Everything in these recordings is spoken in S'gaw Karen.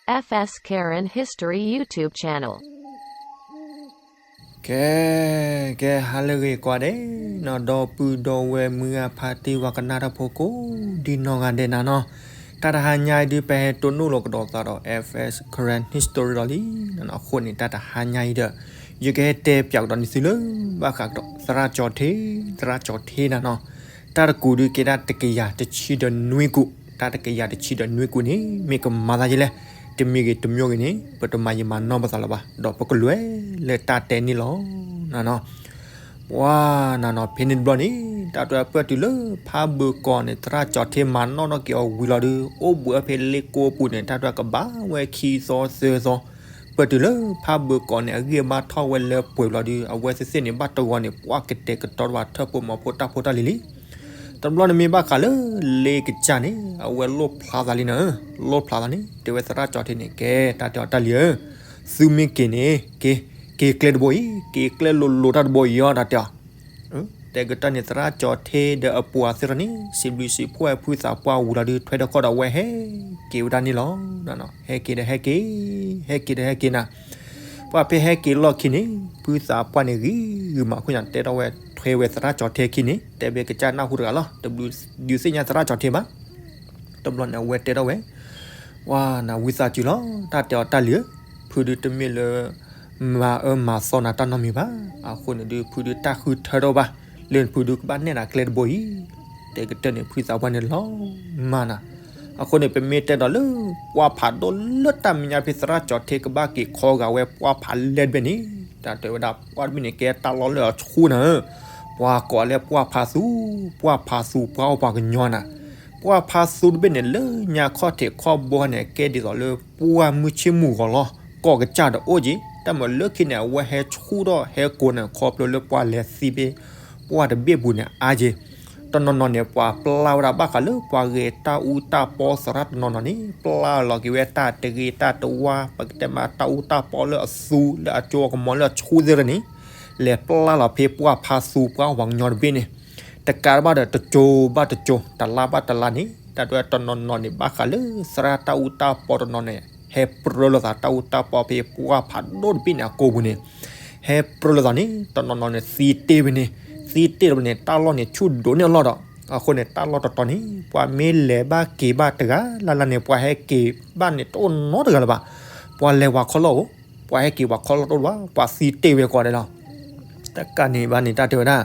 F S Karen History YouTube channel. ကဲ ကဲ ဟါလၢအဂ့ၤကိးဂၤဒဲးနီၤ ဒီပုၢ်ဒီဝဲၢ်မုၢ်ဂၢ်ဖါတံၢ်ဝၤကနၣ်တၢ်ဖိကိးဒံနီၢ်ဂၤဒဲးနၤနီၤ, တၢ်တဟါညါအံၤဒုး ပဟဲတိၢ်နီၣ်လီၤကဒီးသးဒီး F S Karen History ဒီးလံနီၤ, အဃိန့ၣ် တၢ်တဟါညါအံၤဒီး ယကဟဲတဲပၠးကဒီးန့ၢ်သုလၢ ဘၣ်ဃးကဒီး သရၣ်ကၠီၤထ့, သရၣ်ကၠီၤထ့နၤနီၤ, တၢ်တကူးဒုးကဲဒၣ်တကယၤတဆံဒီးနွံကူး, တၢ်တကယၤတဆံဒီးနွံကူးန့ၣ် မ့ၢ်ကမၤသးယဲလဲၣ်, တမ့ၢ်ဂ့ၤတမ့ၢ်ဂ့ၤန့ၣ် ပတမၤယံာ်မၤနီၢ်ပသးလၢၤဘၣ်, ဒီးပကလဲၤလၢတၢ်တဲန့ၣ်လီၤနၤနီၤ. ပှၤနၤနီၤ ဖဲန့ၣ်တဘျီန့ၣ် တၢ်တဲပၢၢ်တုၤလၢဖးဘၢကီးန့ၣ် သရၣ်ကၠီၤထ့မၤနီၣ်ထီၣ်က့ၤအီၤဝံၤလီၤဒုး အိၣ်ဘှံးအီၤဖဲလ့ကိပူၤန့ၣ် တၢ်တဲကဘၣ်ဝဲခံသီသၢသီ, ပၢၢ်တုၤလၢဖးဘၢကီးန့ၣ် အဂံၢ်အဘါထီၣ်ဝဲလၢပှဲၤဘျီဒုး အဝဲသ့ၣ်သ့ၣ်န့ၣ် ဘၣ်တဂီၤန့ၣ် ပှၢ်ကတဲာ်ကတီၤတဘၣ်ထၢၣ်ဖိမီၤဖိတၢ်ဖိတၢ်လံၤလံ. တဘျီန့ၣ်မ့ၢ်ဘၣ်ဃးလၢလ့ကစၢ်န့ၣ် အဝဲလိၣ်ဖျါသးလံနၤ, လိၣ်ဖျါသးန့ၣ် တဲဝဲသရၣ်ကၠီၤထ့န့ၣ် ကဲ တၢ်တဲအီၤတၢ်လံၤဧၢ, သုမ့ၢ်က့ၤန့ၣ် က့ၤ က့ၤကျဲတဘိအံၤ က့ၤကျဲလိၤလိၤတၢ်တဘိအံၤအီၤ တၢ်တဲအီၤ. တဲကတၢၢ်န့ၣ်သရၣ်ကၠီၤထ့ဒီးအပှၤသ့ၣ်တဖၣ်န့ၣ် စံးဘျုးစံးဖှိၣ်ဝဲဖုသးပှၢ်ဝံၤလီၤဒုး ထွဲထီၣ်ခီၣ်ဒီးဝဲဟဲက့ၤဝဲဒၣ်န့ၣ်လီၤ. ဟဲက့ၤဒီးဟဲက့ၤ, ဟဲက့ၤဒီးဟဲက့ၤနၤ, ပှၢ်ဖဲဟဲက့ၤလီၢ်ခံန့ၣ် ဖုသးပှၢ်န့ၣ်ဂံၤဂုာ်မးအဃိန့ၣ် တဲထီၣ်ဝဲထွဲဝဲသရၣ်ကၠီၤထ့ခံန့ၣ် တဲဘၣ်ကစၢ်နၢ်ဟူတဂၤလီၤ, တဘျုးဒုးသ့ၣ်ညါသရၣ်ကၠီၤထ့ဘၣ်. တဘျီန့ၣ် အဝဲတဲထီၣ်ဝဲ ဝၤနၤဝံသးစူၤလီၤ တၢ်တဲအီၤတၢ်လံၤဧၢ, ဖုဒုးတမ့ၢ်လၢ မၤအၢမၤသီနၤတၢ်နီတမံၤဘၣ်. အဃိန့ၣ်ဒုး ဖုဒုးတၢ်ဃုထၢထီၣ်ဘၣ် လၢဖုဒုးကဘၣ်နဲၣ်နၤကျဲတဘိအံၤ, တဲကတၢၢ်န့ၣ် ဖုသးပှၢ်န့ၣ်လီၤမၢ်နၤ. အဃိန့ၣ် ပမ့ၢ်တဲဒီးလၢ ပှၢ်ဖးဒိၣ်လၢတၢ်မဲာ်ညါဖဲသရၣ်ကၠီၤထ့ကဘၣ်က့ၤခီဂာ်ဝဲပှၢ်ဖးလဲၢ်တဘ့ၣ်န့ၣ် တၢ်တဲဝဲဒၣ်ပှၢ်တဘ့ၣ်န့ၣ် ကဲတၢ်လီၢ်လၢအဆူၣ်နၤဧၢ, ပှၤကိးလၢပှၢ်ဖးသူ, ပှၢ်ဖးသူ ပှၤအိၣ်ပှၤကညီနၤ. ပှၢ်ဖးသူတဘ့ၣ်န့ၣ် လၢညါခီၣ်ထံးခီၣ်ဘီန့ၣ် ကဲဒ်သိးလၢပှၢ်မုၢ်ဆ့ၣ်မုၢ်ဂီၤလီၤ, ကိးကစၢ်ဒီးအိၣ်က့ၤ, တၢ်မၤလၢခံန့ၣ် အဝဲဟဲဆူၣ်ထီၣ်ဟဲကိးန့ၣ် ခီဖျိလၢပှၢ်လဲၤသံဖဲ ပှၢ်တဘ့ၣ်ပူၤန့ၣ်အါက့ၤ. တနီၤနီၤန့ၣ် ပှၤပျၢ်ဝဲဒၣ်ဘၣ်ဃးလၢပှၤဂဲၤတၢ်အူတၢ်ပီသရၣ်တနီၤနီၤန့ၣ် ပျၢ်လီၤက့ၤဝဲတၢ်တဂ့ၤတၢ်တဝါ ပကတဲမးတၢ်အူတၢ်ပီလၢအသူ လၢအကၠိအကမီၤလၢအဆူၣ်သ့ၣ်တဖၣ်န့ၣ် လဲၤပျၢ်လီၤဖဲပှၢ်ဖးသူပှၢ်အိၣ်ပှၤကညီတဘ့ၣ်န့ၣ် တကးဘၣ်ဒီးတကၠိဘၣ်တကၠိ တလါဘၣ်တလါန့ၣ် တၢ်တဲတနီၤနီၤန့ၣ် ဘၣ်ဃးလၢသရၣ်တၢ်အူတၢ်ပီတနီၤန့ၣ် ဟဲပြၢလိာ်သးတၢ်အူတၢ်ပီဖဲပှၢ်ဖးဒိၣ်တဘ့ၣ်န့ၣ်အကိာ်ပူၤန့ၣ် ဟဲပြၢလိာ်သးန့ၣ် တနီၤနီၤန့ၣ် သံတ့ၢ်ဝဲန့ၣ်, သံတ့ၢ်တဘျီန့ၣ် တၢ်လီၢ်န့ၣ်ဆူၣ်ဒိၣ်န့ၢ်အလီၢ်ဒီး အဃိန့ၣ် တၢ်လီၢ်တတီၤန့ၣ် ပှၤမ့ၢ်လဲၤဘၣ်က့ၤဘၣ်တဂၤလၢ်လၢ်န့ၣ် ပှၤဟဲက့ၤဘၣ်န့ၣ်တအိၣ်နီတဂၤလၢၤဘၣ်. ပှၤလဲၤပှၤခီလီၢ်အိၣ်, ပှၤဟဲက့ၤပှၤခီလီၢ်တအိၣ်လၢၤဘၣ်, ပှၤသံတ့ၢ်ဝဲကိးဂၤဒဲးလီၤ. တကးန့ၣ်ဘၣ်န့ၣ် တၢ်တဲဝဲဒၣ်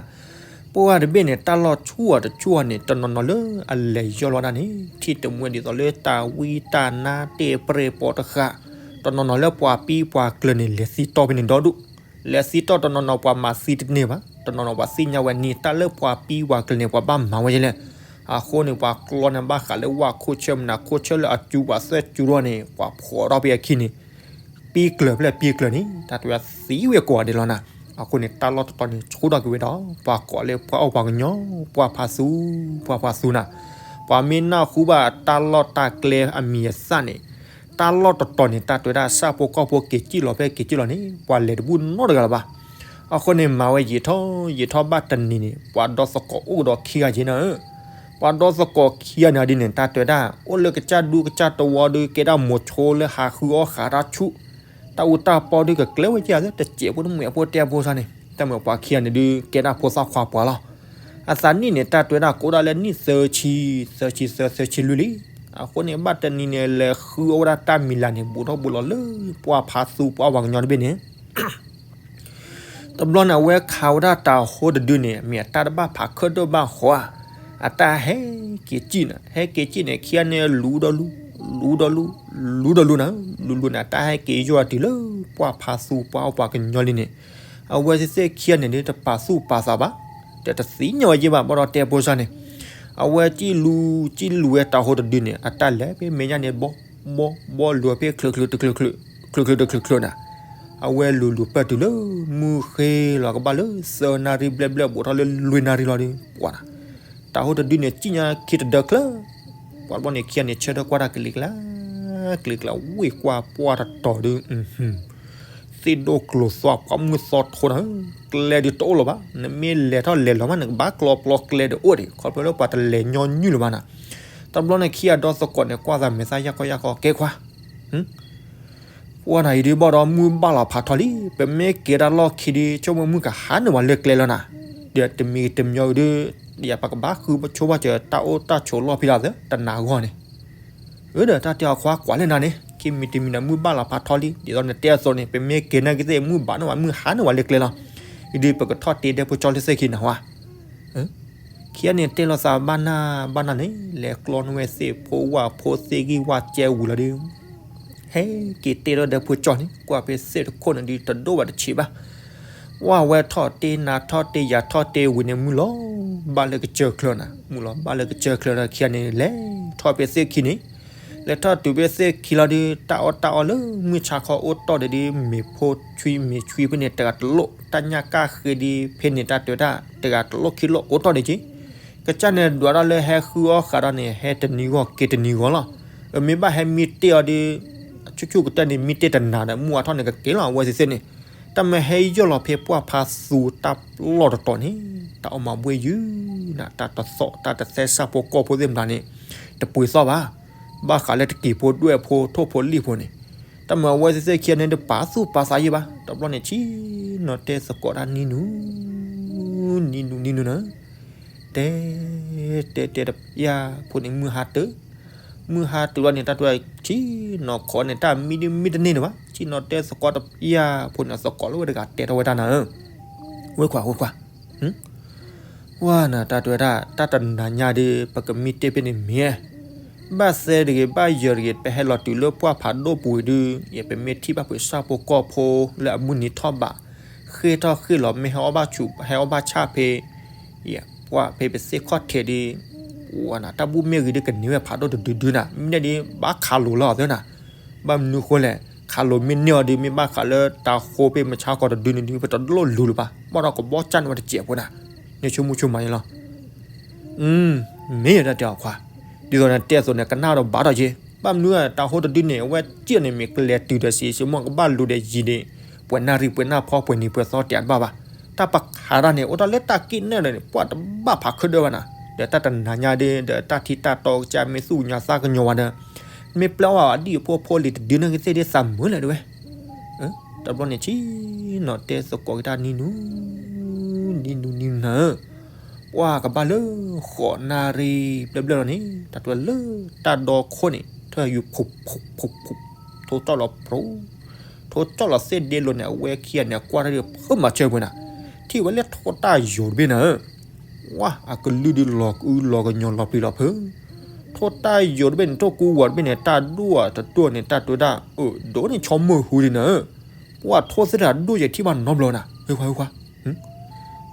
ပှၢ်တဘ့ၣ်န့ၣ် တၢ်လီၢ်ဆူၣ်အီၤတဆူၣ်အီၤန့ၣ် တနီၤနီၤလၢအလဲၤယီၢ်လီၤဒၣ်န့ၣ် ထံၣ်တမှဲဒ်သိးလၢတၢ်ဝံတၢ်နါတ့ၢ်ပြဲၢ်ပိာ်တဃာ်, တနီၤနီၤလၢပှၤပံပှၤကျၢၤန့ၣ် လဲၤသံတီၢ်ဖဲန့ၣ်ဒီဒူၣ်, လဲၤသံတီၢ်တနီၤနီၤပှၤမၤသံတန့ၢ်ဘၣ်, တနီၤနီၤပှၤသ့ၣ်ညါဝဲန့ၣ် တၢ်လၢပှၤပံပှၤကျၢၤန့ၣ် ပှၤဘၣ်မၤဝဲယဲလဲၣ်. အဃိန့ၣ် ပှၤကျီန့ၣ်ဘၣ်ဃးလၢဝၣ်ခိၣ်ဆၢမနၤခိၣ်ဆၢလၢအစူၤပှၤသၢစူၤထီၣ်န့ၣ် ပှၤဖှီၣ်ထီၣ်ဖဲအခံန့ၣ် ပံကျၢၤဖျဲၣ်ပံကျၢၤန့ၣ် တၢ်တဲဝဲသံဝဲကိးဂၤဒဲးလီၤနၤ. အဃိန့ၣ် တၢ်လီၢ်တတီၤန့ၣ် ဆူၣ်ထီၣ်က့ၤဝဲဒီး ပှၤကိးလၢပှၢ်အိၣ်ပှၤကညီ ပှၢ်ဖးသူ ပှၢ်ဖးသူနၤ. ပှၤမ့ၢ်နၢ်ဟူဘၣ်တၢ်လီၢ်တၢ်ကျဲအမံၤအသၣ်န့ၣ် တၢ်လီၢ်တတီၤန့ၣ် တၢ်တဲဝဲဒၣ် ဆၣ်ဖိကီၢ်ဖိက့ၤစံၣ်လီၤဖဲက့ၤစံၣ်လီၤန့ၣ် ပှၤလဲၤတဘူၣ်နီတဂၤလၢၤဘၣ်. အဃိန့ၣ် မၤဝဲယံာ်ထီၣ်ယံာ်ထီၣ်ဘၣ်တနံၤန့ၣ် ပှၤဒီသကိးအိၣ်ကဒီးခံဂၤက့ၤနၤဧၢ. ပှၤဒီသကိးခံဂၤန့ၣ်ဒ်န့ၣ် တၢ်တဲဝဲဒၣ် အိၣ်လၢကစၢ်ဒူကစၢ်တဝီဒီး ကဲဒၣ်မိၤဆိလၢဟးဃုအီၣ်ဃာ်တၢ်ဆူၣ်, တၢ်အူတၢ်ပီဒီးကကျဲဝဲက့ၤ တစဲးဖိတမှဲးဖိတဲဖိစၢ်န့ၣ် တၢ်မၤပှၤခံဂၤန့ၣ်ဒုး ကဲဒၣ်ဖိသၣ်ခွါပှၤလီၤ. အသးနံၣ်န့ၣ် တၢ်တဲဝဲဒၣ်ကအိၣ်ဒၣ်လၢနံၣ်သၢဆံ, သၢဆံသၢ သၢဆံလွံၢ်လံ. အဃိန့ၣ် ဘၣ်တနံၤန့ၣ် လဲၤဃုအီၣ်ဝဲဒၣ်တၢ်မံၤလၤန့ၣ် ဘူးထီၣ်ဘူးလီၤလၢ ပှၢ်ဖးသူပှၢ်အိၣ်ပှၤကညီတဘ့ၣ်န့ၣ် တဘျီန့ၣ် အဝဲခးဝဲဒၣ်တၤဟိတဒုန့ၣ် မ့ၢ်အတၢ်တဘၣ်ဖးခၢၣ်ဒိၣ်ဘၣ်ဃီဧါ, အတၢ်ဟဲက့ၤစံၣ်နၤ, ဟဲက့ၤစံၣ်န့ၣ် ခံဂၤန့ၣ်လူၤဒီးလူၤ, လူၤဒီးလူၤ, လူၤဒီးလူၤနၤ, လူၤလူၤန့ၣ် တၢ်ဟဲက့ၤယီၢ်တုၤလၢ ပှၢ်ဖးသူပှၢ်အိၣ်ပှၤကညီလံန့ၣ်, အဝဲသ့ၣ်ခံဂၤန့ၣ်ဒုး တပာ်သူၣ်ပာ်သးဘၣ်, တသ့ၣ်ညါဝဲယဲၢ်ဘၣ် ဘၣ်ဒီးတဲဖိစၢ်န့ၣ်, အဝဲစံၣ်လူၤ စံၣ်လူၤဝဲတၤဟိတဒုန့ၣ် အတၢ်လဲၤဖဲမဲာ်ညါန့ၣ် ဘီ ဘီ ဘီလူၤဖဲချုးချုးတချုးချုး ချုးချုးတချုးချုးနၤ, အဝဲလူၤလူၤပၢၢ်တုၤလၢ မုၢ်ဃ့လီၤကဘၣ်လၢ သၢနၣ်ရံၣ်ဘျဲၣ်ဘျဲၣ် ဘူးထီၣ်လၢလွံၢ်နၣ်ရံၣ်လီၤဒီး ပှၤနၤ, တၤဟိတဒုန့ၣ် စံၣ်ညါခံတဒၢချၢ, ပှၤတဘျီန့ၣ် ခံဂၤန့ၣ် ဆၢထၢၣ်ကွၢ်တၢ်ကလံၤကျါ, ကလံၤကျါ ဝ့ၢ်ကွၢ်ပှၢ်တတီၤဒီး သ့ၣ်ဒိၣ်ကျိၤသွါ ပှၢ်မုၢ်သီထိနၤ, ကျဲဒုးတအိၣ်လၢၤဘၣ်, နမ့ၢ်လဲၤထီၣ်လဲၤလီၤမး နကဘၣ်ကျီပျီကျဲဒုးအိၣ်ဒံး ခီဖျိလၢပှၤတလဲၤညီနုၢ်လၢၤဘၣ်နၤ, တဘျီန့ၣ် ခံဂၤဒီသကိးန့ၣ် ကွၢ်သးမဲာ်သၣ်ယၢ်ခီယၢ်ခီ ကဲခွါ, ဟ ပှၢ်နၤအံၤဒုးဘၣ်ဒီးမုၢ်ဘၣ်လီၤဖးထီလံ, ပမ့ၢ်က့ၤတၢ်လီၢ်ခံဒုး ဆိကမိၣ်မုၢ်ကဟါန့ၢ်ဝဲလၢကျဲလီၤနၤ, ဒီးတမံၤတမံၤအံၤဒုး ယပကဘၣ်ဃုဆိဘၣ်စၢၤတၢ်အိၣ်တၢ်ဆိးလီၢ်ဖဲဒၣ်သၢ တနၤဂီၢ်န့ၣ် အၢ ဒီးတၢ်တဲအီၤခွါကွၢ်လဲၣ်နၤန့ၣ် ခံမံၤတမံၤဒီးမုၢ်ဘၣ်လီၤဖးထီလံ, ဒ်သိးနတဲအသိးန့ၣ် ပမ့ၢ်က့ၤနာ်က့ၤသ့ၣ် မုၢ်ဘၣ်န့ၢ်ဝဲမုၢ်ဟါန့ၢ်ဝဲလၢကျဲလီၤ, အံၤဒုးပကထီၣ်တ့ဒဲဖိကၠီလၢသ့ၣ်ခံနၤဝဲ ခံဂၤန့ၣ်တဲလိာ်သးဘၣ်နၢ်ဘၣ်နၢ်န့ၣ် လဲၤကျီန့ၢ်ဝဲသ့ၣ်ဖိဝၣ်ဖိသ့ၣ်ဂံၢ်ဝၣ်ကဲဝံၤလီၤဒုး ဟဲက့ၤတ့ထီၣ်ဒဲဖိကၠီန့ၣ် ကွၢ်ဖဲသ့ၣ်တခိၣ်န့ၣ်ဒုးတဒိၣ်ဘၣ်တဆံးဘၣ်, ဝၢ်ဝဲထီၣ်တ့နၤထီၣ်တ့ယၤထီၣ်တ့ဝံၤန့ၣ် မုၢ်လီၤဘၣ်လၢကစၢၢ်ချၢနၤ, မုၢ်လီၤဘၣ်လၢကစၢၢ်ချၢဒီးခံဂၤန့ၣ် လဲၤထီၣ်ဖဲသ့ၣ်ခံန့ၣ် လဲၤထီၣ်တုၤဖဲသ့ၣ်ခံလီၤဒုး တၢ်အီၣ်တၢ်အီလၢမုၢ်ဆါခီအိၣ်တီၢ်ဒီးဒုး မ့ၤဖိဆွံမ့ၤဆွံဖဲန့ၣ် တဂၤတလိၣ်, တၢ်ညၣ်ကၣ်ဃ့ဒုး ဖဲန့ၣ်တၢ်တဲဝဲဒၣ် တဂၤတလိၣ်ခံလိၣ်အိၣ်တီၢ်ဒံးက့, ကစၢ်န့ၣ်ဒွးတၢ်လၢဟဲဃုအီၣ်ဃးဒီးန့ၣ် ဟဲတနံၤဂီၢ်က့ၤတနံၤဂီၢ်လီၤ, မ့ၢ်ဘၣ်ဟဲမံတ့ၢ်အီၤဒုး ဆူၣ်ဆူၣ်ကတၢၢ်န့ၣ် မံတ့ၢ်တနၤဒီး မုၢ်ဝါထီၣ်န့ၣ်ကက့ၤလီၤ အဝဲသ့ၣ်သ့ၣ်န့ၣ်, တၢ်မ့ၢ်ဟဲယီၢ်လီၤဖဲပှၢ်ဖးသူတၢ်လီၢ်တတီၤန့ၣ် တၢ်အီၣ်မၤဘှ့ၣ်ယုၢ်နၤ တၢ်တသီၣ် တၢ်တသဲစၢ်ဖိကီၢ်ဖိသ့ၣ်မတၤန့ၣ် တပှ့ၤသီၣ်ဘၣ်, ဘၣ်ဃးလၢတက့ၤဖိဒွဲၣ်ဖိထိၣ်ဖိလံၣ်ဖိန့ၣ်, တၢ်မ့ၢ်အဝဲသ့ၣ်သ့ၣ်ခံဂၤန့ၣ် တပာ်သူၣ်ပာ်သးယံာ်ဘၣ်, တဘျီန့ၣ်ဆံနီၤတဲသကိးတၢ်နံၤနူၤ နံၤနူၤနံၤနူၤနၤ တဲ တဲတဲတပျၢ်ဖိန့ၣ် မုၢ်ဟါတုၤ, မုၢ်ဟါတုၤလီၤန့ၣ် တၢ်တဲဆံနီၤခိးန့ၣ် တၢ်မံဒုးမံတန့ၢ်န့ၣ်ဘၣ်, ဆံနီၤတဲသကိးတပျၢ်ဖိန့ၣ် သကိးလၢဝဲတဂၤတဲထီၣ်ဝဲတၢ်နၤဧၢ, ဝဲခွါ ဝဲခွါ ဝဲနၤ တၢ်တဲဝဲဒၣ် တၢ်တနၤညါဒီး ပကမံတ့ၢ်ဖဲန့ၣ်မ့ၢ် ဘၣ်သဲတဂ့ၤ ဘၣ်ယၢၤတဂ့ၤ ပဟဲလီၤတုၤလၢပှၢ်ဖးဒိၣ်ပူၤဒုး ယပမ့ၢ်ထံၣ်ဘၣ်ပှၤဆၣ်ဖိကီၢ်ဖိလၢအမုၢ်နံၤထီၣ်ဘး ဃ့ၢ်ထီၣ်ဃ့ၢ်လီၤ မ့ၢ်ဟဲအီၣ်ဘၣ်ဆူး ဟဲအီၣ်ဘၣ်ဆၣ်ဖဲ ယပှၢ်ဖဲပသ့ၣ်ခီၣ်ထံးဒုး ဝဲနၤ တၢ်ဘူၣ်မ့ၢ်ဂ့ၤဒုးကန့ၢ်ဝဲဖးဒိၣ်တဒုဒုနၤ မ့ၢ်န့ၣ်ဒုး ဘၣ်ခးလိာ်လၢအီၤသၢနၤ, ဘၣ်မနုၤဃိလဲၣ် ခးလိာ်မ့ၢ်န့ၢ်အီၤဒုး မ့ၢ်ဘၣ်ဃးလၢတၢ်ဃိဖဲမုၢ်ဆါခီတဒုန့ၣ်ဒုး ပတလိၣ်လူၤလၢၤဘၣ် ဘၣ်ဒီးကဘီၣ်ကၢ်န့ၢ်ဝဲတစဲးဖိနၤ, နဆိကမိၣ်ဆိကမးယလီၤ မ့ၢ်ယတၢ်တဲအီၤခွါ, ဒ်သိးနတဲအသိးန့ၣ် ကနၣ်ဒီးဘၣ်ဒီးက့, ဘၣ်မနုၤတၢ်ဟိတဒုန့ၣ် အဝဲစံၣ်န့ၣ် မ့ၢ်ကလဲၤတုၤဒီးစံး စံးမီၢ်ကဘၣ်လူၤဒီးယံၤန့ၣ် ပှဲၤနၣ်ရံၣ်ပှဲၤနၣ်ဖီပှဲၤနံၤပှဲၤသီတဲတဘၣ်ဘၣ်, တၢ်ပခးတၢ်န့ၣ် အိၣ်တၢ်လၢတၢ်က့ၣ်နဲၣ်ဒီးန့ၣ် ပှၢ်တဘၣ်ဖးခုဒၢဘၣ်နၤ, ဒီးတၢ်တနၤညါဒုး ဒီးတၢ်ထံတၢ်တီကစၢ်မ့ၢ်သူၣ်ကညီၤသးကညီၤဝဲဒီး မ့ၢ်ပျဲအီၣ်ဘၣ်အဒံၣ်အဖိအဖိလံၤတဒုန့ၣ်ကသ့ၣ်ဒ်သးမုာ်လဲၣ်တဝဲ တဘျီန့ၣ်ဆံနီၤတဲသကိးက့ၤတၢ်နံၤနူၤ နံၤနူၤနံၤနူၤနၤဧၢ, ပှၢ်ကဘၣ်လၢဃိးနၣ်ရံၣ်ဘျၢဘျၢလီၤန့ၣ် တၢ်တဲလၢတၢ်ဒီခိၣ်န့ၣ် ထၢၣ်ယူၤဖူးဖူးဖူးဖူး ထိကၠီၣ်လီၤပြူၤ ထိကၠီၣ်လီၤသ့ၣ်ဒ့လိၤန့ၣ် အဝဲခံဂၤန့ၣ် ကွၢ်တၢ်ဒုးဖုးမၤဆၢပှဲၤနၤ, ထံၣ်ဝဲလၢထိၣ်တၢ်ယိာ်တဘ့ၣ်နၤဧၢ ဝါ အကလုၢ်ဒုးလီၤကအုလီၤကညီၤလီၤပျံၤလီၤဖုး, ထိၣ်တၢ်ယိာ်တဘ့ၣ်န့ၣ် ထိၣ်ကူဝီၤတဘ့ၣ်န့ၣ် တၢ်ဒိၣ်အတဒိၣ်န့ၣ် တၢ်တဲဝဲဒၣ် အၢ ဒိၣ်န့ၣ်ဆီမုၢ်ဟူဒံးနၤဧၢ, ပှၢ်ထိၣ်သ့ၣ်တၢ်ဒိၣ်ယဲထံၣ်ဘၣ်နီတဘျီနၤ ဟဲခွါဟဲခွါ,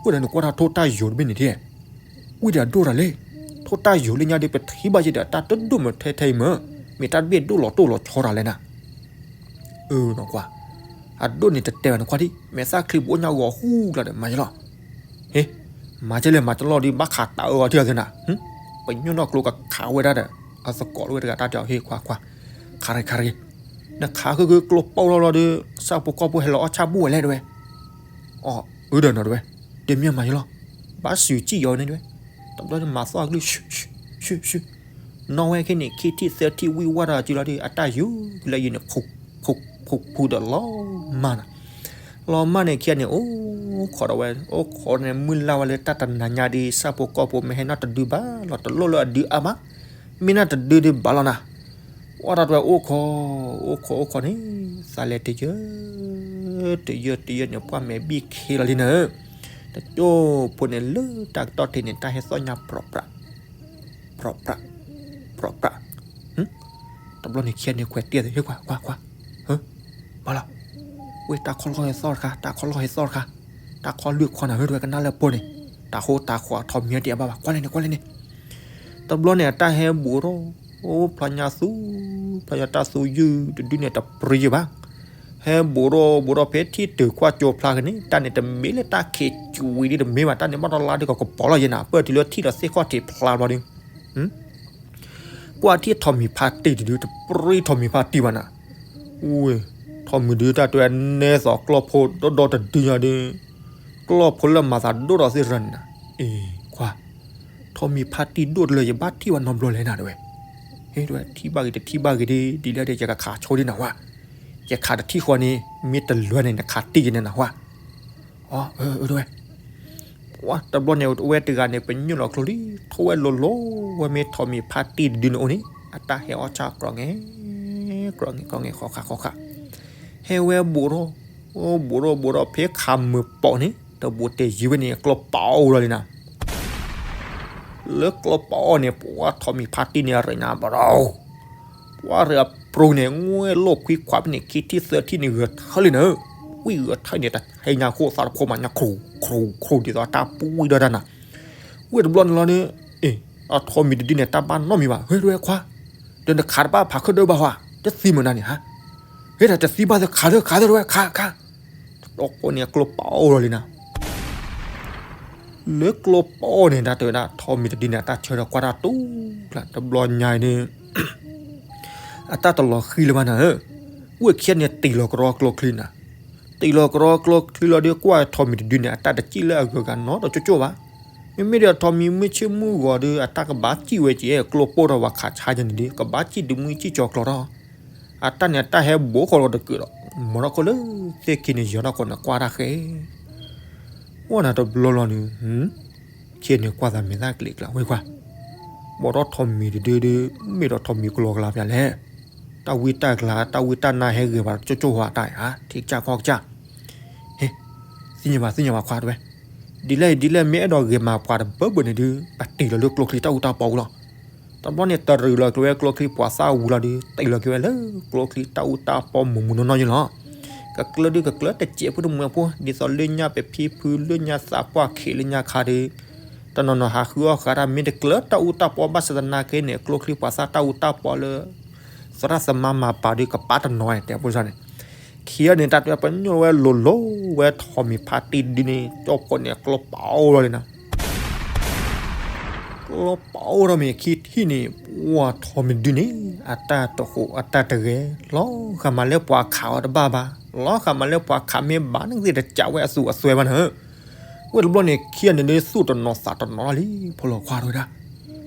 အိၣ်ဒီးနကွၢ်တၢ်ထိၣ်တၢ်ယိာ်တဘ့ၣ်န့ၣ်ဒ် ဝံၤဒီးအဒိၣ်တၢ်လဲၣ်, ထိၣ်တၢ်ယိာ်လၢညါဒီး ပထံၣ်ဘၣ်ယဲဒီးတၢ်တဒိၣ်မးထဲထဲအံၤမး, မ့ၢ်တၢ်တဘ့ၣ်ဒိၣ်လီၤတိၢ်လီၤဆီတၢ်လဲၣ်နၤ အၢ နကွၢ်, အဒိၣ်န့ၣ်တတဲဘၣ်နကွၢ်ဒံး မဲာ်သၣ်ချံပအိၣ်ညါဂီၤဟူလီၤဒီးမၤယလီၤ, ဟ့, မၤကလဲၣ်မၤကလီၢ်ဒုး ဘၣ်ခးတၢ်အၢအီၤထံၣ်အီၤသ့နၤ, ပညိၣ်နီၣ်ကျိကခးဝဲဒၣ်ဒီး အသကိးလၢဝဲတဂၤတၢ်တဲအီၤ ဟ့ခွါခွါ, ခးရ့ခးရ့, နခးဃုာ်ဃုာ်ကျိပီၣ်လီၤလီၤဒီး ဆၣ်ဖိကီၢ်ဖိဟဲလီၤအီၣ်ဆၣ်ဘူၣ်ဝဲလဲၣ်တဝဲ အီ အၢဒီးနီၤတဝဲ, တမ့ၢ်မၤယလီၤ, ဘၣ်စူးစံၣ်ယီၤန့ၣ်တဝဲ, တဘျီန့ၣ်မၤသီၣ်အကလုၢ် ဆူၣ်ဆူၣ်ဆူၣ်, နီၢ်ဝဲခဲန့ၣ် ခံထံၣ်သၢထံၣ်ဝံၣ်ဝၣ်ဒီးစုလီၤဒုး အတၢ်ယူၤလၢယံၤန့ၣ် ဖူးဖူးဖူးဖူးဒီးလီၤမၢ်နၤ, လီၤမၢ်န့ၣ်ခံဂၤန့ၣ် အိၣ်ခိးဒီးဝဲ အိၣ်ခိးန့ၣ် မုၢ်လၢ်ဝဲလၢတၢ်တနၤညါဒုး ဆၣ်ဖိကီၢ်ဖိမ့ၢ်ဟဲနီၢ်တဒုဘၣ်လီၤ တလိၣ်လၢအဒုအါမး, မ့ၢ်နီၢ်တဒုဒုးဘၣ်လီၤနၤ ဝဲတၢ်တဝဲအိၣ်ခိး အိၣ်ခိးအိၣ်ခိးန့ၣ် သးလဲၤတယၢ တယၢတယၢန့ၣ် ပှၢ်မဲာ်ဘံၣ်ခ့လီၤလံနၤဧၢ, တကၠိဖိန့ၣ်လၢတၢ်ကတီၢ်ထံးန့ၣ် တၢ်ဟဲသီၣ်ညါပြီးပြး ပြီးပြး ပြီးပြး, တဘျီန့ၣ်ခံဂၤန့ၣ်ခွဲးတံၢ်သ့ ဟ့ၣ်ခွါခွါခွါ, ဘၣ်လီၤ, ဝဲတၢ်ခီလီၢ်ဟဲသီၣ်တခါ တၢ်ခီလီၢ်ဟဲသီၣ်တခါ, တၢ်ခီလွံၢ်ခီနၤဧၢ တဝဲကနၣ်လၢအပူၤန့ၣ်, တၢ်ဃိတၢ်ဃီထီၣ်မံၤတအါဘၣ်ဘၣ် ကွၢ်လဲၣ်န့ၣ် ကွၢ်လဲၣ်န့ၣ် တဘျီန့ၣ် အတၢ်ဟဲဘူးထီၣ်, အိၣ်ဖျါညါသူ, ဖျါညါတၢ်သူယုၢ်တဒုန့ၣ် တပြံယဘၣ်, ဟဲဘူးထီၣ်ဘူးထီၣ်ဖဲထံၣ်တုၤကွၢ်ကၠိဖျါက့ၤန့ၣ် တၢ်န့ၣ်တမ့ၢ်လၢတၢ်ခံးကွံာ်ဒ်တမ့ၢ်ဘၣ် တၢ်န့ၣ်ဘၣ်ဒီးလါဒ်ကကပီၤလီၤယဲနၤ ပၢၢ်တုၤလၢထံၣ်ဒီးသ့ၣ်ခီၣ်ထံးဖျါဘျီဒုး ကွၢ်ထံၣ်ထိးမံၤဖးတံၢ်တဒု တပြံထိးမံၤဖးတံၢ်ဘၣ်နၤ, ဝဲ, ထိးမံၤဒုတၢ်တဲနဲသိးကျီၢ်ဖိဒီဒီတဒုညါဒုး, ကျီၢ်ဖိလၢမၤသးဒိၣ်ဒီးသ့ၣ်ရၤန့ၣ်နၤ, အ့, ခွါ, ထိးမံၤဖးတံၢ်ဒိၣ်တလၢယဘၣ်ထံၣ်ဘၣ်နီတဘျီလဲၣ်နၤတဝဲ, ဟ့ၣ်တဝဲထံၣ်ဘၣ်ဂ့ၤတထံၣ်ဘၣ်ဂ့ၤဒ် ဒ်လဲၣ်ဒီးယကခးဆိဒ်နၤဝဲ, ယခးတထံၣ်ဃီန့ၣ် မ့ၢ်တလွဲန့ၣ် နခးတံၢ်က့ၤန့ၣ်နဟါ. အၢ အၢ တဲဝဲ. ပှၤတဘျီန့ၣ် ဝဲတဂၤန့ၣ် ပညိၣ်လီၤကျိလံ ထိၣ်ဝဲလိၤလိၤ ဝဲမ့ၢ်ထိးမံၤဖါတံၢ်တဒုန့ၣ်အိၣ်န့ၣ် အတၢ်ဟဲအီၣ်ဆၣ်ကြီၤငဲ ကြီၤငဲ ကြီၤငဲ ဃီခါ ဃီခါ ဟဲဝဲဘူးထီၣ် ဘူးထီၣ် ဘူးထီၣ် ဖဲခးမုာ်ပိာ်န့ၣ် တဘူးတဲယံၤဝဲန့ၣ် ကျိပာ်အီၣ်လီၤလံနၤ. လၢကျိပာ်အီၣ်န့ၣ် ပှၤထိးမံၤဖါတံၢ်န့ၣ် အရ့နၤဘရီ ပှၤရ့အပြိန့ၣ် ငွဲၣ်လိာ်ခွံခွါဖဲန့ၣ် ခံထံၣ်သၢထံၣ်န့ၣ် ဂဲၤထၢၣ်လံနၤ. ဝံၣ်ဂဲၤထၢၣ်န့ၣ် တဟဲညါခိၣ်သးတဖိမးညါ ခရူၤ ခရူၤ ခရူၤ ဒ်သိးတၢ်ပူဝံၣ်ဒီးတၢ်နၤ. ဝံၣ်တဘျီန့ၣ်လီၤန့ၣ် အ့ၣ် အထိးမံၤတဒုန့ၣ် တၢ်ဘၣ်နီတမံၤဘၣ် ဟဲတဲဝဲခွါ ဒီးနခးတဘၣ်ဖးခၢၣ်ဒၢဘၣ်ဟါ တသံမုာ်နၤန့ၣ်ဟါ. ဟဲဒီးတသံဘၣ်သ့ၣ်ခးသ့ၣ်ခးသ့ၣ်တဲဝဲ ခး ခး တတီၢ်ဃီန့ၣ် ကျိပာ်အီၣ်လီၤလံနၤ. လၢကျိပာ်အီၣ်န့ၣ် တၢ်တဲဝဲဒၣ် ထိးမံၤတဒုန့ၣ် အတၢ်ဆၢထၢၣ်ကွၢ်တၢ်တူၢ်ကျါ တဘျီညါအံၤန့ၣ် အတၢ်တလီၤဃံလၢၤဘၣ်နၤဧၢ. ဝံၣ်ခံဂၤန့ၣ် တ့ၢ်လီၤကရီကျိချံနၤ. တ့ၢ်လီၤကရီကျိချံလီၤဒီး ကွၢ်ထိးမံၤတဒုန့ၣ် အတၢ်တစံၣ်လၢအဂုၤအဂၤနီတကၠိကၠိဘၣ်. မ့မ့ၢ်ဒီးထိးမံၤမုၢ်ဆ့ၣ်မုၢ်ဂီၤဒီး အတၢ်ကဘၣ်စံၣ်ဝဲက့ၤ ကျိပိၢ်ထီၣ်ဝဲခးဆါယဲန့ၣ်ဒီး ကဘၣ်စံၣ်တမှံစံၣ်ကၠီၤကျီၤထီၣ်. အတၢ်န့ၣ် အတၢ်ဟဲဘူးဃီလီၤတကုာ်ဒီး မၤထီၣ်ခိၣ်လၢသ့ၣ်ခံန့ၣ် ယီၤထီၣ်ဃီန့ၣ် ကွၢ်တၢ်ဃဲ ဝဲနၤတဘျီလီၤန့ၣ် ခံဂၤန့ၣ်ကွၢ်သးမဲာ်သၣ်ကျ့ကျါ ဝဲခွါ ဘၣ်ဒီးထိးမံၤတဒုဒု မ့ၢ်ဒီးထိးမံၤကလီကလီပျၢၤလဲၣ်. တၢ်ဝံတၢ်ကလၤ တၢ်ဝံတၢ်နါဟဲဂ့ၤဘၣ်ကၠိကၠိဟါတၢ်ဧါ ထံကစၢ်ကီၢ်ကစၢ်. ဟ့ၣ် သ့ၣ်ညါဘၣ် သ့ၣ်ညါဘၣ်ခွါတဲဝဲ. ဒ်လဲၣ်ဒ်လဲၣ် မ့ၢ်အဲၣ်ဒိးဂ့ၤမၤပှၤတဘၢဘၢန့ၣ်ဒု ပတ့ၢ်လီၤလၢကျိချံတၢ်အူတၢ်ပီအူလီၤ. တဘျီန့ၣ် တရူးလီၤကျိဝဲကျိချံပှၤသၣ်ဝံၤလီၤဒီး တ့ၢ်လီၤက့ၤဝဲလၢကျိချံတၢ်အူတၢ်ပီမုၢ်မုၢ်နီၢ်နီၢ်ယဲလီၤ. ကကျၢဒုကကျၢတစဲးဖိတမှဲၤဖိ ဒ်သိးလၢညါပဖံဖု လၢညါသးပှၢ်ခံး လၢညါခါဒီး တနီၤနီၤဟးဃုအီၣ်ဃာ်တၢ် မ့ၢ်တကျၢတၢ်အူတၢ်ပီဘၣ်ဆၣ်သနာ်က့န့ၣ် ကျိချံပှၤသၣ်တၢ်အူတၢ်ပီလၢ သရၣ်သမါမၤပာ်ဒီးကပာ်တနီၤဝဲ တဲဖိစၢ်န့ၣ်. ခံဂၤန့ၣ် တၢ်တဲပညိၣ်ဝဲလိၤလိၤဝဲထိးမံၤဖါတံၢ်တဒုန့ၣ် ကၠိဖိန့ၣ် ကျိပာ်အီၣ်လီၤလံနၤ. ကျိပာ်အီၣ်ထီၣ်မ့ၢ်ခံထံၣ်န့ၣ် ပှၤထိးမံၤတဒုန့ၣ် အတၢ်တဃိးအတၢ်တဂဲၤ လီၤဃာ်မးလၢပှၤခးအီၤတဘၣ်ဘၣ် လီၤဃာ်မးလၢပှၤခးမ့ၢ်ဘၣ်န့ၣ်သ့ၣ်တစးဝဲအသူးအသွဲဘၣ်နၤဧၢ. ဝံၣ်တဘျီန့ၣ် ခံဂၤန့ၣ်ဒုးသူၣ်တနီၤသးတနီၤလီၤလံ ဖိလီၤခွါတဲဝဲဒၣ်.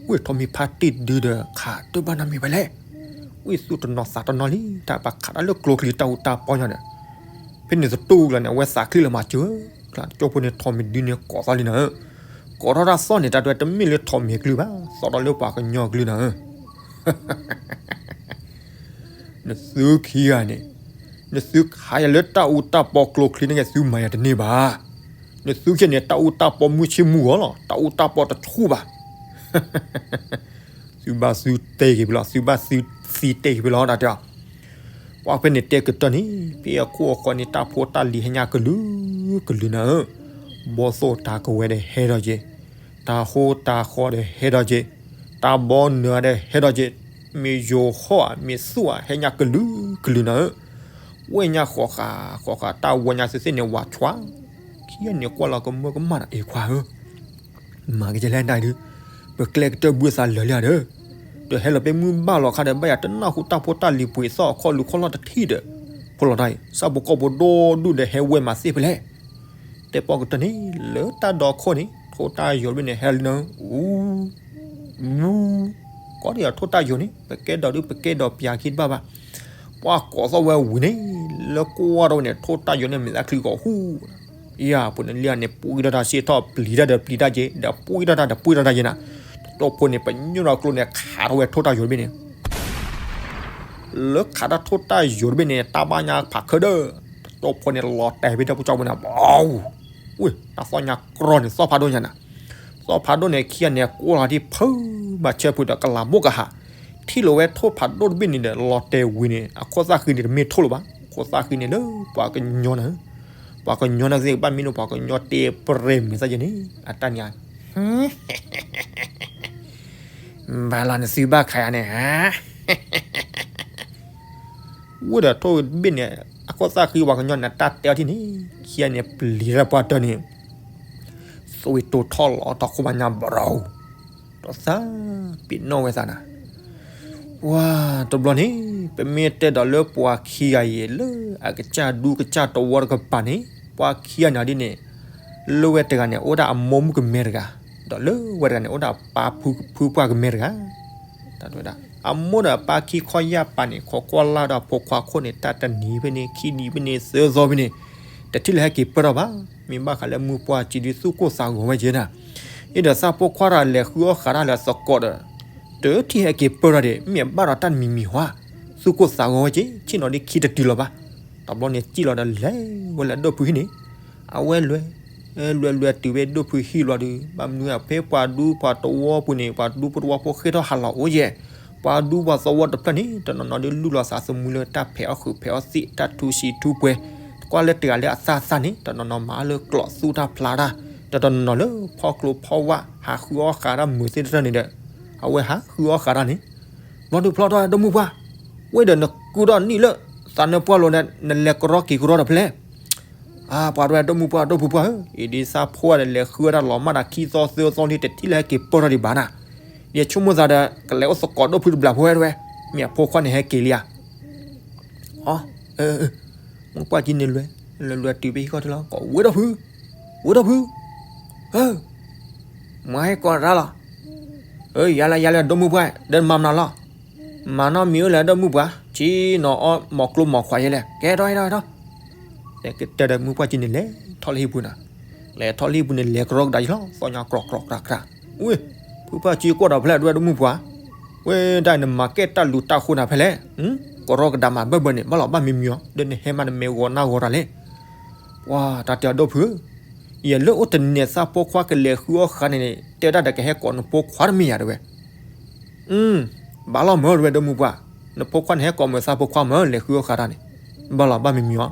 ဝံၣ်ထိးမံၤဖါတံၢ်တဒုဒီးခးတဘၣ်နီတမံၤဝဲလဲၣ်. ဝံၣ်သူၣ်တနီၤသးတနီၤလံ တၢ်ပှၤခးတၢ်လၢကျိချံတၢ်အူတၢ်ပီညါဒီး ဖဲန့ၣ်သတူၢ်ကျါန့ၣ် အဝဲသးချံလီၤမၤစၢၤကျါ ကၠိဖိန့ၣ်ထိးမံၤတဒုန့ၣ်ကိးသီလံနၤဧၢ. ကိးထီၣ်တၢ်သီၣ်န့ၣ် တၢ်တဲတမ့ၢ်လၢထိးမံၤအကလုၢ်ဘၣ် သီၣ်ထီၣ်လၢပှၤကညီအကလုၢ်နၤဧၢ. နသုခံဂၤန့ၣ် နသုခးယၤလၢတၢ်အူတၢ်ပီကျိချံန့ၣ်က့ သုမၤယၤတန့ၢ်ဘၣ်. နသုခံဂၤန့ၣ် တၢ်အူတၢ်ပီမုၢ်ဆ့ၣ်မုၢ်ဂီၤလီၤ တၢ်အူတၢ်ပီတဆူၣ်ဘၣ်. သုဘၣ်သုတဲက့ၤဖဲလီၤ သုဘၣ်သုသံတဲက့ၤဖဲလီၤ တၢ်တဲအီၤ. ပှၤဖဲန့ၣ်တဲကတၢၢ်န့ၣ် ဖဲအခိၣ်အဃီန့ၣ် တၢ်ဖိတၢ်လံၤဟဲညါကလုာ်ကလုာ်နၤဧၢ. ဘီၣ်သိၣ်တၢ်ကဝဲၤဒီးဟဲဒီးက့ၤ, တၢ်ဟိတၢ်ဃီဒီးဟဲဒီးက့ၤ, တၢ်ဘီနၢၤဒီးဟဲဒီးက့ၤ, မ့ၢ်ယိၤဟီၣ်ဧါ မ့ၢ်သူၣ်ဧါ ဟဲညါကလုာ်ကလုာ်နၤဧၢ. ဝဲၢ်ညါဃီဃာ်ဃီဃာ် တၢ်ဝီညါသုသ့ၣ်န့ၣ် ဝးဆွါ, ခံဂၤန့ၣ်ကွၢ်လီၤကမၢကမၣ်ဒီး အ့ၣ်ခွါဧၢ မၤကယဲၢ်လဲၣ်ဒၣ်ဒုး, ပကျဲကတၢၢ်ဘုအသးလၢာ်လံဧါဒီး, တဟဲလီၤပှဲၤမုၢ်ဘၣ်လီၤခါဒီး ဘၣ်ယၤတနၢ်ဟူတၢ်ဖိတၢ်လံၤပှ့ၤသီၣ်ခီၣ်လူၤခီၣ်လီၢ်တထံၣ်ဒီး, ဖိလီၤတၢ်အံၤ ဆၣ်ဖိကီၢ်ဖိဒိၣ်ဒူၣ်ဒီးဟဲဝဲမၤသ့ဖဲလဲၣ်. တဲပီၣ်ကတၢၢ်န့ၣ် လၢတၢ်ဒီခိၣ်န့ၣ် ထိၣ်တၢ်ယိာ်တဘ့ၣ်န့ၣ် ဟဲလံနၤ, အူ မူ ကီဒ်ယၤထိၣ်တၢ်ယိာ်န့ၣ် ပကဲဒီးဒုး ပကဲဒီးပျၢ်ခံတဘၣ်ဘၣ်. ပှၤကိးသီၣ်ဝဲဝံၤန့ၣ် လၢကွၢ်ထီၣ်ဝဲန့ၣ် ထိၣ်တၢ်ယိာ်န့ၣ် မဲာ်သၣ်ချံကီးဟူး, ယၤဖိန့ၣ်လံန့ၣ် ပှံထီၣ်တၢ်စ့ၢ်ထီၣ် ပျံၤတၢ်ဒီးပျံၤတၢ်က့ၤ ဒီးပှံထီၣ်တၢ်ဒီးပှံထီၣ်တၢ်က့ၤနၤ, တတီၢ်ဖိန့ၣ် ပညိၣ်ဒီးကျိန့ၣ် ခးထီၣ်ဝဲထိၣ်တၢ်ယိာ်တဘ့ၣ်န့ၣ် လၢခးတၢ်ထိၣ်တၢ်ယိာ်တဘ့ၣ်န့ၣ် တၢ်ဘၣ်ညါဖးခၢၣ်ဒီး, တတီၢ်ဖိန့ၣ် လီၤတဲာ်ဖဲတၢ်ပူၤကၠီပူၤန့ၣ် ဘီ, ဝ့ၢ် တၢ်သီၣ်ညါကြီၤန့ၣ် သီၣ်ဖးဒိၣ်ညါနၤ, သီၣ်ဖးဒိၣ်န့ၣ် ခံဂၤန့ၣ် ကိးလီၤဒ်ဖုဘၣ်ဆၢဖုဒီးကလးမိၢ်ကဟၣ်, ထံၣ်လီၤဝဲထိၣ်ဖးဒိၣ်တဘ့ၣ်န့ၣ်ဒီး လီၤတဲာ်ဝံၤန့ၣ် အခိၣ်သၣ်ဃံန့ၣ် တမ့ၢ်ထိၣ်လၢၤဘၣ်, အခိၣ်သၣ်ဃံန့ၣ်လၢပှၤကညီနၤ, ပှၤကညီနၤသ့ၣ်ကဘၣ်မ့ၢ်န့ၣ် ပှၤကညီတဲပရဲမံၤသးယဲန့ၣ် အတၢ်န့ၣ် ဘၣ်လီၤနသုဘၣ်ခးယၤန့ၣ်ဧါ. ဝဲဒီးထိၣ်တဘ့ၣ်န့ၣ် အခိၣ်သၣ်ဃံပှၤကညီန့ၣ် တၢ်တဲအီၤထံၣ်န့ၣ် ခံဂၤန့ၣ် ပျံၤတၢ်ပှၤတၢၢ်န့ၣ် သွံၣ်တိၢ်ထီၣ်လီၤထီၣ်ခိၣ်ဘၣ်ညါဘရီ, ဒီးသးပ့ၤနီၣ်ဝဲသးနၤ. ပှၤတဘျီန့ၣ် ပမ့ၢ်တဲဒီးလၢပှၤခံဂၤအံၤ လၢအကစၢ်ဒူကစၢ်တဝီတကပၤန့ၣ် ပှၤခံဂၤန့ၣ်ဒ်န့ၣ် လၢဝဲတဂၤန့ၣ် အိၣ်ဒၣ်အမိၢ်မုၣ်ကမဲတဂၤ, ဒီးလၢဝဲတဂၤန့ၣ် အိၣ်ဒၣ်အပၢ်ဖုဖုပှၢ်ကမဲတဂၤ, တၢ်တဲဝဲဒၣ် အမိၢ်ဒီးအပၢ်ခံခီယၢ်ပၤန့ၣ် ခိးကွၢ်လၢ်ဒီးဖိခွါခိၣ်န့ၣ် တၢ်တနံၤဖဲန့ၣ် ခံနံၤဖဲန့ၣ် သၢသီဖဲန့ၣ် တထံၣ်လၢဟဲက့ၤပၢၢ်ထီၣ်ဘၣ်. မ့ၢ်ဘၣ်ဃးလၢမုၢ်ပှၢ်ကံဒုးသူၣ်ကိၢ်သးဂီၤဝဲက့ၤနၤ, အံၤဒီးသးဖိခွါဒီးလဲၤဃုအီၣ်ဃးတၢ်လၢသကိးဒီး တထံၣ်ဟဲက့ၤပၢၢ်ထီၣ်ဒံး မ့ၢ်အဘၣ်ဒီးတၢ်တမံၤမံၤဟီ, သူၣ်ကိၢ်သးဂီၤဝဲက့ၤ ဆ့ၣ်နီၤဒ်ခံတတုၤလီၤဘၣ်. တဘျီန့ၣ်စံၣ်လီၤဒီးလဲၤဝဲလၢဒိၣ်ဖုဟံၣ်န့ၣ်, အဝဲလွဲ လွဲလွဲတုၤဖဲဒိၣ်ဖုဟံၣ်လီၤဒီး ဘၣ်မနုၤအဖဲပှၤဒူပှၤသဝီပူၤန့ၣ် ပှၤဒူဖိသဝီဖိဃ့ၢ်ထီၣ်ဟးလီၤအိၣ်ယဲၢ်, ပှၤဒူပှၤသဝီတဖျၢၣ်န့ၣ် တနီၤနီၤဒုးလူလီၤသးသမူလၢတၢ်ဖဲးအီၣ်ဃုာ်ဖဲးအီၣ်သံး တၢ်ထူဆံးထူပှဲၤ, ကွၢ်လၢတဂၤလၢအသၣ်သၣ်န့ၣ် တနီၤနီၤမၤအီၣ်လၢကျိးသူၣ်တၢ်ဖျါတၢ်, တနီၤနီၤလၢဖီကျိဖီဝါ ဟးဃုအီၣ်ဃးတၢ်မုာ်သ့ၣ်တဖၣ်န့ၣ်ဒီး အဝဲဟးဃုအီၣ်ဃးတၢ်န့ၣ် ဘျီဒုးဖျီထီၣ်ဒိၣ်မုၢ်ပှၢ်, ဝဲဒီးနကုၢ်ထီၣ်နံၣ်လၢ သးနၢပှၢ်လိၤဒီး နလဲၤကရီက့ၤကရီဒီးဖဲလဲၣ်. အါ ပှၤတဝဲဒိၣ်မုၢ်ပှၢ်ဒိၣ်ဖုပှၢ်ဧၢ, အံၤဒ်သးဖိဒီးလဲၤဃုဝဲဒၣ်လီၤမၢ်ဒီးခံသီသၢသီလံ တထံၣ်လၢဟဲက့ၤပၢၢ်ထီၣ်ဒံးဘၣ်နၤ, ယဆိကမိၣ်သးဒီးကလဲၤအိၣ်သကိးဒိၣ်ဖုတဘျီဖိဝဲတဝဲ, မ့ၢ်အဖိခွါန့ၣ်ဟဲက့ၤလံဧါ. အ မုၢ်ပှၢ်ကံန့ၣ်လွဲ လွဲလွဲတုၤဖဲဟံၣ်ခီၣ်ထံးလီၤ ကိးဝဲဒိၣ်ဖု, ဝဲဒိၣ်ဖု, မၤဟဲကိးတၢ်လီၤ. ယၤလၢယၤလၢဒိၣ်မုၢ်ပှၢ် ဒီးမၤမနုၤလီၤ. မၤနီတမံၤအိၣ်လၢဒိၣ်မုၢ်ပှၢ် ဆ့ၣ်နီၤအီၣ်မီၤကျိမီၤခွါယဲလဲၣ် ကဲထီၣ်ဟဲထီၣ်ဟဲထီၣ်, ကတဲဒီးမုၢ်ပှၢ်ကံန့ၣ်လဲၤထီၣ်လၢဟံၣ်ပူၤနၤ, လဲၤထီၣ်လၢဟံၣ်ပူၤန့ၣ် လဲၤကရီကဒါယံၤလီၤ သီညါကြီကြီကြီကြီ, ဝ့ၢ် ဖုပှၢ်ကံကွၢ်ဒီးဖဲလဲၣ်ဒိၣ်ဒိၣ်မုၢ်ပှၢ်, ဝဲဒၣ်နမၤကဲတၢ်လူၤတၢ်ဃိနၤဖဲလဲၣ်, ကရီကဒါမၤဘၢၣ်ဘၢၣ်န့ၣ် ဘၣ်လီၤဘၣ်မံမံၤအီၤ ဒီးနဟဲမးနမဲာ်ဂီၤနၢ်ဂီၤတၢ်လဲၣ်. ပှၤတၢ်တဲအီၤဒိၣ်ဖုဧၢ, ယဲလၢအိၣ်တန့ၢ်သးဖိခွါကလဲၤဃုအီၣ်ဃးန့ၣ်န့ၣ် တဲဒၣ်ဒီးကဟဲကိးနဖိခွါတမ့ၢ်ယၤတဝဲ. အ ဘၣ်လီၤမၢ်တဝဲဒိၣ်မုၢ်ပှၢ်, နဖိခွါန့ၣ်ဟဲကိးမုာ်သးဖိခွါမၢ် လဲၤဃုအီၣ်ဃးတၢ်န့ၣ်, ဘၣ်လီၤဘၣ်မံမံၤအီၤ.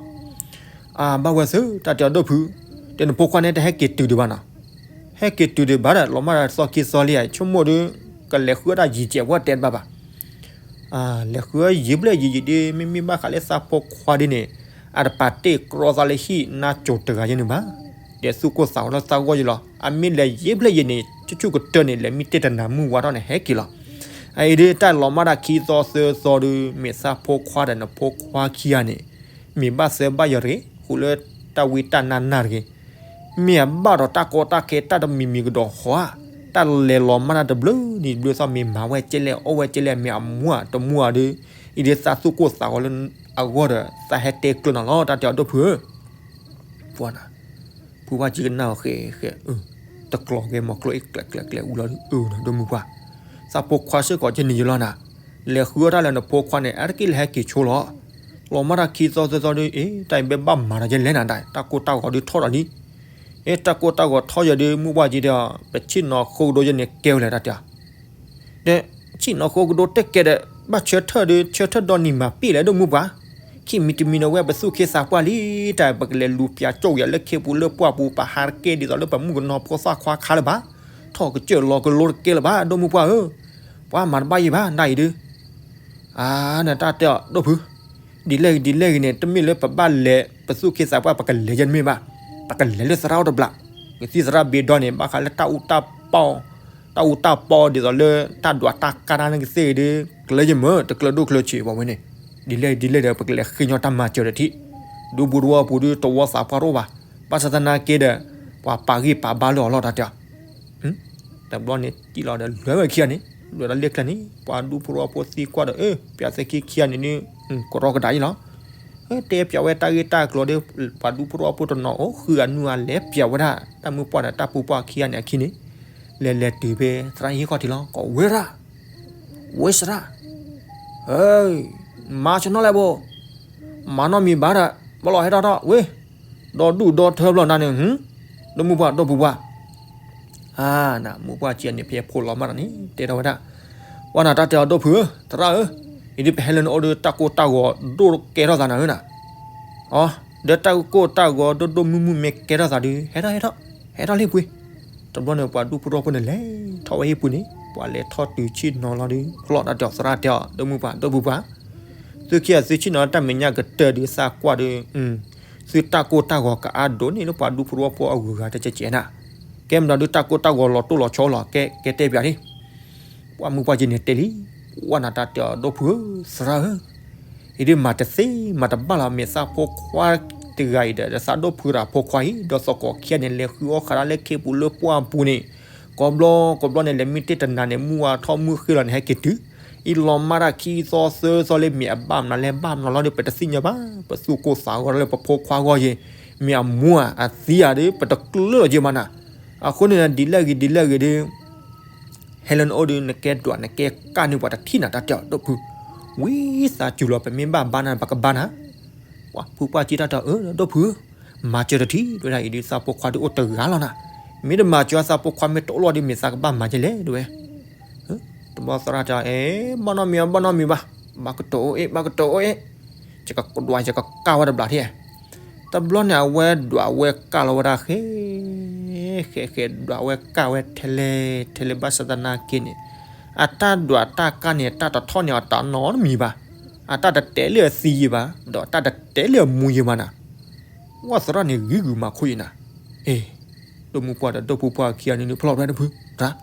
အ ဘၣ်ဝဲသု တၢ်တဲအီၤဒိၣ်ဖု, တဲနဖိခွါန့ၣ်တဟဲက့ၤတုၤဒံးဘၣ်နီၤ, ဟဲက့ၤတုၤဒံးဘၣ်ဒီး လီၤမၢ်ဒီးသီခံသီလံဧါ ဆိကမိၣ်ဒီး ကလဲၤဃုအီၣ်တၢ်ယံၤကဲးဝဲတဲတဘၣ်ဘၣ်. လဲၤဃုအီၣ်ယံၤဘျဲၣ်ယံၤယံၤဒီး မ့မ့ၢ်ဘၣ်ဃးလၢသးဖိခွါဒ်န့ၣ် အတပာ်တ့ၢ်ကြီသးလၢဟံၣ်နါစိၤတဂၤယဲန့ၣ်ဘၣ်. ဒီးသူၣ်ကိၢ်သးဂီၤလၢသးဂီၢ်ယဲလီၤ. အမ့ၢ်လဲၤယံၤဘျဲၣ်ယံၤန့ၣ် ဆူၣ်ဆူၣ်ကတၢၢ်န့ၣ် လဲၤမံတ့ၢ်တနၤမုၢ်ဝါထီၣ်န့ၣ် ဟဲက့ၤလီၤ. အအံၤဒ်တၢ်လီၤမၢ်ဒၣ်ခံသီသၢသီဒီး မ့ၢ်သးဖိခွါဒီးနဖိခွါခံဂၤန့ၣ် မ့ၢ်ဘၣ်သၢဘၣ်ယဲၢ်တဂ့ၤ, ဃုာ်လၢတၢ်ဝံတၢ်နါနါတဂ့ၤ မ့ၢ်အဘၣ်ဒီးတၢ်ကီတၢ်ခဲတၢ်တမံၤမံၤကဒီးဟီဧါ, တၢ်လဲၤလီၤမၢ်တၢ်တဘျုးနံၤတဘျုးသီ မ့ၢ်မၤဝဲကဲလဲၣ်အီၣ်ဝဲကဲလဲၣ် မ့ၢ်အမူဧါတမူဧါဒီး အံၤဒ်သးသူၣ်ကိၢ်သးဂီၤလၢအဂီၢ်ဒီး သးဟဲတဲကျၢၤနၤလီၤ တၢ်တဲအီၤဒိၣ်ဖုဧၢ. ပှၤနၤ, ဖုဘၣ်ကံကနၣ်အီၤဃဲဃဲ, တကျိၤကဲမီၤကျိအ့ၣ်ကျဲးကျဲးကျဲးအူလီၤဒုးအၢနၤဒိၣ်မုၢ်ပှၢ်, သးဖိခွါစ့ၢ်ကီးကန့ၣ်ယလီၤနၤ, လဲၤဃုအီၣ်တၢ်လၢနဖိခွါန့ၣ် အါတက့ၢ်လၢဟဲက့ၤဆိလီၤ. လီၤမၢ်တၢ်ခံသီသၢသီဒီး အ့ တၢ်အံၤဘဲဘၣ်မၤဒီးယဲလဲၣ်နၤဒၣ် တၢ်ကိၢ်တၢ်ဂီၤဒုးထီၣ်ဒီးလံ. အ့ တၢ်ကိၢ်တၢ်ဂီၤထီၣ်ယဲဒီး မုၢ်ပှၢ်ကံဒီး ပဆ့ၣ်နီၤဃိကဒိယဲန့ၣ်ကဲဝဲလဲၣ်တၢ်တဲအီၤ ဒီး ဆ့ၣ်နီၤဃိကဒိတကဲဒီး ဘၣ်ဆၢထၢၣ်ဒီး ဆၢထၢၣ်ဒီနံၤမၤပ့ၢ်လဲၣ်ဒိၣ်မုၢ်ပှၢ်, ခံမံၤတမံၤန့ၣ်ဝဲပသူၣ်ခ့သးပှၢ်လံ, တၢ်ပကလဲၤလူၤပၠးကၠိၣ်ယၤလၢခ့ပူၤလၢပှၢ်ပူၤ ပဟးတကဲဒ်သိးလၢပမုၣ်ကနီၤဖိသၣ်ခွါခါလၢၤဘၣ်, ထီၣ်ကစၢၢ်လီၤကလိတကဲလၢၤဘၣ် ဒိၣ်မုၢ်ပှၢ်ဧၢ, ပှၤမၤတဘၣ်ယံၤဘၣ် နၤအံၤဒုး အါ နတၢ်တဲအီၤဒိၣ်ဖု, ဒ်လဲၣ်ဂ့ၤဒ်လဲၣ်ဂ့ၤန့ၣ် တမ့ၢ်လၢပဘၣ်လဲၤ ပသူၣ်ခ့သးပှၢ် ပကလဲၤယဲတမ့ၢ်ဘၣ်, ပကလဲၤလၢသရၣ်အိၣ်တဘျီ, ကသံၣ်သရၣ်ဘ့ဒီန့ၣ် ဘၣ်ဃးလၢတၢ်အူတၢ်ပီ, တၢ်အူတၢ်ပီဒ်သိးလၢတၢ်ဒွးတၢ်ကါတၢ်န့ၣ်ကသ့ၣ်ဒီး ကျဲယမၢ တကျဲဒိၣ်ကျဲဆံးဘၣ်ဝဲန့ၣ်, ဒ်လဲၣ်ဒ်လဲၣ်ဒီး ပကလဲၤဃ့ညီတၢ်မၤစၢၤဒီးထံၣ်, ဒူပူၤတဝီပူၤဒုး တဝီသးပှၢ်တအိၣ်ဘၣ်, ဘၣ်ဆၣ်သနာ်က့ဒီး ပှၤပာ်ဂံၢ်ပာ်ဘါလၢအီၤလီၤတၢ်တဲအီၤ တဘျီန့ၣ် စံၣ်လီၤဒီးလွဲဝဲခံဂၤန့ၣ် လွဲဒီးလ့ၣ်ကျဲန့ၣ် ပှၤဒူဖိသဝီဖိသံကွၢ်ဒီး အၢ ပၠးသ့ခံခံဂၤန့ၣ်ဒုး ကရီကဒါယံၤလီၤ. တဲပၠးဝဲတၢ်ဂ့ၢ်တၢ်ကျိၤဒီး ပှၤဒူဖိသဝီဖိတနီၤအိၣ်ဃုဂၤနွံဂၤလဲၤပၠးဝဲဒၣ် တၢ်မုၢ်ပှၢ်ဒီးတၢ်ပူၤပှၢ်ခံဂၤန့ၣ်အခံန့ၣ် လဲၤလဲၤတုၤဖဲသရၣ်ဟံၣ်ခီၣ်ထံးလီၤ ကိးဝဲဒၣ် ဝဲသရၣ် မၤဆနီၣ်လဲၣ်ဘိ မၤနီတမံၤဘၣ်ဒီး ဘၣ်လီၤဟဲထီၣ်ထီၣ်ဝ့ၢ် ဒီဒူၣ်ဒီထၢဘျီနၤန့ၣ် ဒိၣ်မုၢ်ပှၢ်ဒိၣ်ပူၤပှၢ် အါ နမုၢ်ပှၢ်ကံန့ၣ် ဖဲဖိလီၤမၢ်တၢ်န့ၣ် တဲထီၣ်ဝဲဒၣ် ပှၤနၤတၢ်တဲအီၤဒိၣ်ဖုဧၢ သရၣ်ဧၢ အံၤဒ်ပဟဲလၢနအိၣ်ဒီးတၢ်ကိၢ်တၢ်ဂီၤဒိၣ်ကဲထီၣ်သးနၤဧၢနၤ အီ ဒီးတၢ်ကိၢ်တၢ်ဂီၤဒိၣ်ဒိၣ်မုၢ်မုၢ်မ့ၢ်ကဲထီၣ်သးဒီး ဟဲထီၣ်ဟဲထီၣ် ဟဲထီၣ်လံပှ့ၤ တဘျီန့ၣ် ပှၤဒူဖိသဝီဖိန့ၣ်လဲၤထီၣ်ဝဲဟံၣ်ပူၤန့ၣ် ပှၤလဲၤထီၣ်တုၤဆ့ၣ်နီၤလီၤဒီး ဖျီၣ်တၢ်တဲအီၤသရၣ်တဲအီၤ ဒိၣ်မုၢ်ပှၢ်ဒိၣ်ပူၤပှၢ် သုခံဂၤသုဆ့ၣ်နီၤတၢ်မဲာ်ညါကတၢၢ်ဒီးသးကွၢ်ဒီး သုတၢ်ကိၢ်တၢ်ဂီၤကအါဒိၣ်န့ၣ်လၢပှၤဒူဖိသဝီဖိအဂုၤအဂၤတကဲးကဲးနၤ ကဲမဒီးဒုးတၢ်ကိၢ်တၢ်ဂီၤလီၤတိၢ်လီၤဆီလီၤ ကဲကဲတဲပၠးလံ ပှၤမုၢ်ပှၢ်ကံန့ၣ်တဲလံ ပှၤနၤတၢ်တဲအီၤဒိၣ်ဖုဧၢ သရၣ်ဧၢ အံၤဒ်မၤတသ့မၤတဘၣ်လီၤ မ့ၢ်သးဖိခွါတဂၤအံၤဒီး သးဒိၣ်ဖုတၢ်ဖိခွါအံၤ ဒီးသကိးခံဂၤန့ၣ် လဲၤဃုအီၣ်ဃးတၢ်လၢခ့ပူၤလၢပှၢ်ပူၤန့ၣ် ကိးဘျီကိးဘျီန့ၣ် လဲၤမံတ့ၢ်တနၤန့ၣ် မုၢ်ဝါထီၣ်မုၢ်ဃ့လီၤန့ၣ် ဟဲက့ၤတုၤ အံၤလီၤမၢ်တၢ်ခံသီသၢသီလၢ မ့ၢ်အဘၣ်မနုၤလဲၣ်ဘၣ်မနုၤလီၤဒီး ပတသ့ၣ်ညါဘၣ်. ပသူၣ်ကိၢ်သးဂီၤလၢပဖိခွါဂီၢ်ယဲ, မ့ၢ်အမူဧါအသံဧါဒီး ပတကျၢၢ်လီၤက့ၤမးနၤ. အဃိန့ၣ် ဒ်လဲၣ်ဂ့ၤဒ်လဲၣ်ဂ့ၤဒီး ဟဲလၢနအိၣ်ဒီး နကဲဒွးနကဲကၢ်န့ၢ်ပှၤတထံၣ်နၤ တၢ်တဲအီၤ ဒိၣ်ဖု, ဝံသးစူၤလီၤ ပမ့ၢ်ဘၣ်ဘါနၤ ပကဘါနၤ. ပှၤဖုပှၢ်ကံတၢ်တဲအီၤ အၢ ဒိၣ်ဖုဧၢ, မၤစၢၤတထံၣ် တဲဝဲဒၣ်အံၤဒီး သးဖိခွါဒုးအိၣ်တဂၤလီၤနၤ. မ့ၢ်တမၤစၢၤသးဖိခွါ မ့ၢ်တအိၣ်လီၤဒီး မ့ၢ်သးကဘၣ်မၤကဲလဲၣ် တဲဝဲ. တဘျီသရၣ်တဲအီၤ အဲ ဘၣ်နီတမံၤဘၣ် ဘၣ်နီတမံၤဘၣ်, ဘၣ်ကတိၤအိၣ်အ့ၣ် ဘၣ်ကတိၤအိၣ်အ့ၣ်, ယကဒွးယကကၢ်ဝဲတဘျီထံၣ်. တဘျီန့ၣ် အဝဲဒွးဝဲကၢ်လီၤဝဲဒၣ်ဃဲ ဃဲဃဲဒွးဝဲကၢ်ဝဲထဲလဲၣ်ထဲလဲၣ် ဘၣ်ဆၣ်သနာ်က့န့ၣ် အတၢ်ဒွးတၢ်ကၢ်န့ၣ် တၢ်တထီၣ်န့ၢ်အီၤတၢ်နီတမံၤဘၣ်. အတၢ်တတဲလၢအသံယံၤဘၣ်, ဒီးတၢ်တတဲလၢအမူယံၤဘၣ်နၤ. ဝဲသရၣ်န့ၣ်ဂံၤဂုာ်မၤခိၣ်အံၤနၤ, အ့ ဒိၣ်မုၢ်ပှၢ်ဒီးဒိၣ်ဖုပှၢ်ခံဂၤန့ၣ် ဖျီၣ်ဖျါတဖု,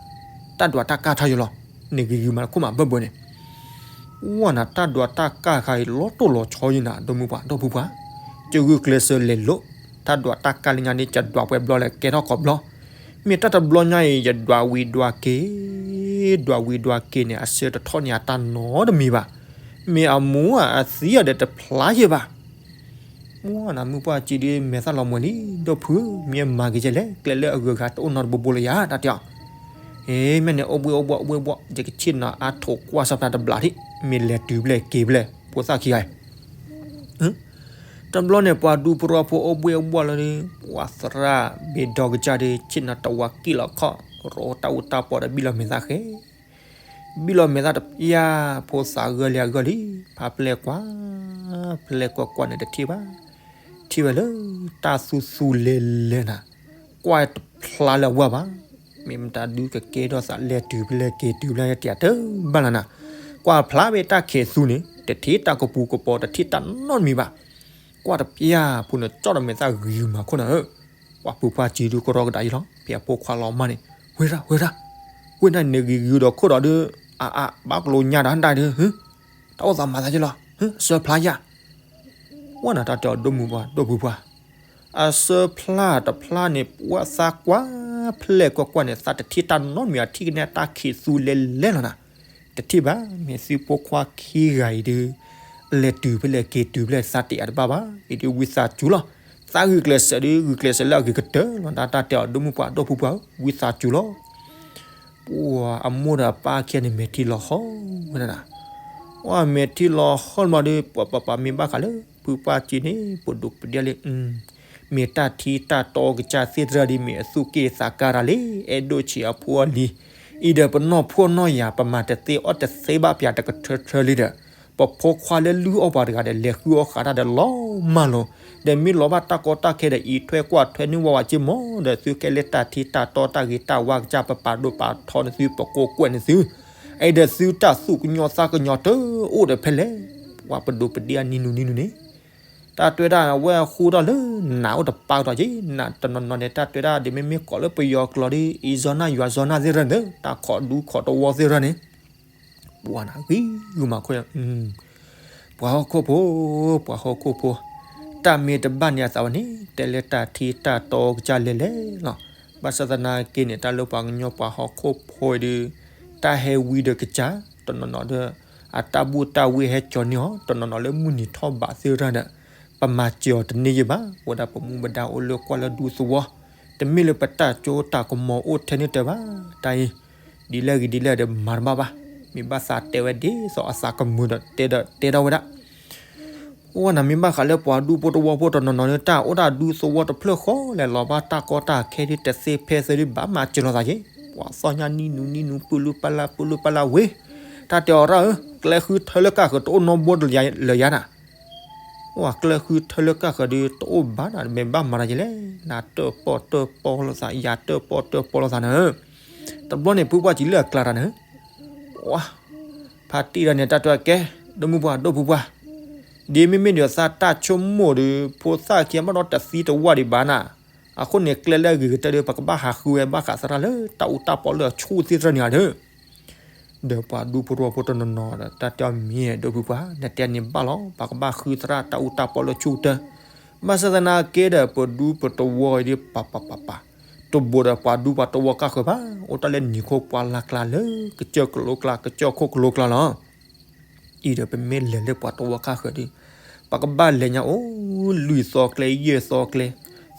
တၢ်ဒွးတၢ်ကၢ်ထီၣ်ယလီၤ, န့ၣ်ဂံၤဂုာ်မၤခိၣ်မးဘၢၣ်ဘၢၣ်န့ၣ်. ဝဲနၤ တၢ်ဒွးတၢ်ကၢ်ခါအံၤ လီၤတိၢ်လီၤဆီယံၤနၤ ဒိၣ်မုၢ်ပှၢ်ဒိၣ်ဖုပှၢ်, ကဂုာ်ကျဲးစၢးလဲၤလိာ်, တၢ်ဒွးတၢ်ကၢ်လၢညါန့ၣ် ကဒွးပှဲၤဘျီလဲၣ် ကဲထီၣ်ကိးဘျီ, မ့ၢ်တၢ်တဘျီညါအံၤ ယဒွးဝံၤဒွးက့ၤ, ဒွးဝံၤဒွးက့ၤန့ၣ် အဆၢတထီၣ်န့ၢ်အတၢ်နီတမံၤဘၣ်. မ့ၢ်အမူအသံအီၤဒီးတဖျါယံၤဘၣ်. မုၢ်နၤမုၢ်ပှၢ်ကံဒုးမဲာ်သၣ်လီၤမှဲၤလံ, ဒိၣ်ဖုဧၢ, မ့ၢ်မၤက့ၤကဲလဲၣ်, ကျဲလၢအဂုၤအဂၤတအိၣ်နီတဘိဘိလၢၤယၤ တၢ်တဲအီၤ. အ့ မ့ၢ်န့ၣ် အိၣ်ဘှံးအိၣ်ဘှီၣ်အိၣ်ဘှံးအိၣ်ဘှီၣ်, ယကဆ့ၣ်နီၤအါထိးကွၢ်စီဖျါတဘျီထံၣ်, မ့ၢ်လဲၤတုၤဖဲလဲၣ်က့ၤဖဲလဲၣ် ဖိသၣ်ခံဂၤအံၤ တဘျီန့ၣ် ပှၤဒူဖိတဝီဖိအိၣ်ဘှံးအိၣ်ဘှီၣ်လီၤဒီး ပှၤသရၣ်ဘ့ၣ်ဒီကစၢ်ဒီး ဆ့ၣ်နီၤတဝၤကံၣ်လီၤခီၣ်, ရိတၢ်အူတၢ်ပီဒီးဘံၣ်လီၤမဲာ်သၣ်ဃဲ, ဘံၣ်လီၤမဲာ်သၣ်တပျၢ်, ဖိသၣ်ဂၢၢ်လံအဂၢၢ်လံ, ဖးဖျဲၣ်ကွၢ်, ဖျဲၣ်ကွၢ်ကွၢ်န့ၣ်တထံၣ်ဘၣ်, ထံၣ်ဝဲလၢတၢ်သူသူလဲၤလဲၤနၤ, ကွၢ်တဖျါလၢအဝဲဘၣ်. မ့ၢ်မတၤဒုးကကဲထီၣ်သးလဲၤတုၤဖဲလဲၣ်က့ၤတုၤဖဲလဲၣ် တၢ်တဲဘၣ်လၢနၤ, ကွၢ်ဖျါဖဲတၢ်ခဲးသူန့ၣ် တထံၣ်တၢ်ကပူၤကပီၤ တထံၣ်တၢ်နီတမံၤဘၣ်. ကွၢ်တပျၢ်ဖိန့ၣ် ကၠီၣ်ဒီးမဲာ်သၣ်ဂံၤမၤခိၣ်နၤဧၢ, ပှၤဖုပှၢ်ကံဒုးကရီကဒါယံၤလီၤ ဖဲအဖိခွါလီၤမၢ်န့ၣ်, ဝဲဒၣ် ဝဲဒၣ်, ဝဲဒၣ်န့ၣ်ဂံၤဂံၤဒီးခိၣ်ဒီးဒီး, အါအါ ဘၣ်ကလိညါဒီးဒၣ်ဒီး, တၢ်အိၣ်သးမၤသးယံၤလီၤ, အဆၢဖျါယၤ ဝဲနၤတၢ်တဲအီၤ ဒိၣ်မုၢ်ပှၢ်ဒိၣ်ဖုပှၢ်, အဆၢဖျါတဖျါန့ၣ် ပှၤသးကွၢ်ဖျဲၣ်ကွၢ်ကွၢ်န့ၣ် သးတထံၣ်တၢ်နီတမံၤ အထံၣ်ကန့ၢ်တၢ်ခံးသူလဲၤလဲၤလီၤနၤ, တထံၣ်ဘၣ်. မ့ၢ်သုဖိခွါခံဂၤအံၤဒီး လဲၤတုၤဖဲလဲၣ်က့ၤတုၤဖဲလဲၣ် သးတ့ၢ်အတဘၣ်ဘၣ်, အံၤဒီးဝံသးစူၤလီၤ, သးဂုာ်ကျဲးစၢးဒီး ဂုာ်ကျဲးစၢးလၢအဂ့ၤကတၢၢ်လီၤ တၢ်တဲအီၤ ဒိၣ်မုၢ်ပှၢ်ဒိၣ်ဖုပှၢ်ဧၢ ဝံသးစူၤလီၤ. ပှၤအမိၢ်ဒီးအပၢ်ခံဂၤန့ၣ် မဲာ်ထံလီၤဟီၣ်ဝဲဒၣ်နၤ, ဝဲမဲာ်ထံလီၤဟီၣ်မးဒီး ပှၤပၤပၤမ့ၢ်ဘၣ်ဃးလၢ ဖုပှၢ်ကံန့ၣ် ပဒိးပဒ့လံ, မ့ၢ်တၢ်ထံတၢ်တီကစၢ်သ့ၣ်တဖၣ်ဒီး မ့ၢ်အသူၣ်က့ၣ်သးကါတၢ်လံ, အဲၣ်ဒိၣ်ဆံးအဖိအလံၤ, အံၤဒီးပနီၢ်ဖှီၣ်နီၢ်ယာ် ပမၤတသ့အီၣ်တသ့ဘၣ်ပၠးတကထၢထၢလံဒီး ပဖိခွါလၢလုၢ်အီၣ်ပှၤတဂၤဒီး လဲၤဃုအီၣ်ဃာ်တၢ်ဒီးလီၤမၢ်လီၤ, ဒီးမ့ၢ်လီၤဘၣ်တၢ်ကီတၢ်ခဲဒီး အံးထွဲကွၢ်ထွဲန့ၢ်ဝဲဝဲက့မး, ဒီးသုကဲလၢတၢ်ထံတၢ်တီတၢ်ဂ့ၤတၢ်ဝါကစၢ် ပပာ်ဒိၣ်ပာ်ထီနသု ပကိးကွဲးနသု, အံၤဒီးသုတၢ်သူၣ်ကညီၤသးကညီၤတအိၣ်ဒီးဖဲလဲၣ်, ပှၤပဒိးပဒ့အနံၤနုၤနံၤနုၤန့ၣ် တၢ်တဲဒၣ်ဝဲဃူထီၣ်လၢနးအိၣ်တပာ်ကဒီးက့ၤ, နးတနီၤနီၤန့ၣ် တၢ်တဲဒၣ်ဒ်မ့မ့ၢ်ကိးလၢပယီၤကျိာ်ဒီး အံၤဇီနၢ်ယွၤဇီနၢ်သ့ၣ်တဖၣ်န့ၣ် တၢ်ခိးဒူခိးတဝီသ့ၣ်တဖၣ်န့ၣ် ပှၤနၤဂံၢ်ဂုာ်မၤခိၣ်, ပှၤဟီၣ်ခိၣ်ဖိ, ပှၤဟီၣ်ခိၣ်ဖိ, တၢ်မ့ၢ်တဘၣ်န့ၣ်အသးဝဲန့ၣ် တဲလၢတၢ်ထံတၢ်တီကစၢ်လဲၤလဲၤလီၤ. ဘၣ်ဆၣ်သနာ်က့န့ၣ် တၢ်လၢပှၤကညီပှၤဟီၣ်ခိၣ်ဖိအံၤဒီး တၢ်ဟဲဝံဒီးကစၢ် တနီၤနီၤဒီး အတၢ်ဘူၣ်တၢ်ဝံဟဲကၠီၤန့ၢ်အီၤ တနီၤနီၤလၢမုၢ်နံၤထီၣ်ဘးသ့ၣ်တဖၣ်ဒီး ပမၤစၢၤအီၤတန့ၢ်ယံၤဘၣ်. ဝဲဒၣ်ပမူပဒါအိၣ်လၢကွၢ်လၢဒူသဝီ, တမ့ၢ်လၢပတၢ်စိတၢ်ကမီၤအိၣ်ထဲန့ၣ်တၢ်ဘၣ်. တၢ်အံၤ ဒ်လဲၣ်ဂ့ၤဒ်လဲၣ်ဒီးမၤတဘၣ်ဘၣ်. မ့ၢ်ဘၣ်သးတဲဝဲဒ်သိးအသးကမုာ်ဒီးတဲဒီးတဲထီၣ်ဝဲဒၣ် အိၣ်နၤမ့ၢ်ဘၣ်ဃးလၢပှၤဒူဖိတဝီဖိတနီၤနီၤလၢတၢ်အိၣ်တၢ်ဒူသဝီတဖျၢၣ်ဃီလဲၣ် လီၤဘၣ်တၢ်ကီတၢ်ခဲဒ်တသ့ဖဲသ့ဒ်ဘၣ်မၤစၢၤလိာ်သးက့ၤ, ပှၤသီၣ်ညါနံၣ်နုၤနံၣ်နုၤ ပုၢ်လုၢ်ပၢ်လၢ်ပုၢ်လုၢ်ပၢ်လၢ်ဝ့ၤ, တၢ်တဲအီၤရၣ်ဧၢ, ကျဲဃုထၢလၢကၢ်ဃၢၤတအိၣ်နီဘိတလၢယၤနၤ, အိၣ်ကျဲဃုထၢလၢကၢ်ဃၢၤဒီးတအိၣ်ဘၣ်နၤ မ့ၢ်ဘၣ်မၤတၢ်က့ၤလဲၣ်, နၤတၢၣ်ပီၣ်တၢၣ်ပီလိာ်သး ယၤတၢၣ်ပီၣ်တၢၣ်ပီလိာ်သးနၤဧၢ, တဘျီန့ၣ် ဖုပှၢ်စံးလၢအကျါတၢ်နၤဧၢ ဖါတံၢ်ဒီးန့ၣ် တၢ်တဲကဲ, ဒိၣ်မုၢ်ပှၢ်ဒိၣ်ဖုပှၢ်, ဒ်မ့မ့ၢ်ဒီးသးတၢ်ဆိကမိၣ်ဒီး ဖိသၣ်ခံဂၤဘၣ်ဒီးတသံတဝၢ်ဒံးဘၣ်နၤ, အဃိန့ၣ် ကျဲလၢအဂ့ၤကတၢၢ်ဒီး ပကဘၣ်ဟးဃုဝဲဘၣ်ဃးသရၣ်လၢတၢ်အူတၢ်ပီလၢအဆူၣ်သ့ၣ်တဖၣ်န့ၣ်ဧါဒီး ဒီးပှၤဒူဖိတဝီဖိတနီၤနီၤဒီး တၢ်တဲအီၤမ့ၢ်ဒိၣ်ဖုပှၢ် နတဲန့ၣ်ဘၣ်လီၤပှၤကဘၣ်ဃုသရၣ်တၢ်အူတၢ်ပီလၢဆူၣ်ကတၢၢ်, ဘၣ်ဆၣ်သနာ်က့ဒီး ပဒူပတဝီအံၤဒ်ပၤပၤပၤပၤ, တဘိးဒီးပှၤဒူပှၤတဝီကၢ်ဃၢၤဘၣ်, အိၣ်တၢ်လၢနံၤခိပှၢ်လၢ်ကျါလၢ ကစၢၢ်ကလိကျါ ကစၢၢ်ခိၣ်ကလိကျါလီၤ. အံၤဒီးပမ့ၢ်လဲၤလၢပှၤသဝီခါဃၢၤဒီး ပကဘၣ်လဲၤညါအိၣ် လွံၢ်သီကျဲ ယဲၢ်သီကျဲ,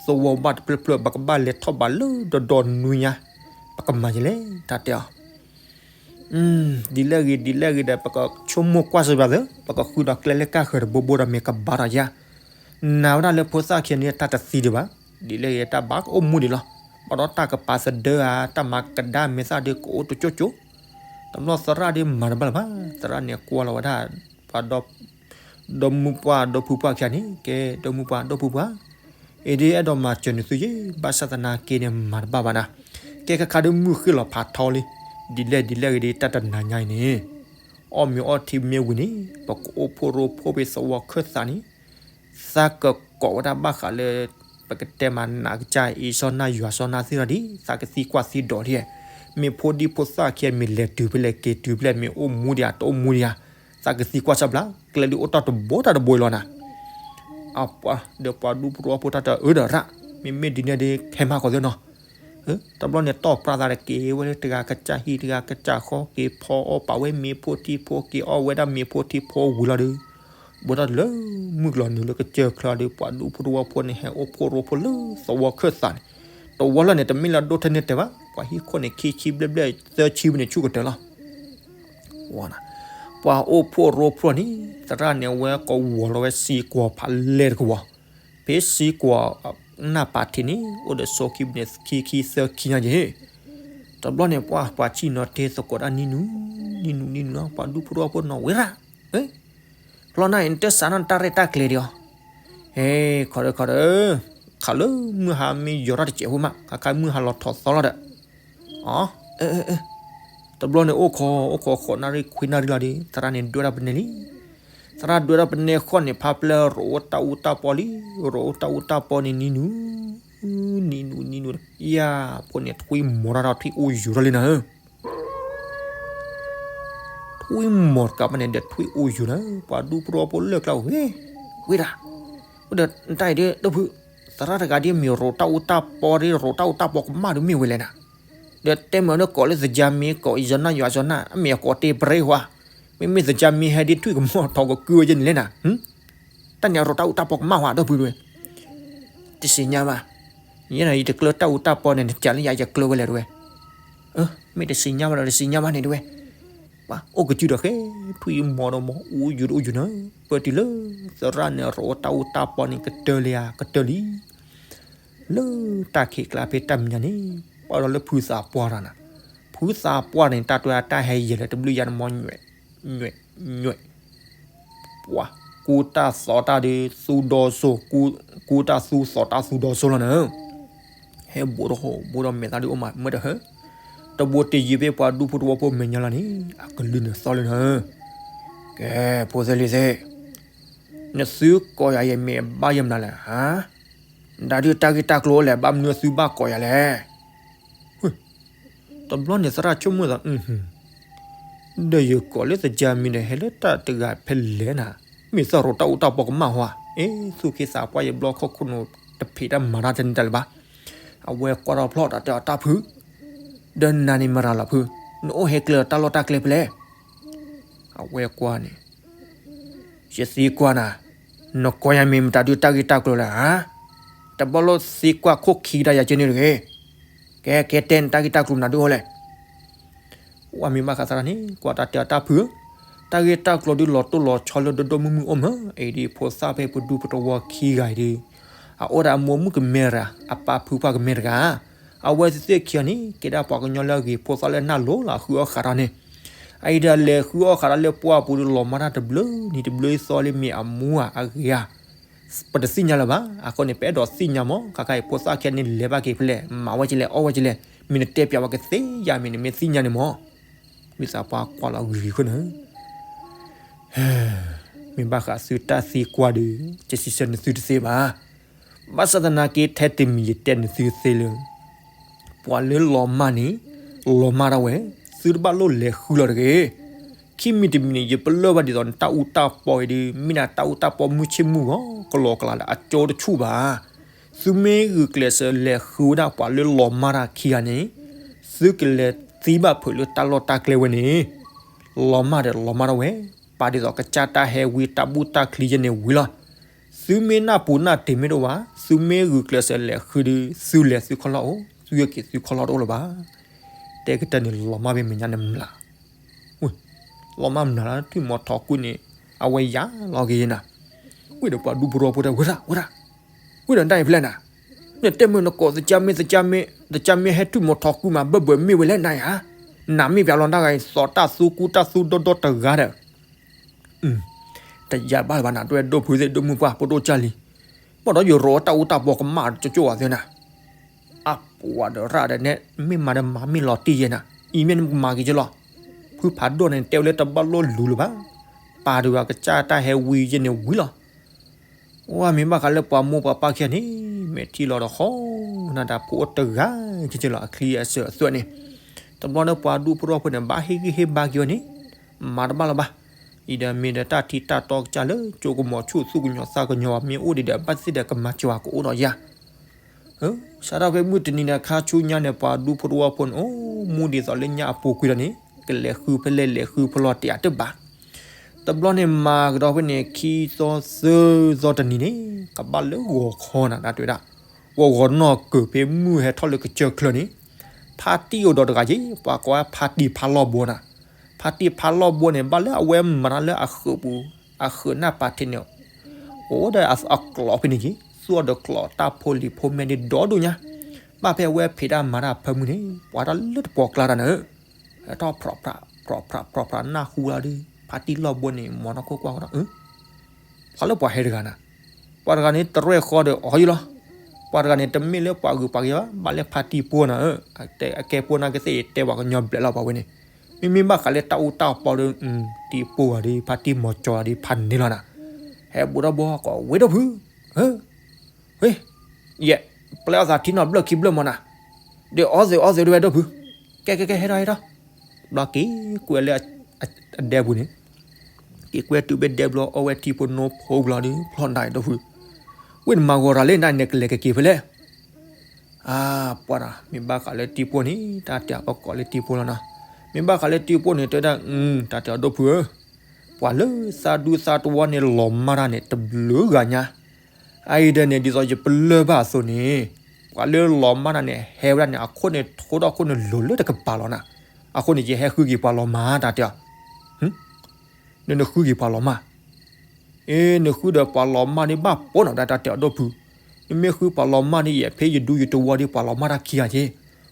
သဝီဘၣ်တဖျၢၣ်ဖျၢၣ် ပကဘၣ်လဲၤထီၣ်ဘးလၢဒီဒီနွံညါ, ပကမၤယလဲၣ် တၢ်တဲအီၤ. ဒ်လဲၣ်ဂ့ၤ ဒ်လဲၣ်ဂ့ၤဒီး ပကဆိကမိၣ်ကွၢ်စၢၤဘၣ်သၢ ပကဃုဒီးကျဲလၢကၢ်ဃၢၤတဘိဘိဒီး မ့ၢ်ကဘၣ်ဒီးယၤ, နာ်ဝဲဒၣ်လၢဖိသၣ်ခံဂၤန့ၣ် တၢ်တသံဒံးဘၣ်, ဒ်လဲၣ်ဂ့ၤတၢ်ဘၣ်ကအိၣ်မူဒံးလီၤ. ဘၣ်ဒီးတၢ်ကပာ်သဒၢဧါ တၢ်မၤကဒါမဲာ်သၣ်ဒီးကအိၣ်တကၠိကၠိ, တဘျီသရၣ်ဒီးမၤတဘၣ်လၢၤဘၣ်, သရၣ်န့ၣ်ကွၢ်လီၤဝဲဒၣ် ပှၤ ဒီမုၢ်ပှၢ်ဒီဖုပှၢ်ခံဂၤန့ၣ် ကဲ ဒီမုၢ်ပှၢ်ဒီဖုပှၢ်, အ့ဒ့အဲၣ်ဒိးမၤစၢၤနသုယ့ၣ် ဘၣ်ဆၣ်သနာ်က့န့ၣ် မၤတဘၣ်ဘၣ်နၤ, ကဲခါခါဒီးမုၢ်ဃ့ၢ်လီၤဖးထီလံ, ဒ်လဲၣ်ဒ်လဲၣ်ဂ့ၤဒီး တၢ်တနၤညါအံၤန့ၣ် အီၣ်မ့ၤအီထံမ့ၢ်ဝံၤန့ၣ် ပကအိၣ်ဖှိၣ်ရိဖှိၣ်ဖဲသဝီခၢၣ်သးန့ၣ်, သးကကိးဝဲဒၣ်ဘၣ်ဃးလၢ ပကတဲမးနးကစၢ်အ့စီနၢ်ယွၤစီနၢ်သ့ၣ်ဒီး သးကသံကွၢ်သံဒိးဒံး, မ့ၢ်ဖိဒံဖိသၣ်ခံဂၤမ့ၢ်လဲၤတုၤဖဲလဲၣ်က့ၤတုၤဖဲလဲၣ် မ့ၢ်အိၣ်မူဒံးဧါ တအိၣ်မူဒံးဧါ, သးကသံကွၢ်စၢ်ဘျါ, ကျဲဒုးအိၣ်တၢ်တဘိတၢ်တဘိလီၤနၤ အပှၤဒီးပှၤဒူဖိတဝီဖိတၢ်တအၢဒီးရၣ်, မ့မ့ၢ်ဒ်န့ၣ်ဒီး ခဲမးကီးသ့နီၤ, တဘျီန့ၣ် တီၢ်ပြးသးဒီးက့ၤဝဲလၢတဂၤကစၢ်ဟံၣ်တဂၤကစၢ်ဃီ က့ၤဖီအီၣ်ပာ်ဝဲမ့ၤဖိထံဖိ က့ၤအီၣ်ဝဲဒၣ်မ့ၤဖိထံဖိဝံၤလီၤဒီး, ဘၣ်တၢ်လၢမုၢ်ကလီၤနုာ်လၢကစၢၢ်ချၢဒီး ပှၤဒူဖိတဝီဖိန့ၣ် ဟဲအိၣ်ဖှိၣ်ရိဖှိၣ်လၢသဝီခၢၣ်သးန့ၣ်, တဝီလၢ်န့ၣ် တမ့ၢ်လၢဒိၣ်ထဲန့ၣ်တဲဘၣ်, ပှၤဟံၣ်ခိၣ်န့ၣ် ခံဆံဘျဲၣ်ဘျဲၣ် သၢဆံဝံၤန့ၣ်ဆူၣ်ကတၢၢ်လီၤ ပှၤအိၣ်ဖှိၣ်ရိဖှိၣ်န့ၣ် သရၣ်န့ၣ် အဝဲကဝီၤလီၤဝဲစံကွီၤဖးလဲၢ်တကဝီၤ, ဖဲစံကွီၤ နၢ်ပာ်ထံးန့ၣ် အိၣ်ဒီးစီခံဘုန့ၣ် ခံခံသၢခံညါယဲၢ်, တဘျီန့ၣ် ပှၤပှၤဆံၣ်နီၤတ့သကိးတၢ်နံၤနုၤ, နံၤနုၤနံၤနုၤလီၤ ပှၤဒူဖိတဝီဖိနီၤဝဲရၣ်, လီၤနၤအံၤ နတစးနီၤနတၢ်ရဲၣ်တၢ်ကျဲၤဒံးအီၤ, ဟဲ ခီဒီးခီဒီး, ခးလၢမုၢ်ဟါမ့ၢ်ယီၤထီၣ်တစဲးဖိမး ခါခါမုၢ်ဟါလီၤထီၣ်သီလီၤဒီး, အ တဘျီန့ၣ်အိၣ်ခိး အိၣ်ခိးဃိးနၣ်ရံၣ်ခွံနၣ်ရံၣ်လီၤဒီး သရၣ်န့ၣ်ဒွဲၣ်ထီၣ်ပနဲလံ, သရၣ်ဒွဲၣ်ထီၣ်ပနဲဃီန့ၣ် ဖးပျဲၢ်ရိးအိၣ်တၢ်အူတၢ်ပီလံ, ရိးအိၣ်တၢ်အူတၢ်ပီန့ၣ်နံၤနုၤ, နံၤနုၤနံၤနုၤ, ယၤ ဖိန့ၣ်ထွံၣ်မီၤတၢ်ဒီးထွံၣ်အိၣ်ယူၤထီၣ်လံနၤဧၢ ထွံၣ်မီၤတကးဘၣ်န့ၣ်ဒီးထွံၣ်အိၣ်ယူၤနၤ, ပှၤဒူဖိတဝီဖိလၢာ်ကျါဝဲ, ဝဲဒၣ်, အိၣ်ဒီးနတၢ်အံၤဒီး ဒီပုၢ်, သရၣ်တဂၤဒ်အမ့ၢ်ရိးတၢ်အူတၢ်ပီဒီး ရိးတၢ်အူတၢ်ပီကမၣ်ဒီးမ့ၢ်ဝဲလဲၣ်နၤ, ဒီးတဲမ့ၢ်အီၤဒီးကိးလၢသကၤမ့ၢ်ကိးယီၤနၢ်ယွၤစီနၢ် အမ့ၢ်အကိးတ့ပရ့ဟီဧါ, မ့မ့ၢ်သကၤမ့ၢ်ဟဲဒ်ထွံၣ်ကမီၤထီၣ်ကကုဝဲယဲန့ၣ်လဲၣ်နၤ, တၢ်န့ၣ်အရိးတၢ်အူတၢ်ပီကမၣ်ဟီဧါ ဒီပုၢ်တဝဲ တသ့ၣ်ညါဘၣ်, ယဲန့ၣ်ယတကျၢၤတၢ်အူတၢ်ပီန့ၣ် နကးလၢယၤယကျၢၤဝဲလဲၣ်တဝဲ, မ့ၢ်တသ့ၣ်ညါဘၣ်ဒီးတသ့ၣ်ညါဘၣ်န့ၣ်တဝဲ, ပှၤအိၣ်ကစုဒီးဃဲ ထွံၣ်မီၤဒီးမီၤ အိၣ်ယူၤတအိၣ်ယူၤနၤ, ပၢၢ်တုၤလၢ သရၣ်န့ၣ်ရိးတၢ်အူတၢ်ပီန့ၣ် ကတၢၢ်လံဧါ ကတၢၢ်လံ လၢတၢ်ခံးကျါဖဲတၢ်မဲာ်ညါန့ၣ် ပှၤဒီးလၢဖုသးပှၢ်တဂၤနၤ, ဖုသးပှၢ်န့ၣ် တၢ်တွဲအတၢ်ဟဲယဲၢ်လၢတဘျုးယၤန့ၣ်မီၤ ညွဲ့ညွဲ့ညွဲ့, ပှၤ ကူတၢ်သီတၢ်ဒီးသူဒီစိၤ, ကူတၢ်သူသီတၢ်သူဒီစိၤလီၤနၤ, ဟဲဘိးတဟီၣ်ဘိးဒီးမဲာ်သၣ်ဒုးအိၣ်မး မ့ၢ်တဟၢ တဘိတယံၤဖဲပှၤဒူဖိတဝီဖိမဲာ်ညါလီၤန့ၣ် အကလုၢ်န့ၣ်သီလံနၤ, ကဲ ဖိသ့ၣ်လံၤသ့ၣ် နသုကိးယၤယဲမ့ၢ်ဘၣ်ယဲမနုၤလဲၣ်ဧါ, နတၢ်ဒုးတၢ်ဂ့ၢ်တၢ်ကျိၤအိၣ်လဲၣ် ဘၣ်မနုၤသုဘၣ်ကိးယၤလဲၣ်, တဘျီန့ၣ်သရၣ်ဆိကမိၣ်သး, ဒီးယကိးလၢသကၤမံၤဒီးဟဲလၢတၢ်တဂၤဖဲလဲၣ်နၤ, မ့ၢ်သရိးတၢ်အူတၢ်ပီကမၣ်ဟီဧါ, အ့ သူၣ်က့သးပှၢ်ယဘျီခီခိၣ်နူာ် တဖံးတၢ်မၤတၢ်တန့ၢ်တၢ်လၢၤဘၣ်, အဝဲကွၢ်ထီၣ်ဖျီၣ်တၢ်တဲအီၤတၢ်ဖုး, ဒီးနၤန့ၣ်မတၤလီၤဖုး, နအိၣ်ဟဲကျဲတၢ်လီၢ်တၢ်ကျဲဖဲလဲၣ်, အဝဲကွၢ်န့ၣ် ယသံကွၢ်နၤ, နကိးယၤမ့ၢ်မတၤဒုးတၢ်ဂ့ၢ်တၢ်ကျိၤလဲၣ်ဧါ, တဘျီလၢသံကွၢ်ခိၣ်ခံကဒါယၤကဲန့ၣ်တဂ့ၤ, ကဲ ကဲတဲနတၢ်ဂ့ၢ်တၢ်ကျိၤမနုၤဒုးအိၣ်လဲၣ်, ပှၤမ့ၢ်ဘၣ်ဃးသရၣ်န့ၣ် ကွၢ်တၢ်တဲအီၤတၢ်ဖုး, တၢ်ဂ့ၢ်တၢ်ကျိၤဒုးလီၤတိၢ်လီၤဆီလၢဒိၣ်ဒိၣ်မုၢ်မုၢ်အိၣ်မး, အံၤဒ်ဖိသၣ်ဖဲပဒူပတဝီခံဂၤအံၤဒုး, အအိၣ်ဒီးအမိၢ်မုၣ်ကမဲတဂၤ, အပၢ်ဖုပှၢ်ကမဲတဂၤ, အဝဲသ့ၣ်ခံဂၤန့ၣ် ကဲဒၣ်ပှၤကညီလၢအဂ့ၤဖိသၣ်လၢနၢ်လိၤလီၤ အဃုအီၣ်ဃးတၢ်န့ၣ်, အအံၤဒီးလဲၤဃုအီၣ်ဃးတၢ်လၢပှၢ်ပူၤဒီးလီၤမၢ်တၢ်တဘျုးနံၤတဘျုးသီလၢမ့ၢ်အမူအဂ့ၤဧါ, ပတသ့ၣ်ညါလၢၤဘၣ်, အဃိန့ၣ် ပအဲၣ်ဒိးသ့ၣ်ညါမး ခါခါအံၤဖိသၣ်ခံဂၤန့ၣ်လဲၤဘၣ်က့ၤဖဲလဲၣ် မၤဝဲကလဲၣ် အီၣ်ဝဲကလဲၣ်, မ့ၢ်နတဲပျးဝဲကသ့ယါမ့ၢ်နမ့ၢ်သ့ၣ်ညါန့ၣ်မး, ဝံသးပှၢ်ကွၢ်လီၤဂ့ၤဂ့ၤဃိန့ၣ် မ့ၢ်ဘၣ်ဃးသုတၢ်သံကွၢ်ဒီး ယစံးဆၢနသုတသ့ဘၣ်. ဘၣ်ဆၣ်သနာ်က့ ထဲတမံၤယတဲနသုသ့လၢ ပှၤလၢလီၤမၢ်န့ၣ် လီၤမၢ်ဒၣ်ဝဲ, သုတဘၣ်လိၣ်လဲၤဃုလီၤတဂ့ၤ. ခံမံၤတမံၤန့ၣ် ယပလၢၢ်ဘၣ်ဒ်သိးနတၢ်အူတၢ်ပီအံၤဒီး မ့ၢ်ဒၣ်တၢ်အူတၢ်ပီမုၢ်ဆ့ၣ်မုၢ်ဂီၤ ကလီကလီလၢအကၠိတဆူၣ်ဘၣ်. သုမ့ၢ်ဂုာ်ကျဲးစၢးလဲၤဃုဝဲဒၣ်ပှၤလၢလီၤမၢ်တၢ်ခံဂၤန့ၣ် သုကလဲၤသံဘၣ်ဖုးလၢတၢ်လီၢ်တၢ်ကျဲဝဲန့ၣ် လီၤမၢ်ဒီးလီၤမၢ်ဒၣ်ဝဲ ပာ်ဒ်သိးကစၢ်တၢ်ဟဲဝံတၢ်ဘူၣ်တၢ်ချံယဲန့ၣ်ဝံၤလီၤ. သုမ့ၢ်နၢ်ပူၤနၢ်တ့ၢ်မ့ၢ်တအိၣ်ဘၣ်, သုမ့ၢ်ဂုာ်ကျဲးစၢးလဲၤဃုဒီး သုလဲၤသုခီၣ်လီၢ်အိၣ်, သုက့ၤသုခီၣ်လီၢ်တအိၣ်လၢၤဘၣ်. တဲကတၢၢ်န့ၣ်လီၤမၢ်ဖဲမဲာ်ညါန့ၣ်မျး လီၤမၢ်မျးလၢထွံၣ်မီၤထီၣ်ကွံာ်န့ၣ် အဝဲယၤလီၤက့ၤနၤ, ဝံၤဒီးပှၤဒူဖိတဝီဖိတဲ ဝဲဒၣ် ဝဲဒၣ်, ဝံၤဒီးနတၢ်အံၤဖဲလဲၣ်နၤ, နတဲမုၢ်နကိးသကၢ်မ့ၢ်သကၢ်မ့ၢ် သကၢ်မ့ၢ်ဟဲထွံၣ်မီၤထီၣ်ကွံာ်မး ဘၢၣ်ဘၢၣ်မ့ၢ်ဝဲလဲၣ်နၤဧါ, နမ့ၢ်ပျးလီၤတၢ်ဂၤအံၤ သီးတၢ်သူကူတၢ်သူဒီဒီတဂၤဒီး တယၤဘၣ်လၢၤဘၣ်နၤ တဲဝဲဒိၣ်ဖုသ့ၣ်ဒိၣ်မုၢ်ပှၢ်ဖိဒိၣ်ကၢ်လံ, ဘၣ်ဒီးယရိးတၢ်အူတၢ်ပီကမၣ်ကၠိကၠိဝဲသ့ၣ်နၤ, အပှၤဒီးရၣ်ဒီးနဲ မ့ၢ်မၤဒီးမၤမ့ၢ်လီၤတံၢ်ယဲနၤ, အံၤမ့ၢ်နမၤက့ၤကလီၤ, ဖုဖးဒိၣ်န့ၣ်တဲဝဲလၢတဘၣ်လိၣ်လူၤလၢၤဘၣ်, ပာ်ဒုးဝဲကစၢ်တၢ်ဟဲဝံယဲန့ၣ်ဝံၤလီၤ. ဝဲမ့ၢ်ဘၣ်ဃးလၢပှၤမိၢ်ပှၤပၢ်ခံဂၤန့ၣ် မဲာ်ထံလီၤဒီးဃီ နတၢ်ဖိအိၣ်တဂၤက့ၤကလီၤ အချံအစၢၤအသွဲၣ်န့ၣ်, တဘျီလၢပှၤဒူဖိတဝီဖိန့ၣ် ဘၣ်ဟ့ၣ်ဂံၢ်ဟ့ၣ်ဘါက့ၤဝဲန့ၣ် မၤတဘၣ်လၢၤဘၣ်, အံၤဒီးမ့ၢ်ဒီးတၢ်ထံတၢ်တီကစၢ်လၢကၠိကမီၤဆူၣ်သူၣ်ကညီၤသးကညီၤဘၣ် မ့ၢ်အိၣ်ဒံးဒီးဘၣ်သ့ၣ်ဒီးကမၤစၢၤဝဲကအိၣ်ဒီးယၤ စးထီၣ်ဖဲမုၢ်တနံၤန့ၣ် ခါဆူညါန့ၣ် ပှၤဒူဖိတဝီဖိန့ၣ် အိၣ်မူဒ်သိးလၢညါအပူၤကွံာ်ဒီးန့ၣ် ကလဲၤဃုဖဲလဲၣ်လဲၤဃုဖဲလဲၣ်တယၤတဘၣ်. တဘျီန့ၣ်မၤကဒီးဖဲန့ၣ် ခံသီသၢသီတနံၤန့ၣ် ကဘၣ်လၢဂီၤခီနၤ နတဲဝဲဒၣ်, ဂီၤဂီၤနီၢ်ကၢၢ်ဖဲမုၢ်ဟဲထီၣ်လၢကစၢၢ်ချၢန့ၣ် ဖါတံၢ်အိၣ်ဒီးတဂၤက့ၤ ပှၤကိးဝဲဖါတံၢ်ဖါလီၢ်ဘိနၤ, ဖါတံၢ်ဖါလီၢ်ဘိန့ၣ် ဘၣ်လၢအဝဲမၤတၢ်လၢအဃၢၤပူၤ, အဃၢၤနၢ်ပာ်ထံးန့ၣ် အိၣ်ဒီးအကျိးဖဲန့ၣ်က့ၤ သူၣ်အီၤဒီးကျိးတၢ်ဖိလံၤဖိမဲာ်ဒ်ဒီဒိၣ်ညါ, ဘၣ်ဖဲအဝဲဖံးတၢ်မၤတၢ်အဖၢမုၢ်န့ၣ် ပှၤတၢ်လၢတပိာ်ကျါတၢ်န့ၣ်, ထီၣ်ဖြးဖြးဖြးဖြးဖြးနၢ်ဟူလီၤဒီး ဖါတံၢ်လီၢ်ဘိန့ၣ် မ်နီၢ်ခိၣ်ကွၢ်ဃီဒီး ဖဲလၢပှၤဟဲတဂၤနၤ, ပှၤတဂၤန့ၣ် တရဲၣ်ဃီဒီးအီၤယံလီၤ, ပှၤတဂၤန့ၣ် တမ့ၢ်လၢပှၤဂုၤပှၤဂၤဘၣ် ဘၣ်လၢဖါတံၢ်ပိၢ်နၤဧၢ, အကဲပိၢ်နၤကသ့ၣ်တဲပှၤကညီဘျဲးလီၤပှၤဝဲန့ၣ်, မ့မ့ၢ်ဘၣ်ဃးလၢတၢ်အူတၢ်ပီဒီး တံၢ်ပိၢ်ဂၤဒီး ဖါတံၢ်မီၤကၠီၤဒီး ဖးန့ၢ်လီၤနၤ, ဟဲဘူးထီၣ်ဘီကီးဝဲဒိၣ်ဖု, ဝ့, ယဲ, ပျဲအီၣ်သးထံနီၤဘျၢၣ်ခံဘျၢၣ်မးနၤ, ဒီးအီၣ်သ့အီၣ်သ့ဒ်ဝဲဒိၣ်ဖု, ကဲကဲကဲ ဟဲထီၣ်ဟဲထီၣ်, ဘျီက့ၤကွဲးလၢအဒဲပူၤန့ၣ်, က့ၤကွဲးတုၤဖဲဒဲဘျီ အီဝဲထံဖိနိဖိဘျီဒီး ဖျီၣ်နၤဒိၣ်ဖု, ဝ့ၢ်နမၤဂီၤတၢ်လၢနၤန့ၣ် ကလဲၤကက့ၤဖဲလဲၣ် အါ, ပှၤဒီး မ့ၢ်ဘၣ်ဃးလၢတံၢ်ပိၢ်န့ၣ် တၢ်တဲအီၤပကိးလၢတံၢ်ပိၢ်လီၤနီၤ, မ့ၢ်ဘၣ်ဃးလၢတံၢ်ပိၢ်န့ၣ် တဲဒၣ်, တၢ်တဲအီၤဒိၣ်ဖုဧၢ, ပှၤလၢသးဒူသးတဝီန့ၣ် လီၤမၢ်တၢ်န့ၣ် တဘျုးဂၤညါ, အအံၤဒီးန့ၣ် ဒ်သိးယပလၢၢ်ဘၣ်အသိးန့ၣ်, ပှၤလၢလီၤမၢ်တၢ်န့ၣ် ဟဲဝဲဒၣ်န့ၣ် အခိၣ်န့ၣ် ထိဒီးခိၣ်န့ၣ် လိၤလၢတကပၤလီၤနၤ, အဃိန့ၣ် ယဟဲဃုက့ၤပှၤလီၤမၢ် တၢ်တဲအီၤ နနဃုက့ၤပှၤလီၤမၢ်, အ့ နဃုဒီးပှၤလီၤမၢ်န့ၣ်ဘၣ်ပိာ်နီၤ တၢ်တဲအီၤဒိၣ်ဖု, နမ့ၢ်ဃုပှၤလီၤမၢ်န့ၣ် ယဖဲယဒူယတဝီဒီးပှၤလီၤမၢ်တၢ်ခံဂၤက့,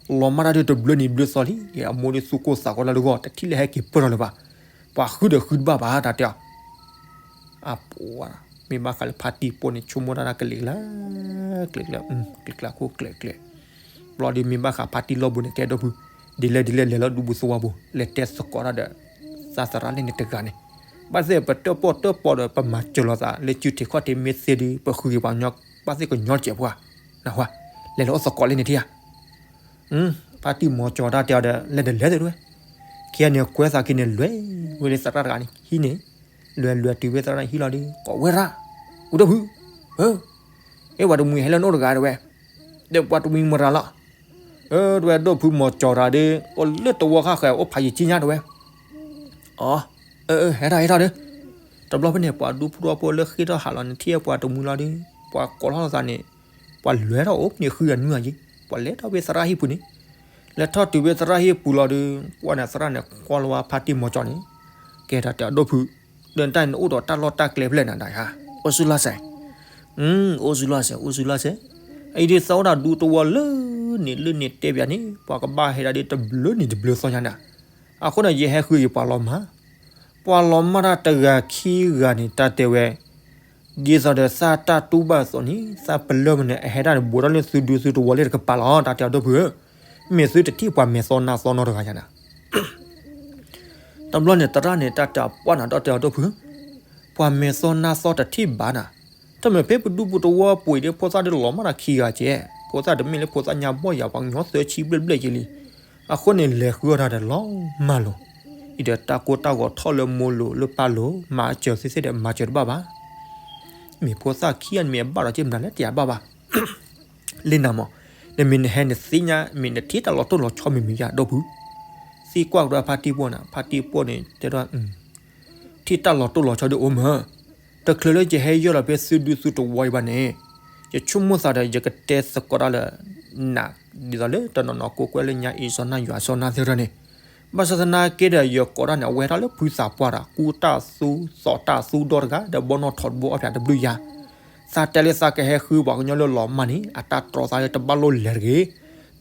လီၤမၢ်တၢ်ဒီးတဘျုးနံၤဘျုးသီလံ, အမိၢ်ဒီးသူၣ်ကိၢ်သးဂီၤလၢတဂီၢ် တထံၣ်လၢဟဲက့ၤပၢၢ်ထီၣ်လၢၤဘၣ်, ပှၤဃုဒီးဃုတဘၣ်ဘၣ် တၢ်တဲအီၤ အပှၤ, မ့ၢ်ဘၣ်ဃးလၢဖါတံၢ်ပိၢ်န့ၣ် ဆိကမိၣ်တၢ်ကလဲာ်ကျဲ, ကျဲာ်ကျဲာ်, ကျဲာ်ကျဲာ်ခိၣ်ကျဲာ်ကျဲာ်, ဘျီဒီးမ့ၢ်ဘၣ်ဃးဖါတံၢ်လီၢ်ဘိန့ၣ် ကဲဒိၣ်ဖု, ဒ်လဲၣ်ဒ်လဲၣ်လဲၤလီၤဒူပူၤသဝီပူၤ လဲၤတဲသကိးတၢ်ဒီး သးသရၣ်လၢန့ၣ်တဂၤန့ၣ်, ဘၣ်သ့ၣ်ပတၢၣ်ပီၣ်တၢၣ်ပီၣ်ဒီးပမၤစၢၤလိာ်သးလၢစုထံးခီၣ်ထံးမ့ၢ်သ့ဒီး ပဃုက့ၤပှၤကညီ ဘၣ်သ့ၣ်ကညီတစဲးဖိဧါ, နၢ်ဟူဧါ, လဲၤလီၤအိၣ်သကိးလၢန့ၣ်ထံဧါ ဖါတံၢ်မီၤကၠီၤတၢ်တဲအီၤဒီး လဲၤတလဲၤသ့ၣ်တဝဲ, ခံဂၤန့ၣ်ကွဲသးခံန့ၣ် လဲၤဝဲလၢသရၣ်တဂၤန့ၣ်ဟံၣ်န့ၣ်, လဲၤလဲၤတုၤဖဲသရၣ်န့ၣ်ဟံၣ်လီၤဒီး ကိးဝဲရၣ်, အိၣ်ဒိၣ်ဖု, ဟၢ, အ့ ပှၤတမှံၤဟဲလၢနအိၣ်တဂၤတဝဲ, ဒီးပှၤတမှံၤမတၤလီၤ, အၢ တဝဲဒိၣ်ဖုမီၤကၠီၤတၢ်ဒီး အိၣ်လၢတဝီခါဃဲၤ အိၣ်ဖးယံာ်ကံညါတဝဲ, အီ, အၢ အၢ ဟဲထီၣ်ဟဲထီၣ်ဒီး, တဘျီဖဲန့ၣ် ပှၤဒူဖိတဝီဖိလၢဃ့ထီၣ်ဟးလီၤန့ၣ် ထံၣ်ပှၤတမှံၤလီၤဒီး ပှၤကိးလီၤသးန့ၣ်, ပှၤလဲၤထီၣ်အိၣ်ဖဲန့ၣ်ဃုဂၤနွံဂၤက့, ပှၤလဲၤထီၣ်ဖဲသရၣ်ဟံၣ်ပူၤန့ၣ်, လဲၤထီၣ်တုၤဖဲသရၣ်ဟံၣ်ပူၤလီၤဒီး ပှၤန့ၣ်သရၣ်န့ၣ်ကွၢ်လီၤဝဲဖါတံၢ်မီၤကၠီၤန့ၣ်, ကဲတၢ်တဲအီၤဒိၣ်ဖု, ဒီးတၢ်န့ၣ်အိၣ်ဒီးတၢ်လီၢ်တၢ်ကျဲဖဲလဲၣ်နၤဒၣ်ဧါ, အိၣ်ဆူၣ်လီၢ်စဲး အိၣ်ဆူၣ်လီၢ်စဲး အိၣ်ဆူၣ်လီၢ်စဲး, အအံၤဒ်သိးအိၣ်ဒၣ်ဒူသဝီလၢန့ၣ်လၢန့ၣ်တဲပၠးန့ၣ် ပှၤကဘၣ်ဟဲဒၣ်ဒ်တဘျုးနံၤတဘျုးသီညါနၤ, အဃိန့ၣ် ယဟဲဃုက့ၤပှၤလီၤမၢ်, ပှၤလီၤမၢ်တၢ်တဂၤခံဂၤန့ၣ် တၢ်တဲဝဲ, ဒ်သိးဒီးသးတၢ်တူၢ်ဘၣ်အသိးန့ၣ် သးပလၢၢ်မန့ၣ် အဟဲဒၣ်န့ၣ် ဘူးထီၣ်လၢသုဒူသုတဝီလၢတကပၤလီၤ တၢ်တဲအီၤဒိၣ်ဖုဧၢ, မ့ၢ်သုတထံၣ်ပှၤမဲာ်သီနါသီနီတဂၤညါနၤ တဘျီန့ၣ် သရၣ်န့ၣ် တၢ်တဲပှၢ်နၤဒီးတဲအီၤဒိၣ်ဖု, ပှၤမဲာ်သီနါသီတထံၣ်ဘၣ်နၤ, တမ့ၢ်ဖဲပဒူပူၤတဝီပူၤအံၤဒီး ဖိသၣ်ဒ်လီၤမၢ်တၢ်ခံဂၤကဲ, ဖိသၣ်တမ့ၢ်လၢဖိသၣ်ညါဘီၣ်ယၤ ပှၤကညီသၢဆံဘျဲၣ်ဘျဲၣ်က့လံ, အဃိန့ၣ် လဲၤဃုအီၣ်တၢ်ဒီးလီၤမၢ်လိၤ, အံၤဒီးတၢ်ကိၢ်တၢ်ဂီၤထီၣ်လၢမိၢ်လိၤလၢပၢ်လိၤ မၤစၢၤသ့သ့ဒီးမၤစၢၤတဘၣ်ဘၣ်, မ့ၢ်ဖိသၣ်ခံဂၤန့ၣ် မ့ၢ်အဘၣ်ဒီးက့မနုၤလဲၣ်တယၤဘၣ်ဘၣ် လၢနၤမး, နမ့ၢ်နဟဲနသ့ၣ်ညါ မ့ၢ်နထံၣ်တၢ်လီၤတိၢ်လီၤဆီမံၤမံၤယၤဒိၣ်ဖု, သံကွၢ်ကဒီးဖါတံၢ်ပိၢ်နၤ, ဖါတံၢ်ပိၢ်န့ၣ် တဲဒၣ်, ထံၣ်တၢ်လီၤတိၢ်လီၤဆီဒုးအိၣ်မး, တချုးလၢယဟဲယီၢ်လီၤဖဲသုဒုသုတဝီအံၤဘၣ်န့ၣ်, ယဆိကမိၣ်သးဒီး ယကတဲသကိးတၢ်လၢ နၤ ဒ်သိးလၢတနီၤနီၤ ကိးကွဲလၢညါအံၤ စီၤနၢ်ယွၤစီၤနၢ်သ့ၣ်တဖၣ်န့ၣ်, ဘၣ်ဆၣ်သနာ်က့ဒီး ယကိးတၢ်န့ၣ် အဝဲဟဲထီၣ်လၢဖုသးပှၢ်ဒီး ကူတၢ်သူသီၣ်တၢ်သူဒီတဂၤ ဒီးဘီနီၣ်ထိးတဘိအီၣ်ဖၠးတဘျုးယၤ, သးတဲလၢသးကဟဲဃုပှၤကညီလၢလီၤမၢ်န့ၣ် အတၢ်တြီသးလၢတဘၣ်လိၣ်လဲၤတဂ့ၤ,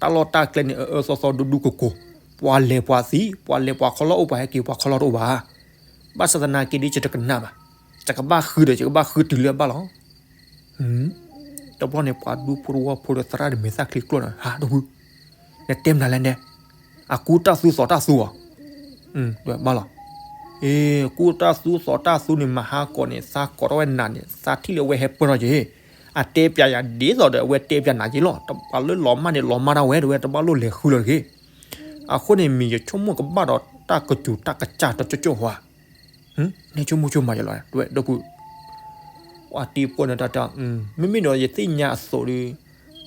တၢ်လီၢ်တၢ်ကျဲန့ၣ် အအၢသီသီဒူဒူကိၢ်ကိၢ်, ပှၤလဲၤပှၤသံ, ပှၤလဲၤပှၤခီလီၢ်အိၣ် ပှၤဟဲက့ၤပှၤခီလီၢ်တအိၣ်ဘၣ်. ဘၣ်ဆၣ်သနာ်က့ဒ်ယတကနၣ်ဘၣ်, ယကဘၣ်ဃုဒီး ယကဘၣ်ဃုတုၤလၢအဘၣ်လီၤ. တဘျီန့ၣ် ပှၤဒူဖိတဝီဖိဒီးသရၣ်တမဲာ်သၣ်ချံကျိၣ်န့ၣ် ဟး ဒီပုၢ်, နတဲမနုၤလဲၣ်နဲ, အကူတၢ်သူသီၣ်တၢ်သူဧါ, ဘၣ်လီၤ. အ့ ကူတၢ်သူသီၣ်တၢ်သူန့ၣ် မဟါကိးန့ၣ် သးကိးထီၣ်ဝဲနၤန့ၣ် သးထံၣ်လၢအဝဲဟဲပၢၢ်ထီၣ်က့ၤ, အတဲပၠးယၤဒ်သိးဒီး အဝဲတဲပၠးနၤက့ၤလီၤ. ပှၤလၢလီၤမၢ်န့ၣ် လီၤမၢ်ဒၣ်ဝဲ တဝဲတဘၣ်လိၣ်လဲၤဃုလီၤတဂ့ၤ. အဃိန့ၣ် မ့ၢ်ယဆိကမိၣ်ကဘၣ်ဒီးတၢ်ကစူၤတၢ်ကစၢ်တကၠိၣ်ကၠိၣ်ဧါ. နဆိကမိၣ်ဆိကမးယလီၤ တဝဲ ဒီပုၢ်. ပှၤတံၤဖိန့ၣ်တၢ်တဲ, မ့မ့ၢ်ဒီးယသ့ၣ်ညါအသိးဒီး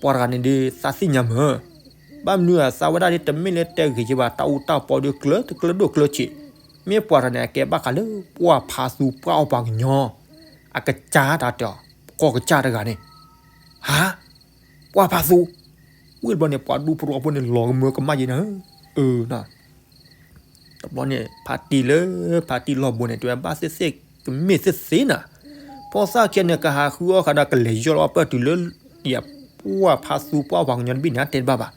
ပှၤတဂၤန့ၣ်ဒီး သးသ့ၣ်ညါမး, ဘၣ်မနုၤဧါ သးဝဲဒၣ်ဒီးတမ့ၢ်လၢတဲဂ့ၤက့ၤဘၣ် တၢ်အူတၢ်ပီဒီးကျၢၤတကျၢၤဒိၣ်ကျၢၤဆံး, မ့ၢ်ပှၤတဂၤန့ၣ် အကဲဘၣ်ဃးလၢပှၢ်ဖးသူပှၢ်အီၣ်ပှၤကညီ အကစၢ်တၢ်တဲအီၤ ကီၢ်ကစၢ်တဂၤန့ၣ်, ဟါ, ပှၢ်ဖးသူ, ဝံၤတဘျီန့ၣ် ပှၤဒူဖိတဝီဖိန့ၣ် လီၤကမၢကမၣ်က့ၤနၤဧၢ, အၢ တဘျီန့ၣ် ဖါတံၢ်လၢ ဖါတံၢ်လီၢ်ဘိန့ၣ် တဲဝဲဘၣ်သ့ၣ်သ့ၣ် ကမ့ၢ်သ့ၣ်သ့ၣ်နၤ, ဖိသၣ်ခံဂၤန့ၣ် ကဟးဃုအီၣ်ဃးဒီး ကလဲၤယီၢ်လီၤပၢၢ်တုၤလၢ ယပှၢ်ဖးသူပှၢ်ပှၤကညီတဘ့ၣ်န့ၣ် အတဲတဘၣ်ဘၣ်.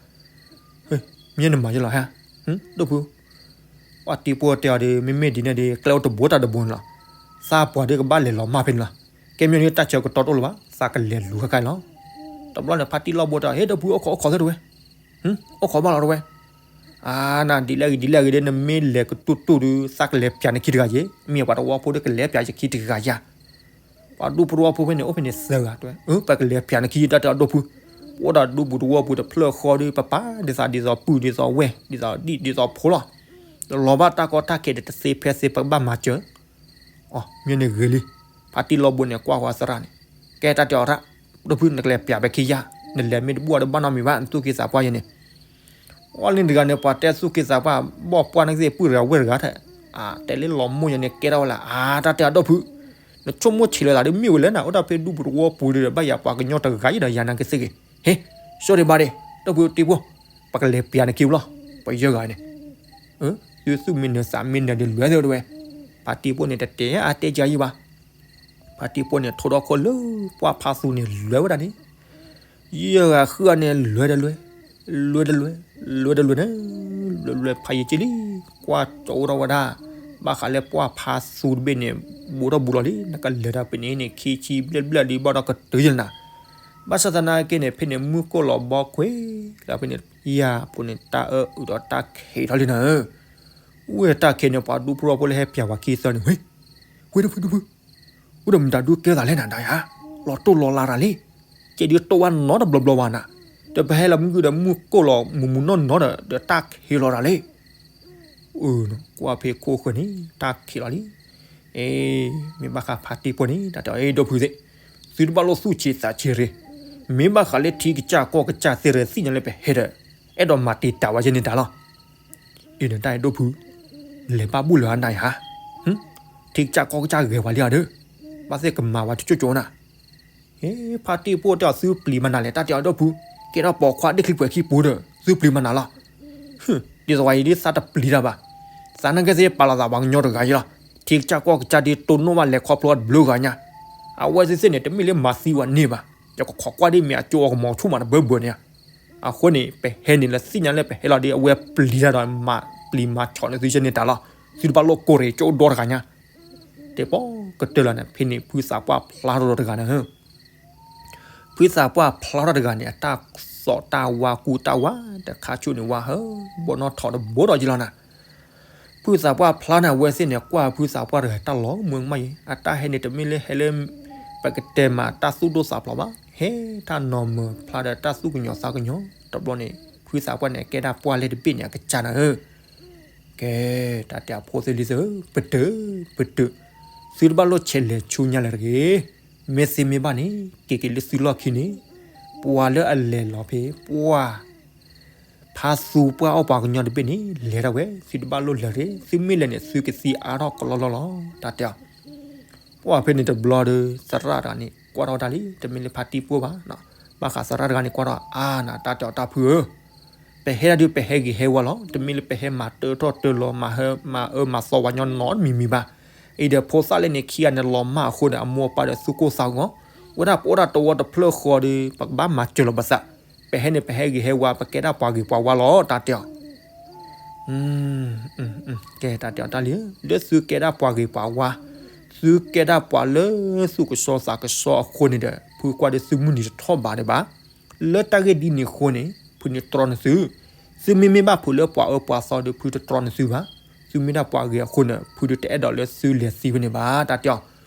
မ့ၢ်နမၤယလီၤဟါ, ဒိၣ်ဖု, ပှၤတံၤဖိတဲအီၤဒီး မ့မ့ၢ်ဒ်န့ၣ်ဒီး ကျဲအိၣ်တဘိတၢ်တဘိန့ၣ်လီၤ, သးပှၢ်ဒီးကဘၣ်လဲၤလီၤမၢ်ဖဲန့ၣ်လီၤ, ကဲမ့ၢ်န့ၣ်တၢ်ဆၢကတီၢ်တအိၣ်လၢၤဘၣ် သးကလဲၤလူၤခဲခါလီၤ. တဘျီန့ၣ် ဖါတံၢ်လီၢ်ဘိတဲအီၤ ဟ့ၣ် ဒီပုၢ် အိၣ်ခိးအိၣ်ခိးသ့ၣ်တဝဲ, အိၣ်ခိးဘၣ်လီၤတဝဲ, အါ နၤ ဒ်လဲၣ်ဂ့ၤဒ်လဲၣ်ဂ့ၤဒီး နမ့ၢ်လဲၤကတူၢ်တူၢ်ဒီး သးကလဲၤပၠးနခံတဂၤယ့ၤ, မ့ၢ်ပှၤတဝီဖိဒီးကလဲၤပၠးယခံတဂၤယၤ, ပှၤဒူဖိတဝီဖိဖဲန့ၣ် အိၣ်ဖဲန့ၣ်သၢဂၤတဝဲ, ပကလဲၤပၠးနခံတၢ်တဲအီၤဒိၣ်ဖု, ပအိၣ်ဒီးဒူပူၤတဝီပူၤတဖျၢၣ်ဃီဒီး ပပာ်ဒ်သိးဒ်သိးပုၢ် ဒ်သိးဝဲၢ် ဒ်သိးဒံၣ်ဒ်သိးဖိလီၤ, လီၤဘၣ်တၢ်ကီတၢ်ခဲဒီး တသ့ဖဲသ့ ပကဘၣ်မၤစၢၤ အီ မ့ၢ်န့ၣ်ဂ့ၤလံ, ဖါတံၢ်လီၢ်ဘိန့ၣ် ကွၢ်ဃီသရၣ်န့ၣ်, ကဲတၢ်တဲအီၤရၣ်, ဒိၣ်ဖု နကလဲၤပၠးဖဲခံယၤ, နလဲၤမ့ၢ်တဘူၣ်အီၤဒီးဘၣ်နီတမံၤဘၣ် နသူၣ်က့သးပှၢ်ယဲန့ၣ်, အီလံတဂၤန့ၣ် ပှၤတဲသူၣ်က့သးပှၢ် ဘီၣ်ပှၢ်န့ၣ်ကသ့ၣ်ပုၢ်တဂၤဝဲၢ်တဂၤထဲ, တဲလၢလီၤမိၢ်ယဲန့ၣ် ကဲထီၣ်ဝဲလၢ အါ တၢ်တဲအီၤဒိၣ်ဖု, နဆိကမိၣ်ဆံးလၢသးဒ်မ့ၢ်ဝဲလဲၣ်နၤ အိၣ်ဒၣ်ဖဲဒူပူၤတဝီပူၤဒီး ဘၣ်ယၤပှၤကညီတဂၤယံၤဒီးယၤနၤကသ့ၣ်ဂ့ၤ, ဟ့ၣ်, ဆိဒံးဘၣ်ဒံး, ဒိၣ်ဖုတံၤဖိ, ပကလဲၤပၠးနခံဘျီ, ပယဲၢ်ဂၤန့ၣ် သုသူၣ်မ့ၢ်နၢၤသးမ့ၢ်နၢၤဒီးလဲၤသ့ၣ်တဝဲ, ဖါတံၢ်ဖိန့ၣ် တတဲအါတဲကယံဘၣ်, ဖါတံၢ်ဖိန့ၣ် ထိဒီခိၣ်လၢပှၢ်ဖးသူန့ၣ် လဲၤဝဲဒၣ်န့ၣ်, ယဲၢ်ဂၤဃုအီၤန့ၣ် လဲၤတလဲၤ, လဲၤတလဲၤ, လဲၤတလဲၤန့ၣ်, လဲၤလဲၤဖးယံာ်က့လံ, ကွၢ်ကၠီအိၣ်ထီၣ်ဝဲဒၣ်, ဘၣ်ဃးလၢပှၢ်ဖးသူတဘ့ၣ်န့ၣ် ဘူးထီၣ်ဘူးလီၤလံ နကလဲၤတၢ်ပန့ၣ်န့ၣ် ခံဆံဘျဲၣ်ဘျဲၣ်လံဘၣ်ဒီးကတၢၢ်ယဲၢ်နၤ, ဘၣ်ဆၣ်သနာ်က့န့ၣ် ဖဲန့ၣ်မုၢ်ကိၢ်လီၤဘီခွဲးလီၤဖဲန့ၣ် ယၤဖိန့ၣ် တၢ်အၢအုးဒီးတၢ်ခံးထီၣ်လံနၤဧၢ, ဝဲတၢ်ခံးန့ၣ် ပှၤဒူဖိတဝီဖိလၢဟဲပၠးပှၤခံသၢန့ၣ် ဝ့ၢ်, ဝ့ၢ်တဖုတဖု, အိၣ်ဒီးမတၤဒုးကဲသးလဲၣ်နၤဒၣ်ယၤ, လီၤတိၢ်လီၤလးတၢ်လံ, ကဲဒုးတိၢ်ဝဲနီတဘျီဘျီဘၣ်နၤ, ဒီးပဟဲလီၤမုၢ်ဂုၢ်ဒီးမုၢ်ကိၢ်လီၤမုၢ်မုၢ်နီၢ်နီၢ်ဒီး ဒီးတၢ်ခံးလီၤတၢ်လံ ကွၢ်ဖဲခိၣ်ဃၢၤန့ၣ် တၢ်ခံးလီၤလံ, အ့, မ့ၢ်ဘၣ်ဃးဖါတံၢ်ဖိန့ၣ် တၢ်တဲအီၤ အ့ ဒိၣ်ဖုသ့ၣ်, သုတဘၣ်လိၣ်သူၣ်ဆံးသးဆံးရ့, မ့ၢ်ဘၣ်ဃးလၢထံကစၢ်ကီၢ်ကစၢ်သ့ၣ်ရ့ သ့ၣ်ညါလၢပဟဲဒီး အဲၣ်ဒိးမၤတံာ်တာ်ဝဲယဲၢ်န့ၣ်တၢ်လီၤ. အ့ နတၢ်အံၤဒိၣ်ဖု, လဲၤဘၣ်ဘူၣ်လၢအနၤအံၤဧါ, ထံကစၢ်ကီၢ်ကစၢ်ဂဲၤဝဲလံဧါဒီး, ဘၣ်သ့ၣ်ကမၤဝဲတကၠိၣ်ကၠိၣ်နၤ ဟ့ၣ် ဖါတံၢ်ဖိတဲအီၤ သုပျံၤမၤနၤလဲၣ် တၢ်တဲအီၤဒိၣ်ဖု, ကဲထီၣ်ပိာ်ခွါဒ့ၣ်ချံပှဲၤခံပူၤဒီး သုပျံၤမၤနၤလီၤ. ဒ်သိးဝဲအံၤဒ်သးတပျံၤတၢ်ဘၣ်, သးနာ်က့သ့ၣ်ပာ်လီၤသးပှၤကညီတဂၤအံၤလီၤ. ထံကစၢ်ကီၢ်ကစၢ်ဒ်တိၢ်နီၣ်ဘၣ်လဲၤခီဖျိတဘျုးဂၤညါ, အဝဲသ့ၣ်သ့ၣ်န့ၣ် တမ့ၢ်လၢမၤသံဝဲန့ၢ်ဘၣ်, ယကခိးကွၢ်ဒ်မ့ၢ်အကၠိအီၤကမီၤဆူၣ်မးတဘၢဘၢန့ၣ်ဧါ. အဃိန့ၣ် ပဟဲန့ၣ်လၢသ့ၣ်ညါလၢပဟဲလီၤဒီး အဝဲပျံၤတၢ်ဒီးမၤပျံၤမၤဆီးန့ၢ်သုယဲၢ်န့ၣ်တၢ်လီၤ. သုတဘၣ်လိၣ်ကိးရ့ၣ်ကၠိဒီတဂၤညါ တဲပိာ်ကတၢၢ်လီၤန့ၣ် ဖဲန့ၣ်ဖုသးပှၢ်ဖျါထီၣ်ဒီးတဂၤန့ၣ် ဖုသးပှၢ်ဖျါထီၣ်တဂၤန့ၣ် အတၢ်သိးတၢ်ဝါကူတၢ်ဝါ တခါဆူၣ်န့ၣ်ဝါဟၢ ဘီၣ်နီၣ်ထိးတဘိဒီးယလီၤနၤ. ဖုသးပှၢ်ဖျါန့ၣ် အဝဲသ့ၣ်န့ၣ် ကွၢ်ဖုသးပှၢ်တဂၤတၢ်လီၤမုာ်မးယံၤ အတၢ်ဟဲန့ၣ် တမ့ၢ်လၢဟဲလၢ ပကတဲမးတၢ်သူၣ်ဒိၣ်သးဖျိးဘၣ် ဟဲတၢ်နီၤမုာ်ဖျါဒီးတၢ်သူၣ်ကညီၤသးကညီၤ တဘျီန့ၣ် ဖုသးပှၢ်န့ၣ် ကဲဒၣ်ပှၢ်လၢတဘ့ၣ်န့ၣ် အကစၢ်နၤဧၢ ကဲ တၢ်တဲအဖိသ့ၣ်လံသၢ ပတုာ် ပတုာ် သုတဘၣ်လိၣ်ဆဲးလဲၤဆူညါလၢၤတဂ့ၤ. မ့ၢ်သ့မ့ၢ်ဘၣ်န့ၣ် က့ၤက့ၤလၢသုလီၢ်ခံန့ၣ် ပှၤလၢအလဲၤလီၤဖဲ ပှၢ် ဖါသူပှၢ်အီၣ်ပှၤကညီတဘ့ၣ်န့ၣ် လဲၤဒၣ်ဝဲ, သုတဘၣ်လိၣ်လဲၤတဂ့ၤ, သုမ့ၢ်လဲၤန့ၣ် သုကသံအါထီၣ်ကလီလီလီၤ တၢ်တဲအီၤ. ပှၢ်ဖဲန့ၣ်တဘျီဒီး သရၣ်တဂၤန့ၣ် ကွၢ်ထီၣ်ဝဲဒၣ်လံ, တမ့ၢ်လၢဖါတံၢ်ပှၢ်ဘၣ်, ဘၣ်ဃးသရၣ်တဂၤန့ၣ် ကွၢ်ထီၣ်အါနၤ တၢ်တဲအီၤ တၢ်ဖုဧၢ, ပဟဲဒၣ်ဒုး ပဟဲဂ့ၤဟဲဝါလီၤ, တမ့ၢ်လၢပဟဲမၤတၢထီၣ်တၢလီၤ မၤအၢမၤသီဝဲညီနီတမံၤမံၤဘၣ်. အံၤဒီးဖိသၣ်လၢန့ၣ်ခံဂၤန့ၣ် လီၤမၢ်အဃိန့ၣ် အမိၢ်အပၢ်ဒီးသူၣ်ကိၢ်သးဂီၤ, ဝဲဒၣ်ပအိၣ်ဒၣ်တဝီတဖျၢၣ်ဃီဒီး ပကဘၣ်မၤစၢၤလီၤပသး, ပဟဲန့ၣ် ပဟဲဂ့ၤဟဲဝါ ပကဲဒၣ်ပှၤဂ့ၤပှၤဝါလီၤ တၢ်တဲအီၤ. ကဲ တၢ်တဲအီၤ တၢ်လံဧၢ, လၢသုကဲဒၣ်ပှၤဂ့ၤပှၤဝါ, သုကဲဒၣ်ပှၤလၢသူၣ်ကဆှီသးကဆှီအဃိန့ၣ်ဒီး ဖုကွၢ်ဒီးသုမုၢ်နံၤတထီၣ်ဘးဒံးဘၣ်. လၢတၢ်ဂ့ၢ်ဒ်န့ၣ်အဃိန့ၣ် ဖုန့ၣ်တြီနသု, သုမ့မ့ၢ်ဘၣ်ဖုးလၢပှၤအၢပှၤသီဒီး ဖုတတြီနသုဘၣ်. သုမ့ၢ်ဒၣ်ပှၤဂ့ၤအဃိန့ၣ် ဖုဒုးတအဲၣ်ဒိးလၢသုလဲၤသံဖဲန့ၣ်ဘၣ် တၢ်တဲအီၤ.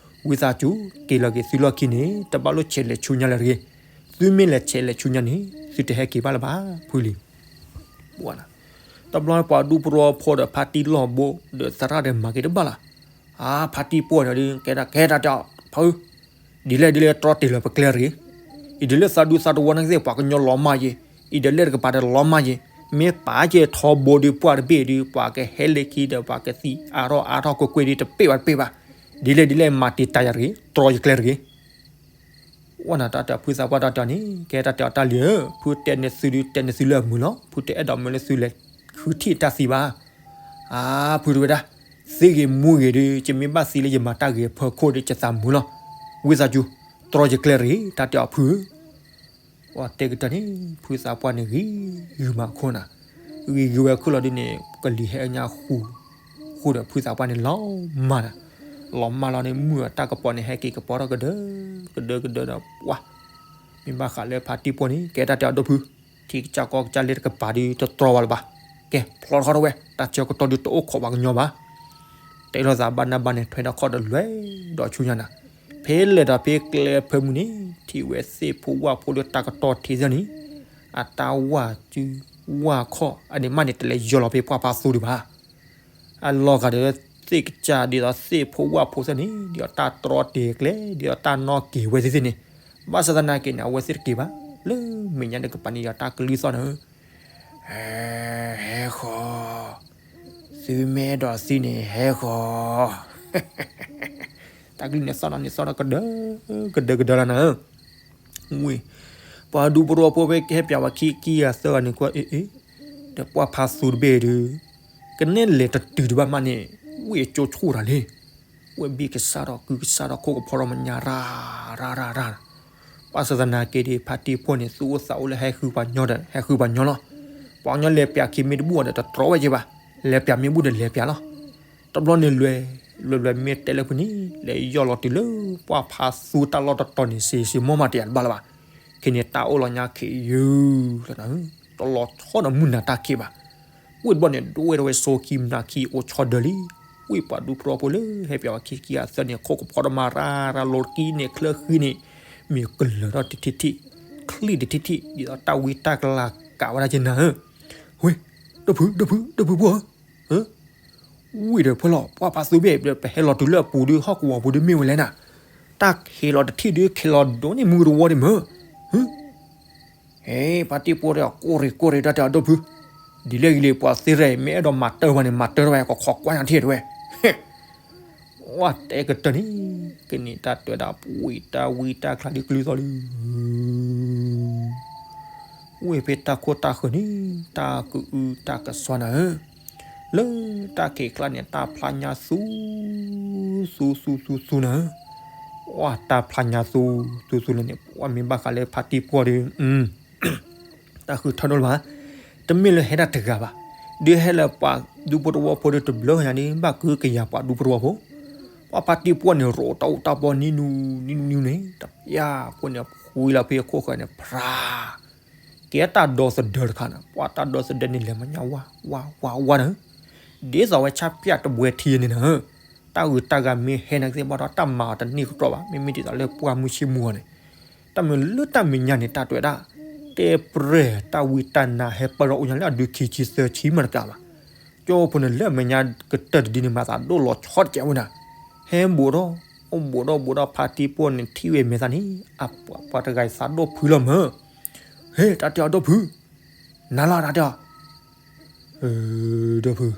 ဝံသးစူၤ က့ၤလီၤက့ၤသုလီၢ်ခံန့ၣ် တဘၣ်လိၣ်ဆဲးလဲၤဆူညါလၢၤတဂ့ၤ. သုမ့ၢ်လဲၤဆဲးလဲၤဆူညါန့ၣ် သုတဟဲက့ၤဘၣ်လၢၤဘၣ် ဖုလံ. တဘျီပှၤဒူပရီဖိဒီးဖါတံၢ်လီၢ်ဘိ ဒီးသရၣ်ဒီးမၤက့ၤတဘၣ်လီၤ. အါ ဖါတံၢ်ပှၢ်န့ၣ်ဒီး ကဲဒၣ်ကဲတၢ်တဲအီၤ ဖု, ဒ်လဲၣ်ဒ်လဲၣ်တြီတ့ၢ်လၢပကျဲတဂ့ၤ. အံၤဒ်လၢသးဒူသးတဝီနာ်က့သ့ၣ် ပှၤကညီလီၤမၢ်ယဲ, အံၤဒ်လဲၣ်တကပၤဒီးလီၤမၢ်ယဲ, မ့ၢ်ပာ်ကဲထီဘိဒီးပှၢ်တဘ့ၣ်ဒီး ပှၤကဟဲလၢခံဒီးပှၤကသံအါထီၣ်အါထီၣ်ကွ့ၢ်ကွ့ၢ်ဒီး တပ့ၢ်ဘၣ်တပ့ၢ်ဘၣ်. ဒ်လဲၣ်ဒ်လဲၣ် မၤတ့ၢ်တၢ်ယၤတဂ့ၤ, တြီယကျဲတဂ့ၤ. ဝဲနၤတၢ်တဲဖုသးပှၢ်တၢ်တဲအီၤန့ၣ် ကဲတၢ်တဲအီၤ တၢ်လံဧၢ, ဖုတဲနသုဒုး တဲနသုလၢအမုာ်လီၤ. ဖုတအဲၣ်ဒိးမုာ်လၢသုလဲၤဃုထံၣ်တၢ်သံဘၣ်. အါ ဖုတဝဲဒၣ်, သ့ဂ့ၤမူဂ့ၤဒီး ယမ့ၢ်ဘၣ်သံလၢယမၤတၢ်ဂ့ၤအဖီခိၣ်ဒီး ယသးမုာ်လီၤ. ဝံသးစူၤ တြီယကျဲတဂ့ၤ တၢ်တဲအီၤဖုဧၢ. ပှၤတဲကတၢၢ်န့ၣ် ဖုသးပှၢ်န့ၣ်ဂံၤဂုာ်မးခိၣ်နၤ, ဂံၤဂုာ်ဝဲခိၣ်လီၤဒုးန့ၣ် ကလံၤဟဲအညါဃူ, ဃူဒီးဖုသးပှၢ်န့ၣ်လီၤမၢ်နၤ, လီၤမၢ်လီၤန့ၣ် မုၢ်အတၢ်ကပီၤန့ၣ် ဟဲက့ၤကပီၤထီၣ်ကဒၢ, ကဒၢကဒၢဒီး ပှၢ်, မ့ၢ်ဘၣ်ဃးလၢဖါတံၢ်ပှၢ်န့ၣ် ကဲတၢ်တဲအီၤဒီးဖု, ထံကစၢ်ကီကစၢ်လၢတကပၤဒုး တတြီဝဲလၢၤဘၣ်. ကဲ ဖျီထီၣ်ထီၣ်ဝဲ တၢ်ဆၢကတီၢ်ဒုးတအိၣ်ခိးပှၤကညီဘၣ်. တဲလိာ်သးဘၣ်နၢ်ဘၣ်န့ၣ် ထွဲဒီးခီၣ်ဒီးလွဲၢ်ဒီးဆူညါနၤ, ဖဲလဲၤဒီးဖဲကျဲဖၢမုၢ်န့ၣ် ထံၣ်ဝဲသ့ၣ်ဖိဝၣ်ဖိလၢတၢ်ကတီၢ်ထံးစၢ်န့ၣ်, အတၢ်ဝၣ်စုဝၣ်ခီၣ် အန့ၣ်မးန့ၣ် တလဲၤယီၢ်လီၤဖဲပှၢ်ဖါသူဒံးဘၣ်. အလီၤဂာ်ဒီးသ့ၣ်ကစၢ်ဒ်သိးသ့ၣ်ဖိဝၣ်ဖိစၢ်န့ၣ် ဒ်သိးတၢ်တြီတ့ၢ်ကျဲ ဒ်သိးတၢ်နီၣ်က့ၤဝဲသ့ၣ်သ့ၣ်န့ၣ်, ဘၣ်ဆၣ်သနာ်က့န့ၣ် အဝဲသ့ၣ်တက့ၤဘၣ်, လၢမဲာ်ညါတကပၤန့ၣ် ဒ်သိးတၢ်ကလုၢ်သီၣ်န့ၣ် ဟဲဃီၤ, သုမ့ၢ်အဲၣ်ဒိးသံန့ၣ် ဟဲဃီၤ, တၢ်ကလုၢ်န့ၣ်သီၣ်ဒီးန့ၣ်သီၣ်ဒီးကဒၢ, ကဒၢကဒၢလီၤနၤဧၢ. ဝံၤ, ပှၤဒူပရီဖိဖဲကဟဲပၠးဝဲခံခံဂၤသၢဂၤန့ၣ်ကွၢ်အ့ၣ်အ့ၣ်, ဒီးပှၢ်ဖါသူတဘ့ၣ်ဒုး, ကနဲၣ်လဲၤတတုၤဒံးဘၣ်မးန့ၣ်, ဝံၤအကၠိဆိၣ်တၢ်လံ. ဝဲဘ့ၣ်ကစၢ်ဒီးကုကစၢ်ဒီးခိၣ်ကဖီထီၣ်မဲာ်ညါရၢ်ရၢ်ရၢ်ရၢ်, ဘၣ်ဆၣ်သနာ်က့ဒီး ဖါတံၢ်ပှၢ်န့ၣ် သူၣ်အိၣ်သးအိၣ်လၢဟဲဃုပှၤညီဒီး ဟဲဃုပှၤညီလီၤ. ပှၤကညီလဲၤပၠးခံမ့ၢ်တဘူၣ်အီၤဒီး တတြီဝဲက့ၤဘၣ်, လဲၤပၠးမ့ၢ်ဘူၣ်ဒီးလဲၤပၠးလီၤ. တဘျီန့ၣ်လွဲၢ်, လွဲၢ်လွဲၢ်မ့ၢ်တဲလၢဖုန့ၣ် လဲၤယီၢ်လီၤတုၤလၢပှၢ်ဖါသူတၢ်လီၢ်တတီၤန့ၣ် စံးစံးမီၢ်မးတယၤတဘၣ်လၢၤဘၣ်. ခဲန့ၣ်တၢ်အိၣ်လီၤညါခံးယုၢ်လီၤနၤ, တလီၤဆီဒီးမုၢ်နၤတၢ်ခံးဘၣ်. ဝံၤတဘျီန့ၣ် ဒိၣ်ဝဲဒၣ်ဝဲစိခံမနၤခံအိၣ်ဆီဒၢလံ. ဝံၤပှၤဒူပရီဖိလၢဟဲပၠးဝဲခံခံဂၤသၢန့ၣ် ခိၣ်ကဖီထီၣ်မးရၢ်ရၢ် လီၤတကံန့ၣ် ချၢဃံန့ၣ် မ့ၢ်ကလၢၤထီၣ်တထံၣ်ထံၣ်, ချံၣ်တထံၣ်ထံၣ် ဒ်သိးတၢ်ဝံတၢ်ကလၤကးဝဲဒၣ်က့ၤနၤဧၢ. ဝ့ၢ်, ဒီဖု, ဒီဖု, ဒီဖုပှၢ်ဧၢ, ဝံၤဒီးဖဲလီၤ ပှၢ်ဖါသူဘ့ၣ် ပဟဲလီၤတုၤလၢအပူၤဒီး ဟီၣ်ကဝီၤပူၤဒီးမ့ၢ်ဝဲလဲၣ်နၤ, တၢ်ဟ့ၣ်လီၤတထံၣ်ဒီး ဟ့ၣ်လီၤဒိၣ်န့ၢ်မုၢ်တဝီဒံးမၢ်. ဟ့ၣ်, ဖါတံၢ်ပှၢ်တဲအီၤ ကိၢ်ရ့ၣ်ကိၢ်ရ့ၣ် တၢ်တဲအီၤဒီဖု, ဒ်လဲၣ်ဂ့ၤလံ ပှၤသ့ရဲၣ် မ့ၢ်အဲၣ်ဒိးမၤတၢ်ဘၣ်န့ၣ် မၤတၢ်တဝဲ ကခီကွၢ်ညါထံၣ်တဝဲ. ဝဲတဲကတၢၢ်န့ၣ်, ကန့ၣ်တၢ်တဲဝဲဒၣ် ပှံာ်တၢ်ဝံတၢ်ကလၤဒ်ကလုၢ်သီၣ်လံ. ဝ့ၢ်ဖဲတၢ်ခိၣ်တၢ်ဃၢၤန့ၣ် တၢ်ကအုတၢ်ကစွါနၤဧၢ, လၢတၢ်ခံးကျါန့ၣ် တၢ်ဖျါညါသူ, သူသူသူသူနၤဧၢ, ဝဲတၢ်ဖျါညါသူသူသူလၢန့ၣ် ပှၢ်မ့ၢ်ဘၣ်ဃးလၢဖါတံၢ်ပှၢ်ဒီး တၢ်ဃုထၢဒိၣ်လၢၤဘၣ်, တမ့ၢ်လၢဟဲဒၣ်တဂၤဘၣ်, ဒုးဟဲလၢပှၤဒူဖိတဝီဖိဒီးတဘျီညါန့ၣ် ဘၣ်ကုကယၤပှၤဒူဖိတဝီဖိ, ပှၢ်ဖါတံၢ်ပှၢ်န့ၣ် ရိးတၢ်အိၣ်တၢ်ဘီနံၤနူနံၤနူန့ၣ် တပျၢ်ဖိန့ၣ် ဖှံလီၤဖဲအခိၣ်ဃၢၤန့ၣ် ဖြါ, ကဲတၢ်ဒီသဒၢတခါန့ၣ် ပှၢ်တၢ်ဒီသဒၢန့ၣ် လဲၤမၤညါဝါဝါဝါဝါနၤဧၢ, ဒ်သိးဝဲဆၣ်ပျၢ်တဘှဲထံန့ၣ်နၤဧၢ, တၢ်ဂုၤတၢ်ဂၤမ့ၢ်ဟဲနၤကသ့ၣ်ဘၣ်ဒီး တၢ်မၤအီၤတန့ၢ်ကတြီဘၣ်, မ့မ့ၢ်ဒ်သိးလၢပှၢ်မုၢ်ဆ့ၣ်မုၢ်ဂီၤန့ၣ် တၢ်မ့ၢ်လၢတၢ်မဲာ်ညါန့ၣ် တၢ်တဲဝဲဒၣ်, တဲပြဲၢ်တၢ်ဝံတၢ်နါဟဲပၢၢ်ထီၣ်အိၣ်ညါလၢအဒုခံဆံသၢဆံမးတကးဘၣ်, ကၠိဖိန့ၣ်လၢအမဲာ်ညါကတၢၢ်တဒုန့ၣ် မၤသးဒိၣ်လီၤဆီတကဲးဝဲနၤ, ဟဲဘူးဒီး, အိၣ်ဘူးဒီးဘူးဒီးဖါတံၢ်ပှၢ်န့ၣ်ထံၣ်ဝဲမဲာ်သးန့ၣ် အပှၤတဂၤအံၤသးဒိၣ်ဖုလီၤမၢ်, ဟ့ၣ် တၢ်တဲအီၤဒီဖု, နၤလီၤတၢ်တဲအီၤ, ဒီပုၢ်,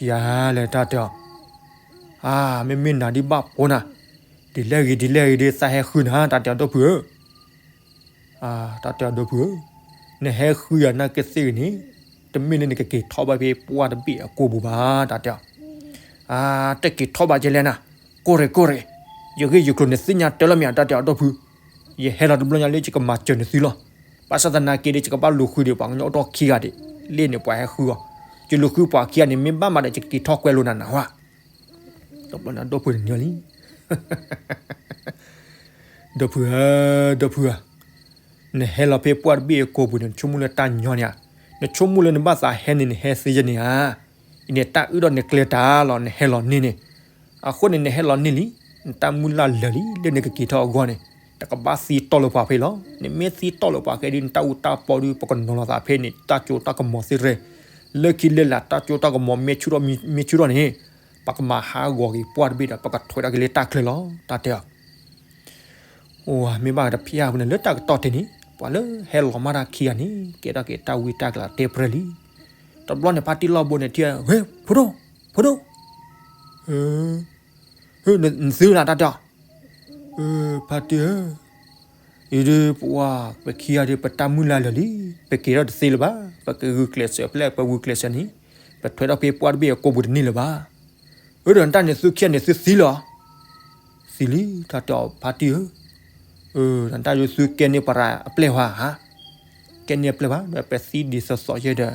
ယၤလဲၤတၢ်တဲအီၤ, အါ မ့မ့ၢ်နၤဒ်ဘၣ်ပိာ်နၤ, ဒ်လဲၣ်ဂ့ၤဒ်လဲၣ်ဂ့ၤဒ်သးဟဲဃုနၤ တၢ်တဲအီၤဒီပုၢ်ဧၢ, တၢ်တဲအီၤဒီပုၢ်ဧၢ, နဟဲဃုယၤနာ်က့သ့ၣ်ဂ့ၤန့ၣ်, တမ့ၢ်လၢနကက့ၤထီၣ်ဘၣ်ဖဲပှၢ်တဘ့ၣ်အကိာ်ပူၤဘၣ် တၢ်တဲအီၤ, အါ တက့ၤထီၣ်ဘၣ်ကဲလဲၣ်နၤ, ကိၢ်ရဲၣ်ကိၢ်ရဲၣ်, ယဂ့ၢ်ယကျိၤနသ့ၣ်ညါတၢ်လီၤမ့ၢ်ဧါ တၢ်တဲအီၤဒီပုၢ်, ယဟဲလီၤတဘျီညါလၢယကမၤစၢၤနသုလီၤ, ဘၣ်ဆၣ်သနာ်က့ဒီးယကဘၣ်လူၤဃုဒီးပှၤကညီအိၣ်ထီၣ်ခံဂၤဒံး, လ့ၣ်န့ၣ်ပှၤဟဲဃုအီၤ, ယလူၤဃုပှၤခံဂၤန့ၣ် မ့ၢ်ဘၣ်မးဒီးယကက့ၤထီၣ်ကွဲလိာ်နၤနၤဝဲ, တဘျီန့ၣ်ဒီပုၢ်န့ၣ်ညီလံ ဒီပုၢ်ဧၢ, ဒီပုၢ်ဧၢ, နဟဲလီၤဖဲပှၢ်တဘ့ၣ်အကိာ်ပူၤန့ၣ် နဆိကမိၣ်လၢတၢ်ညီန့ၣ်ဧါ, နဆိကမိၣ်လၢနဘၣ်သးဟဲန့ၣ် နဟဲသ့ယဲန့ၣ်ဧါ, အံၤန့ၣ်တၢ်အုၣ်ဒီးနကျဲတၢ်လီၤ နဟဲလီၤန့ၢ်န့ၣ်, အဃိန့ၣ်နဟဲလီၤန့ၢ်လံ, နတၢ်မုၢ်လၢ်လၢာ်လံ လၢနကက့ၤထီၣ်အဂီၢ်န့ၣ်, တကဘၣ်သံတီၢ်လိာ်ပှၤဖဲလီၤ, နမ့ၢ်သံတီၢ်လိာ်ပှၤဖဲဒီး နတၢ်အူတၢ်ပီဒီး ပကနီၤလီၤသးဖဲန့ၣ် တၢ်ကၠိတၢ်ကမီၤသ့ၣ်ရဲၣ်, လၢခံလၢလာ်တၢ်ကၠိတၢ်ကမီၤမ့ၢ်ဆူၣ်ထီၣ်မ့ၢ်ဆူၣ်ထီၣ်န့ၣ် ပကမၤဟးဂီၤက့ၤပှၢ်တဘ့ၣ်ဒီး ပကထွဲထီၣ်က့ၤလၢတၢ်ချၢလီၤ တၢ်တဲအီၤ, အိၣ် မ့ၢ်ဘၣ်တဖျၢၣ်အပူၤန့ၣ် လၢတၢ်ကတီၢ်တဲန့ၣ် ပှၤလၢဟဲလီၤမၢ်တၢ်ခံဂၤန့ၣ် ကဲထီၣ်က့ၤတၢ်ဝံတၢ်ကလၤတဲပြဲၢ်လံ, တဘျီန့ၣ်ဖါတံၢ်လီၢ်ဘိန့ၣ်ထံၣ်, ဝဲ ဖိဒိၣ်, ဖိဒိၣ်, နသုလၢတၢ်တဲအီၤ, ဖါတံၢ်ဧၢ, အံၤဒ်ပဝဲ ပခံဂၤဒီး ပတၢ်မုၢ်လၢ်လၢာ်လံ, ပက့ၤထီၣ်တသ့လၢၤဘၣ်, ပကဂုာ်ကျဲးစၢးဖဲလဲၣ် ပဂုာ်ကျဲးစၢးန့ၣ်, ပထွဲထီၣ်ဖဲပှၢ်တဘ့ၣ်အကိာ်ပူၤတန့ၢ်လၢၤဘၣ်, အၢ ဒီးနတၢ်န့ၣ်သုခံဂၤန့ၣ်သုသံလၢၤ, သံလံ တၢ်တဲအီၤဖါတံၢ်ဧၢ, နတၢ်ယိသုကဲန့ၢ်ပရၤအပျဲၢ်ဝဲဧါ, ကဲန့ၢ်အပျဲၢ်ဘၣ် ဒီးပသံဒ်သိးသိးယဲဒီး,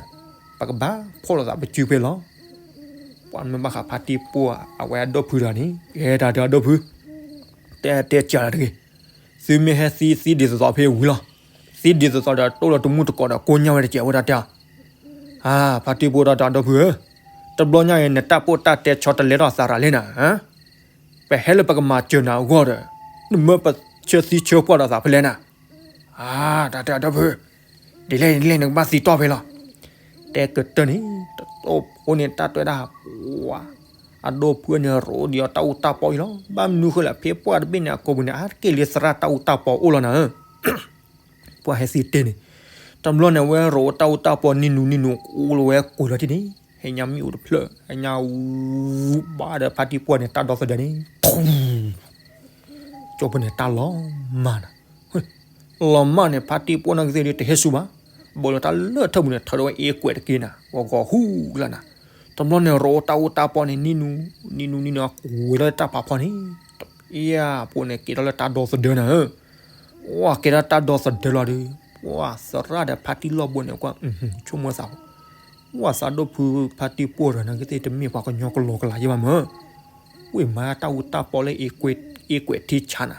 ပကဘၣ်ဖီၣ်လိာ်သးပစုဖဲလီၤ, ပှၤမ့ၢ်ဘၣ်ဃးဖါတံၢ်ပှၢ် အဝဲအဒိၣ်ဖုတဂၤန့ၣ် ကဲတၢ်တဲအီၤဒီပုၢ်, တဲတဲကၢ်လၢတဂ့ၤ, သုမ့ၢ်ဟဲသံသံဒ်သိးသိးဖဲဝံၤလီၤ, သံဒ်သိးသိးဒီးတိၢ်လီၤတမူတကိးဒီးကိညၢ်ဝဲတကဲးဝဲတၢ်တဲအီၤ, အါ ဖါတံၢ်ပှၢ်တၢ်တဲအီၤဒီပုၢ်ဧၢ, တဘျီညါအံၤ နတၢ်ပိၢ်တၢ်တဲဆီတလဲထီၣ်သးရၤလဲၣ်နၤ, ပဟဲလၢပကမၤစၢၤနၤအဂီၢ်ဒီး, နမၢပဆၢသံဆၢပှၢ်ဒီးသးဖဲလဲၣ်နၤ, အါ တၢ်တဲအီၤဒီပုၢ်, ဒ်လဲၣ်ဒ်လဲၣ်နကဘၣ်သံတီၢ်ဖဲလီၤ, တဲကတၢၢ်န့ၣ်, တတိၢ်ဖိန့ၣ်တၢ်တဲဝဲဒၣ်, ပှၤ, အဒိၣ်ဖုန့ၣ် ရိးဒံးအီၤတၢ်အူတၢ်ပီအံၤလီၤ, ဘၣ်မနုၤဃိလဲၣ် ဖဲပှၢ်တဘ့ၣ်န့ၣ် အကိာ်ပူၤန့ၣ် အါတက့ၢ်လၢသရၣ်တၢ်အူတၢ်ပီအိၣ်လီၤနၤဧၢ ပှၤဟဲသံတဲန့ၣ်, တဘျီန့ၣ် အဝဲရိးတၢ်အူတၢ်ပီနံၤနူနံၤနူ အိၣ်လၢဝဲကိာ်လီၤတံၢ်န့ၣ် ဟဲညါမံအိၣ်တဖျၢၣ် ဟဲညါဝူဘၣ်ဒီးဖါတံၢ်ပှၢ်န့ၣ် တၢ်ဒီသဒၢန့ၣ်, ကၠိဖိန့ၣ်တၢ်လီၤမၢ်နၤ, လီၤမၢ်န့ၣ် ဖါတံၢ်ပှၢ်နီၢ်ကသ့ၣ်ဒ်တဟဲဆူဘၣ်, ဘၣ်လီၤတၢ်လၢထၢၣ်ပူၤန့ၣ် ထၢဒီးဝဲအ့ကွဲးတက့ၢ်နၤ ဂီၤဂီၤဟူလၢနၤ, တဘျီန့ၣ် ရိးတၢ်အူတၢ်ပီန့ၣ် နံၤနူ, နံၤနူနံၤနူ အကွဲးလၢတၢ်ဖးဖီန့ၣ်, ယဖိန့ၣ် ကဲထီၣ်လၢတၢ်ဒီသဒၢနၤဧၢ ဝဲကဲထီၣ်တၢ်ဒီသဒၢလီၤဒီး, ပှၤသရၣ်ဒီးဖါတံၢ်လီၢ်ဘိန့ၣ် ကွၢ်, ဆိကမိၣ်သး, ပှၤသးဒိၣ်ဖုဖါတံၢ်ပှၢ်ဒီး နာ်က့သ့ၣ်တမ့ၢ်ပှၤကညီကလီကလီယဲဘၣ်မၢ်, ဝဲမၤတၢ်အူတၢ်ပီလၢအ့ကွဲးထံဆါနၤ,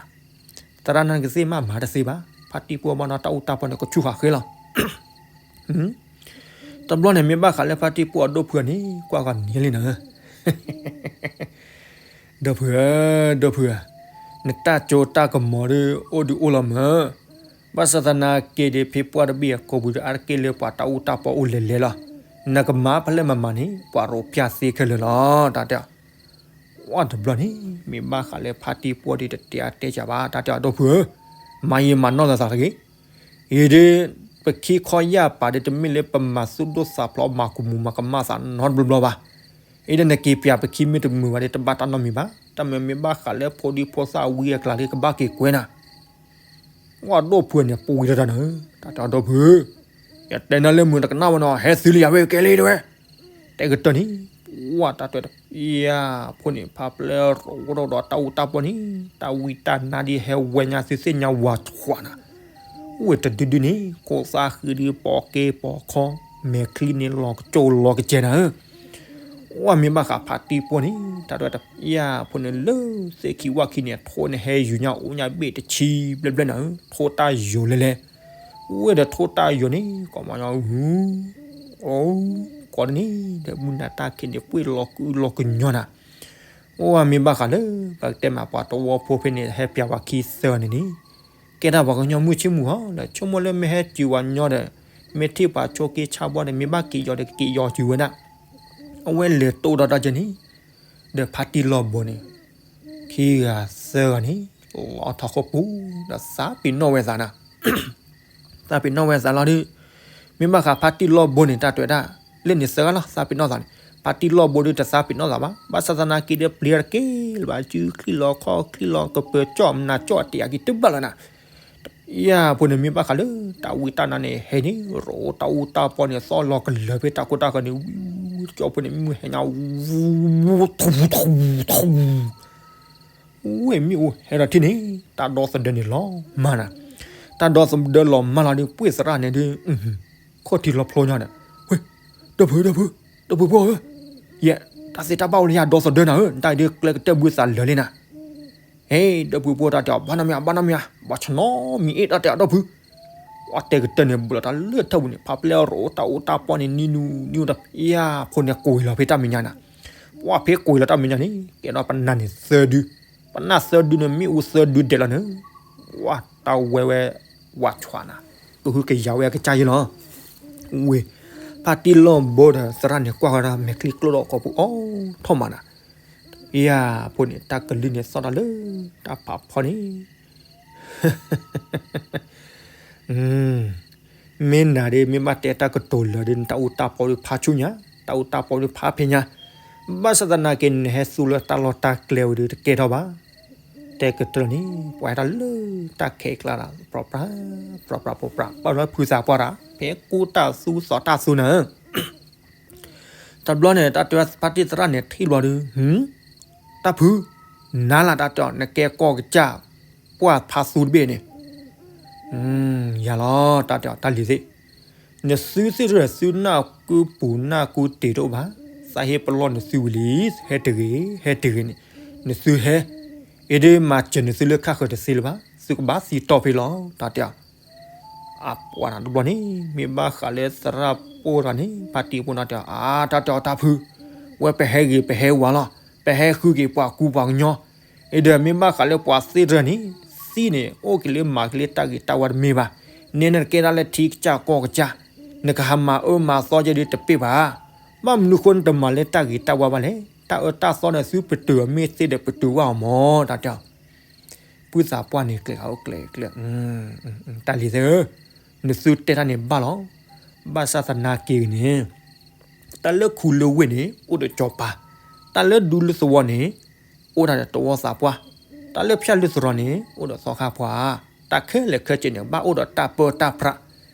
သရၣ်နာ်က့သ့ၣ်မးမၤတသ့ဘၣ်, ဖါတံၢ်ပှၢ်ဘၣ်ဒီးတၢ်အူတၢ်ပီန့ၣ် ကဆူၣ်ဃာ်ဃဲလီၤ တဘျီန့ၣ် မ့ၢ်ဘၣ်ဃးလၢဖါတံၢ်ပှၢ်အဒိၣ်ဖုန့ၣ် ကွၢ်ဂီၤန့ၣ်လံနၤဧၢ ဒီပုၢ်ဧၢ, ဒီပုၢ်ဧၢ, နတၢ်ကၠိတၢ်ကမီၤဒီး အိၣ်ဒုးအိၣ်လီၤမၢ်, ဘၣ်ဆၣ်သနာ်က့ဒီး ဖဲပှၢ်တဘ့ၣ်အကိာ်ပူၤဒီး အါတက့ၢ်လၢပှၤတၢ်အူတၢ်ပီအိၣ်လဲၤလဲၤလီၤ, နကမၤဖဲလဲၣ်မၤမၤန့ၣ် ပှၤရိဖၠၣ်သ့ခဲလၢာ်လီၤ တၢ်တဲအီၤ ဝဲတဘျီန့ၣ် မ့ၢ်ဘၣ်ဃးလၢဖါတံၢ်ပှၢ်ဒီး တတဲအါတဲစှၤဘၣ် တၢ်တဲအီၤ ဒီပုၢ်ဧၢ, မၤယံာ်မၤနီၢ်သးသးတဂ့ၤ, အံၤဒီး ပခံခီယၢ်ပာ်ဒီး တမ့ၢ်လၢပမၤသူၣ်ဒိၣ်သးဖျိး မၤကမူၤမၤကမၣ်သးနီတဘျီဘျီဘၣ်, အံၤဒီးနက့ၤပၠးပခံမ့ၢ်တမုာ်ဘၣ်ဒီး တဘၣ်တၢ်နီတမံၤဘၣ်, တၢ်မ့ၢ်မ့ၢ်ဘၣ်ဃးလၢဖိဒံဖိသၣ်ဝံအကျါဒီး ကဘၣ်က့ၤကွဲနၤ ဝဲဒိၣ်ဖုန့ၣ် ပှံၤတၢ်တၢ်နၤဧၢ, တၢ်တဲအီၤ ဒီပုၢ်ဧၢ, ယတဲနၤလၢမုာ်တကနၣ်ဝဲနီၤ ဟဲသုလံယၤဝဲကဲလံတဲဝဲ, တဲကတၢၢ်န့ၣ်, ဝဲတၢ်တဲအီၤ ယဖိန့ၣ် ဖါပျဲရိးဝဲဒီးတၢ်အူတၢ်ပီန့ၣ်, တၢ်ဝံတၢ်နါဒ်ဟဲဝဲညါသုသ့ၣ်ညါဝၤဆှးနၤ, အိၣ်ဝဲတဒုဒုန့ၣ် ခိၣ်သၣ်ဃံဒ်ပိာ်က့ပိာ်ခီ, မဲာ်ချံန့ၣ်လီၤကစိလီၤကစဲနၤဧၢ ဝဲမ့ၢ်ဘၣ်ဃးဖါတံၢ်ပှၢ်န့ၣ် တၢ်တဲအီၤ ယဖိန့ၣ်လၢသ့ၣ်ခံဝၣ်ခံန့ၣ် ထိၣ်န့ၣ်ဟဲယူၤညါအိၣ်ညါဘ့ၣ်တဆံဘျဲၣ်ဘျဲၣ်နၤဧၢ, ထိၣ်တၢ်ယိာ်လဲၤလဲၤ, ဝဲဒီးထိၣ်တၢ်ယိာ်န့ၣ် ကိးမညီ ကိးဒ်န့ၣ် ဒီးမုၢ်နၤတၢ်ခံးန့ၣ် ပှ့ၤလီၤကုလီၤကညီနၤ, ဝဲမ့ၢ်ဘၣ်ဃးလၢ ပကတဲမးပှၤတဝီဖိဖဲန့ၣ် ဟဲပၠးဝဲခံသၢဂၤန့ၣ်န့ၣ် ကဲဒၣ်ပှၤကညီမုၢ်ဆ့ၣ်မုၢ်ဟီဒီး ဆိကမိၣ်လၢမ့ၢ်ဟဲစၢၤဝဲညီဒီး မ့ၢ်ထံၣ်ပှၤဆိးက့ဆါဘီဒီး မ့ၢ်ဘၣ်က့ၤယီၤဒီးက့ၤယီၤစၢၤဝဲဒၣ်, အဝဲလဲၤတိၢ်ဒီးတၢ်ကဲန့ၣ်, ဒီးဖါတံၢ်လီၢ်ဘိန့ၣ် ခံဂၤသၢဂၤန့ၣ် လီၤထီၣ်ဃီပူၤ ဒီးသးပ့ၤနီၣ်ဝဲသးနၤ, သးပ့ၤနီၣ်ဝဲသးလီၤဒီး မ့ၢ်ဘၣ်ဃးဖါတံၢ်လီၢ်ဘိန့ၣ် တၢ်တဲဝဲဒၣ် လၢန့ၣ်သၢဂၤလီၤ သးပ့ၤနီၣ်သးန့ၣ်, ဖါတံၢ်လီၢ်ဘိဒုးတသးပ့ၤနီၣ်သးဘၣ်, ဘၣ်ဆၣ်သနာ်က့ဒီးပျံၤတက့ၢ်လၢၤဘၣ်, စုချံလီၤခီၣ်ချံလီၤ ကပၢၤကၠီၣ်မနၤကၠီၣ်တ့ၢ်အက့ၤတဘၣ်လၢၤနၤ ယၤဖိန့ၣ်မ့ၢ်ဘၣ်ဃးလၢ တၢ်ဝံတၢ်နါန့ၣ်ဟဲန့ၣ် ရိတၢ်အူတၢ်ပီန့ၣ် သီၣ်လီၤကလၢၤဖဲတၢ်ခိတၢ်ဃၢၤန့ၣ် ဝံၤကၠီဖိန့ၣ် မ့ၢ်ဟဲညါ ဝူ ထူ ထူ ထူ ဝဲမ့ၣ်အူဟဲဒီးထံၣ်န့ၣ် တၢ်ဒီသဒၢန့ၣ်လီၤမၢ်နၤ, တၢ်ဒီသဒၢလီၤမၢ်လီၤဒီး ပှ့ၢ်သရၣ်န့ၣ်ဒီး ခိၣ်ထံလီၤဖျိညါဒီး ဝ့ၢ် ဒီပုၢ် ဒီပုၢ် ဒီပုၢ်ဖိဧၢ, ယဲ တၢ်သ့တၢ်ဘၣ်အိၣ်လၢယၤဒီသဒၢနၤဧၢ, တၢ်အံၤဒီးကျဲကတၢၢ်ဘုသးလၢာ်လံနၤ ဟဲ ဒီပုၢ်ဖိတၢ်တဲအီၤ ဘၣ်နီတမံၤ ဘၣ်နီတမံၤ ဘၣ်ဆၣ်နီတမံၤအ့ၣ်တၢ်တဲအီၤဒီပုၢ်, ပှၤတဲကတၢၢ်န့ၣ် ဘူးလီၤတၢ်လၢထၢၣ်ပူၤန့ၣ် ဖးပျဲၢ်ရိတၢ်အူတၢ်ပီန့ၣ် နံၤနူနံၤတယၤဖိန့ၣ် ကွံာ်လီၤဖဲတၢ်မဲာ်ညါနၤ, ပှၤဖဲကွံာ်လီၤတၢ်မဲာ်ညါန့ၣ် ကဲဒီးပနၢ်န့ၣ်သၢဒု, ပနၢ်သၢဒုန့ၣ် မ့ၣ်အူသၢဒုဒဲးလီၤန့ၣ်, ပှၤတၢ်ဝဲဝဲ ဝးဆှးနၤ, ကဟုကယာ်ဝဲအကစၢ်ယဲလီၤ ဝ့ၢ် ဖါတံၢ်လီၢ်ဘိဒီးသရၣ်န့ၣ်ကွၢ်ဃီဒီး မဲာ်ချံကျိၣ်ဒီးကိာ်ပူၤအိၣ်ထီၣ်မးနၤ, ယၤဖိန့ၣ် တၢ်ကလုၢ်န့ၣ်သီၣ်တၢ်လၢတၢ်ဖးဖီန့ၣ် မ့ၢ်နၤဒီး မ့ၢ်ဘၣ်တဲတၢ်ကတိၤလၢာ်ဒီး နတၢ်အူတၢ်ပီဒီးဖးဆူညါ, တၢ်အူတၢ်ပီဒီးဖးဖဲညါ, ဘၣ်ဆၣ်သနာ်က့ နဟဲသူလၢတၢ်လီၢ်တၢ်ကျဲဝံၤဒီးတကဲထီၣ်ဘၣ်, တဲကတၢၢ်န့ၣ် ပှၤဟဲတၢ်လၢတၢ်ခဲအကျါဒီး ပြပြ ပြပြပြပြ ဘၣ်လၢဖုသးပှၢ်ဒီး ဖဲကူတၢ်သူသီၣ်တၢ်သူနၤ တဘျီန့ၣ် တၢ်တဲဖါတံၢ်သရၣ်န့ၣ်ထံၣ်ဘျီဒီး, တၢ်ဖု, နၤလၢတၢ်တဲအီၤ နကဲကီၢ်ကစၢ် ပှၢ်ဖးသူတဘ့ၣ်န့ၣ်, ယၤလီၤ တၢ်တဲအီၤ တၢ်လံၤသ့ၣ်, နသုသ့ၣ်တဖၣ် သုနၢ်ကူပူၤနၢ်ကူတ့ၤတအိၣ်ဘၣ်, သးဟ့ၣ်ပလီၢ်နသုဝံၤလံ, ဟဲတဂ့ၤ ဟဲတဂ့ၤန့ၣ်, နသုဟဲ, အ့ဒ့မၤစၢၤနသုလၢခါဃၢၤတသ့လၢၤဘၣ်, သုကဘၣ်သံတီၢ်ဖဲလီၤ တၢ်တဲအီၤ အပှၤနၤတဘျီန့ၣ် မ့ၢ်ဘၣ်ဃးလၢသရၣ်ပိၢ်တဂၤန့ၣ် ဖါတံၢ်ပိၢ်နၤတဲအီၤ အါ တၢ်တဲအီၤတၢ်ဖု, ဝဲပဟဲဂ့ၤပဟဲဝါလီၤ, ပဟဲဃုက့ၤပှၤကူပှၤကညီ, အ့ဒီးမ့ၢ်ဘၣ်ဃးလၢပှၤသ့ၣ်တဖၣ်န့ၣ် သံန့ၣ် အိၣ်က့ၤလၢမၤက့ၤလၢတၢ်ဂ့ၤတၢ်ဝါတမ့ၢ်ဘၣ်, နဲနကဲဒၣ်လၢထံကစၢ်ကီၢ်ကစၢ်, နကဟးမၤအၢမၤသီယဲဒ်တပ့ၢ်ဘၣ်, ဘၣ်မနုၤဃိနတမၤလၢတၢ်ဂ့ၤတၢ်ဝါဘၣ်လဲၣ်, တၢ်အၢတၢ်သီန့ၣ်သုပတုာ်အီၤမ့ၢ်သ့ဒီးပတုာ်ဘၣ်အီၤမၢ် တၢ်တဲအီၤ ပုၢ်သးပှၢ်န့ၣ်ကျဲၤဃာ်အိၣ်ကျဲၤကျဲၤ, တၢ်လံၤသ့ၣ်ဧၢ, နသုတဲတၢ်န့ၣ်ဘၣ်လီၤ, ဘၣ်ဆၣ်သနာ်က့ဂ့ၤန့ၣ်, တၢ်လၢခူလၢဝ့ၢ်န့ၣ် အိၣ်ဒီးစီၤပၤ, တၢ်လၢဒူလၢသဝီန့ၣ် အိၣ်ဒၣ်ဒီးတဝီသးပှၢ်, တၢ်လၢဖၠၣ်လၢသရီန့ၣ် အိၣ်ဒီးသီခါပှၢ်, တၢ်ခဲလၢာ်ခဲဆ့န့ၣ် ဘၣ်အိၣ်ဒီးတၢ်ပၢတၢ်ပြး,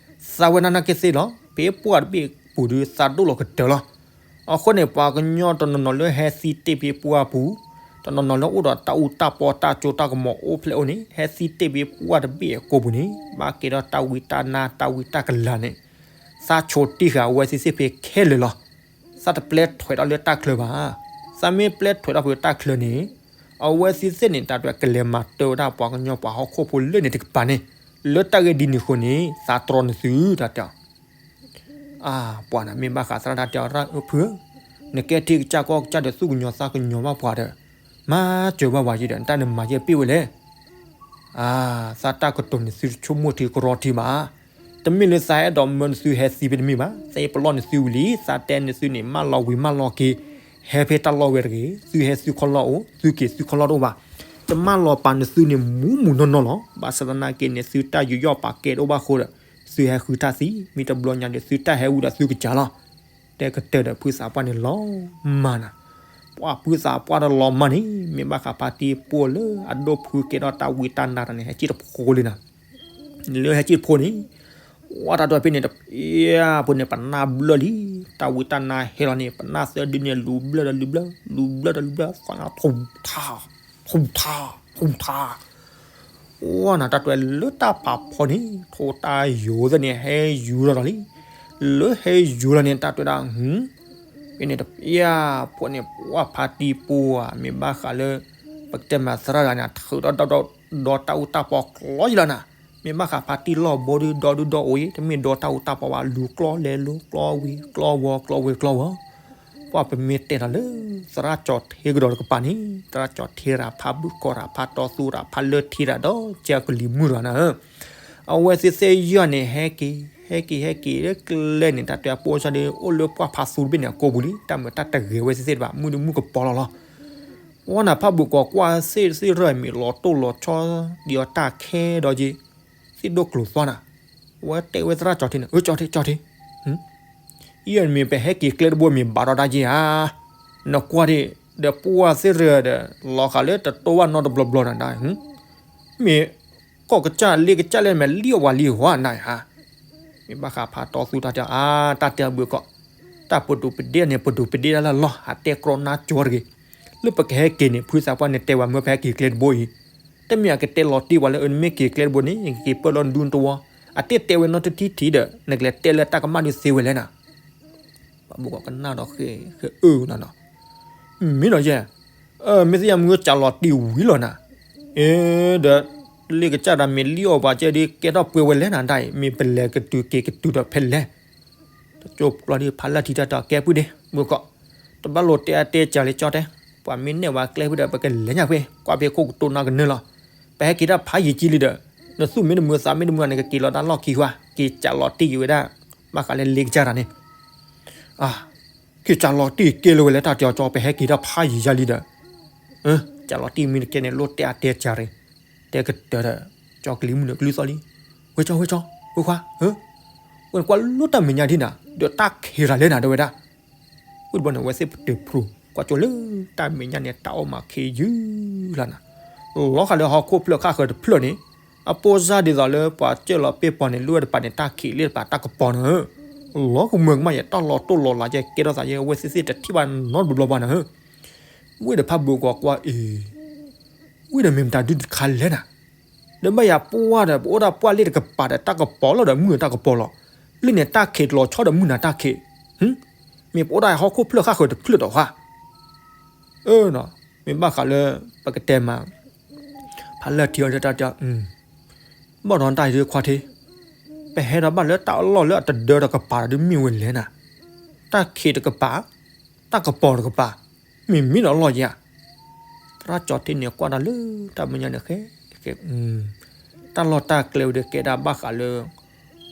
သးဝဲနၢ်နၢ်က့သ့လီၤ, ဖဲပှၢ်တဘ့ၣ်ပူၤဒီးသးဒိၣ်လီၤကတၢၢ်လီၤ. အဃိန့ၣ် ပှၤကညီတနီၤနီၤလၢဟဲသံတ့ၢ်ဖဲပှၢ်ပူၤ, တနီၤနီၤလၢအိၣ်ဒီးတၢ်အူတၢ်ပီတၢ်စိတၢ်ကမီၤအိၣ်ဖျဲၣ်အိၣ်န့ၣ် ဟဲသံတ့ၢ်ဖဲပှၢ်တဘ့ၣ်အကိာ်ပူၤန့ၣ် ဘၣ်ကဲထီၣ်တၢ်ဝံတၢ်နါတၢ်ဝံတၢ်ကလၤန့ၣ် သးဆိးတ့ၢ်ဃာ်အဝဲသ့ၣ်သ့ၣ်ဖဲခဲလၢာ်လီၤ. သးတပျဲထွဲးထီၣ်လၢတၢ်ချၢဘၣ်. သးမ့ၢ်ပျဲထွဲးထီၣ်ဖဲတၢ်ချၢန့ၣ် အဝဲသ့ၣ်သ့ၣ်န့ၣ် တၢ်တကလဲၤမၤတၢ်ဝဲဒၣ်ပှၤကညီပှၤဟီၣ်ခိၣ်ဖိလၢန့ၣ်တကပၤန့ၣ် လၢတၢ်ဂ့ၢ်ဒ်န့ၣ်အဃိန့ၣ် သးတြီနသုတၢ်တဲအီၤ အါ ပှၤနၤမ့ၢ်ဘၣ်ဃးသရၣ်တၢ်တဲအီၤ ရၢ်အၢဖုဧၢ, နကဲထံကစၢ်ကီၢ်ကစၢ်ဒီးသူၣ်ကညီၤသးကညီၤဘၣ်ပှၤဒီး မၤစၢၤဘၣ်ပှၤယံၤဒီး နတၢ်နမၤယဲၢ်ပ့ၢ်ဝဲလဲၣ်. အါ သးတၢ်ကတိၤန့ၣ်သုတဆိကမိၣ်ထံကရီထံဘၣ်. တမ့ၢ်လၢသးအဲၣ်ဒိးမၢနသုဟဲသံဖဲတမ့ၢ်ဘၣ်. သးဟ့ၣ်ပလီၢ်နသုဝံၤလံ သးတဲနသုန့ၣ် မၢလီၤဝံၤမၢလီၤက့ၤ ဟဲဖဲတၢ်လီၢ်ဝဲတဂ့ၤ. သုဟဲသုခီလီၢ်အိၣ် သုက့ၤသုခီလီၢ်တအိၣ်ဘၣ်. တမၢလီၤပာ်နသုန့ၣ်မူးမူးနီၢ်နီၢ်လီၤ. ဘၣ်ဆၣ်သနာ်က့န့ၣ် သုတၢ်ယူးယီၣ်ပာ်ကဲတအိၣ်ဘၣ်ဃိဒီး သုဟဲဃုတၢ်သံ မ့ၢ်တဘျီညါဒီး သုတၢ်ဟဲဝံၤဒီးသုကစၢ်လီၤ. တဲကတၢၢ်ဒီးဖုသးပှၢ်န့ၣ်လီၤမၢ်နၤ. ပှၤဖုသးပှၢ်တလီၤမၢ်န့ၣ် မ့ၢ်ဘၣ်ဃးဖါတံၢ်ပိၢ်လၢအဒိၣ်ဖုကဲထီၣ်တၢ်ဝံတၢ်နါတၢ်န့ၣ် ဟဲစံၣ်တဖိလံနၤ. လၢဟဲစံၣ်တဖိန့ၣ် ဝဲတၢ်ဒွဲၣ်ဖဲန့ၣ် တပျၢ်ဖိန့ၣ် ပနၢ်ဘျၢလံ. တၢ်ဝံတၢ်နါဟဲလီၤန့ၣ် ပနၢ်သၢဒုန့ၣ် လူၤဘျၢဒီးလူၤဘျၢ လူၤဘျၢဒီးလူၤဘျၢ သီၣ်ညါထူၣ်ထါ ထူၣ်ထါ ထူၣ်ထါ ဝဲနၤတၢ်တွဲလၢတၢ်ဖးဖီန့ၣ် ထိၣ်တၢ်ယိာ်သ့ၣ်န့ၣ် ဟဲယူၤလီၤဒီးလံ. လၢဟဲယူၤလီၤန့ၣ် တၢ်တွဲဒၣ် ဖဲန့ၣ်တပျၢ်ဖိန့ၣ် ပှၤဖါတံၢ်ပိၢ်ဧါ မ့ၢ်ဘၣ်ဃးလၢ ပကတဲမးသရၣ်တဂၤန့ၣ် ထုးဒီးဒီးဒီးတၢ်အူတၢ်ပီကျီယံၤလီၤနၤ. မ့ၢ်ဘၣ်ဃးဖါတံၢ်လီၢ်ဘိဒီး ဒီဒုဒီအိၣ်အံၤ တမ့ၢ်ဒီတၢ်အူတၢ်ပီဘၣ် လူၤကျီလဲၤလူၤကျီဝ့ၤ ကျီဝီၤ ကျီဝ့ၤ ကျီဝီၤ ပှၤပမ့ၢ်တဲထီၣ်လၢ သရၣ်ကၠီၤထ့ကဒီးတကပၤန့ၣ် သရၣ်ကၠီၤထ့ရၤဖးဘုၣ်ကီၢ်ရၤဖးတီသူရၤဖးလၢထံရၤဒီး ကၢကလံၤမုၢ်တဂၤနၤဧၢ, အဝဲသ့ၣ်သ့ၣ်ယီၤန့ၣ် ဟဲက့ၤ ဟဲက့ၤ ဟဲက့ၤလၢကျဲန့ၣ် တၢ်တဲအပိၢ်စၢ်ဒီး အိၣ်လၢပှၢ်ဖးသူတဘ့ၣ်န့ၣ် အကိာ်ပူၤလံ တၢ်မုာ်တၢ်တဂဲၤဝဲသ့ၣ်သ့ၣ်တဘၣ် မုၢ်ဒုမုၢ်ကပီၤလီၤလီၤ. ဝဲနၤဖးဘုၣ်ကီၤကွၢ်သ့ၣ်သ့ၣ်ရၢၢ်မ့ၢ်လီၤတိၢ်လီၤဆီ ဒ်အီၤတၢ်ခဲဒီးက့ၤ သ့ၣ်ဒိၣ်ကျိၤသွါနၤ, ဝဲတဲဝဲသရၣ်ကၠီၤထ့န့ၣ် အၢ ကၠီၤထ့ ကၠီၤထ့, ဟ အံၤမ့ၢ်ပဟဲက့ၤကျဲတဘိမ့ၢ်ဘၣ်ဒီးဒၣ်ယဲဧါ, နကွၢ်ဒံး, ဒီးပှၢ်သ့ၣ်ရၢဒီး လီၤဃာ်လၢတတိဝဲနီတဘျီဘျီနၤဒၣ်, မ့ၢ်ကီၢ်ကစၢ်လ့ကစၢ်လဲၣ် မ့ၢ်လံၣ်အီၣ်ဝဲလံၣ်ဝါနၤဧါ, မ့ၢ်ဘၣ်ဃးဖးတီသူတၢ်တဲ အါ တၢ်တဲဘုးကီး, တၢ်ပဒိၣ်ပဒ့န့ၣ် ပဒိၣ်ပဒ့ဒၣ်လၢလီၢ် အတဲကြီနါကၠီတဂ့ၤ, လၢပကဟဲက့ၤန့ၣ် ဖုသးပှၢ်န့ၣ်တဲဝဲမၢပဟဲက့ၤကျဲတဘိအံၤ, တမ့ၢ်အကတဲလီၤတံၢ်ဝဲလၢ နမ့ၢ်က့ၤကျဲတဘိန့ၣ် ကက့ၤပၢၢ်လီၤဒူတဝီ, အတဲတဲဝဲနီတထံၣ်ထံၣ်ဒီး နကလဲၤတဲလၢတၢ်ကမၣ်ဒုးသ့ဝဲလဲၣ်နၤ ပှၤဘိးကီးကနၣ်ဒီးဃဲအၢလီၤနီၤ, မ့ၢ်နီၤယဲ, မ့ၢ်သ့ၣ်ညါမုၢ်ကၢ်လီၤတံၢ်ဝံၤလီၤနၤ, အ့ ဒီး လ့ကစၢ်ဒီးမ့ၢ်လံၣ်အီၣ်ပှၤကဲဒ်ကဲထီၣ်ပှဲၤဝဲလဲၣ်နၤဒၣ်အံၤ မ့ၢ်ပလဲၤကတုၤက့ၤကတုၤဒီးဖဲလဲၣ် တကၠိပျီဒ်ဖးလၢထံတၢ်တီၤကဲပုၢ်ဒ့ ဘုကီး, တဘၣ်လိာ်တဲအါတဲစှၤလံကၠီတဲ, ပှၤမ့ၢ်နဲၣ်ဝဲကျဲဖုဒီး ပကလဲၤညါဖဲ ကွၢ်ဖဲခိၣ်ကတိၤနီကနၢလီၤ, ပဟဲက့ၤတၢ်ဖးယံာ်ကံလံဒီး, နသူၣ်မ့ၢ်တမုာ်သးမ့ၢ်တမုာ်န့ၣ် ကက့ၤလီၤတၢ်လီၢ်ခံဃီ, က့ၤစးလီၤတံၢ်က့ၤဝဲဒၣ်, ဘၣ်ဃးလၢလ့ကစၢ်တၢ်န့ၣ်, က့ၤစးလီၤတံၢ်ကဲလၢဝဲလၢတၢ်တဲအီၤကၠီ ပဟဲက့ၤတၢ်ဖးယံာ်ယါလံဒီး, စးလီၤတံၢ်မ့ၢ်တကဲန့ၣ် လိၣ်တဲအါတဲစှၤရ့ၣ်, တဲကတၢၢ်ဒီး, ကၠီကလံၤမုၢ်န့ၣ်ကလုၢ်သီၣ်လံ, ဝဲကၠီဝဲကၠီ, ဝဲခွါ, ဝဲကွၢ်လိတၢ်မဲာ်ညါဒ်နၤ, ဒီးတၢ်ခံးတၢ်လဲၣ်နၤ တဲဝဲဒၣ် ဝံၤတဘျီန့ၣ် အဝဲသ့ၣ်ပတုာ်ဖျိ ကွၢ်ကၠိလၢတၢ်မဲာ်ညါန့ၣ် တၢ်အိၣ်မးခံးယုၢ်လီၤနၤ, လီၤဃာ်လၢဟီၣ်ခိၣ်ဖျၢၣ်ဃၣ်ဃၢၤတဖျၢၣ်န့ၣ်, အပိၢ်စၢ်ဒ်သိးလၢပှၤစၢၢ်လီၤပ့ၢ်ပီၤန့ၣ် လၢဝဲတပၤန့ၣ် တၢ်ခံးလၢတပၤတၢ်ကပီၤနၤဧၢ, လီၤကမၢကမၣ်ယဲ တၢ်လီၤတိၢ်လီၤလးယဲ ကဲထီၣ်သးယဲ အဝဲသ့ၣ်သ့ၣ်တထံၣ်ဘၣ်နီတဘျီဘျီဘၣ်နၤဧၢ, ဝ့ၢ်ဒီးဖးဘိးကီးကွၢ်အ့ၣ် ဝ့ၢ်ဒီးမ့ၢ်မတၤဒုတခါလဲၣ်နၤ, ဒီးဘၣ်ယၤပှၢ်ဒီး ပအိၣ်ဒၣ်ပှၢ်လ့ၣ်တကပၤဒီးတၢ်ကပီၤလီၤဒီးမုၢ်တၢ်ကပီၤလီၤ, လၢန့ၣ်တၢ်ခံးတလီၤဆီဒီးမုၢ်နၤတၢ်ခံး, မ့ၢ်ပအိၣ်ဒၣ်ဟီၣ်ခိၣ်ဖျၢၣ်ဃၣ်ဃၢၤတဖျၢၣ်ဒီးဃါ, မ့ၢ်ဘၣ်ဃးလၢ ပကတဲမး ဖးလၢထံအီၤတၢ်တဲ ဘၣ်ဒီးတၢ်အံၤဒ်ခွါထ့, ပဟဲဒီးဘၣ်လၢတၢ်အလီၢ်လၢအတဒၢတကပၤဒီးမ့ၢ်ဝဲလဲၣ်နၤ, တၢ်ခံးတကပၤ, တၢ်ကပီၤတကပၤ, မ့ၢ်မ့ၢ်ဒီးလီၢ်ယဲဧါ, သရၣ်ကၠီထ့န့ၣ်ကွၢ်တၢ်လၢတၢ်မဲာ်ညါန့ၣ်ဃဲ, တၢ်လီၢ်တၢ်ကျဲဝဲဒီးကဲဒၣ်ဘၣ်ဃးလၢ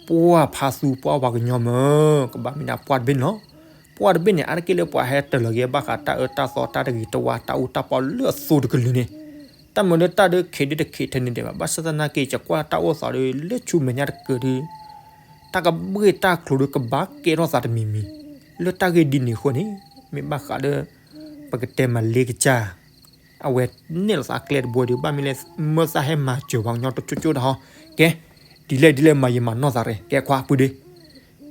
ပှၢ်ဖါသူပှၢ်ပှၤကညီမၢ်, ကဘၣ်မ့ၢ်ဒၣ်ပှၢ်တဘ့ၣ်န့ၣ်လီၤ, ပှၢ်တဘ့ၣ်န့ၣ် အါတက့ၢ်လၢပှၤဟဲတၢၤလီၤက့ၤဘၣ်ဃးတၢ်အၢတၢ်သီတၢ်တဂ့ၤတဝါ တၢ်အူတၢ်ပီလၢအသိတကလုာ်န့ၣ်, တၢ်မၤလၢတၢ်ဒုးခံးဒုးတခံးထဲန့ၣ်ဒဲးဘၣ်, ဘၣ်ဆၣ်သနာ်က့ ယကွၢ်တၢ်အိၣ်သးဒီး လၢဆူမဲာ်ညါတကၢၢ်ဒီး တၢ်ကဘှ့ၣ်တၢ်ကျိၤဒီးကဘၣ်ကဲထီၣ်သးတမံၤမံၤ, လၢတၢ်ဂ့ၢ်ဒ်န့ၣ်အဃိန့ၣ် မ့ၢ်ဘၣ်ဃးဒီး ပကတဲမၤလ့ကစၢ် အဝဲနဲၣ်လီၤသးကျဲတဘိဒီး ဘၣ်မ့ၢ်လဲၣ် မၢသးဟဲမၤစၢၤပှၤကညီတကၠိကၠိတၢ်ဟီ, ကဲ, ဒ်လဲၣ်ဒ်လဲၣ်မၤယံာ်မၤနီၢ်သးရ့ၣ် ကဲခွါပုၢ်ဒ့,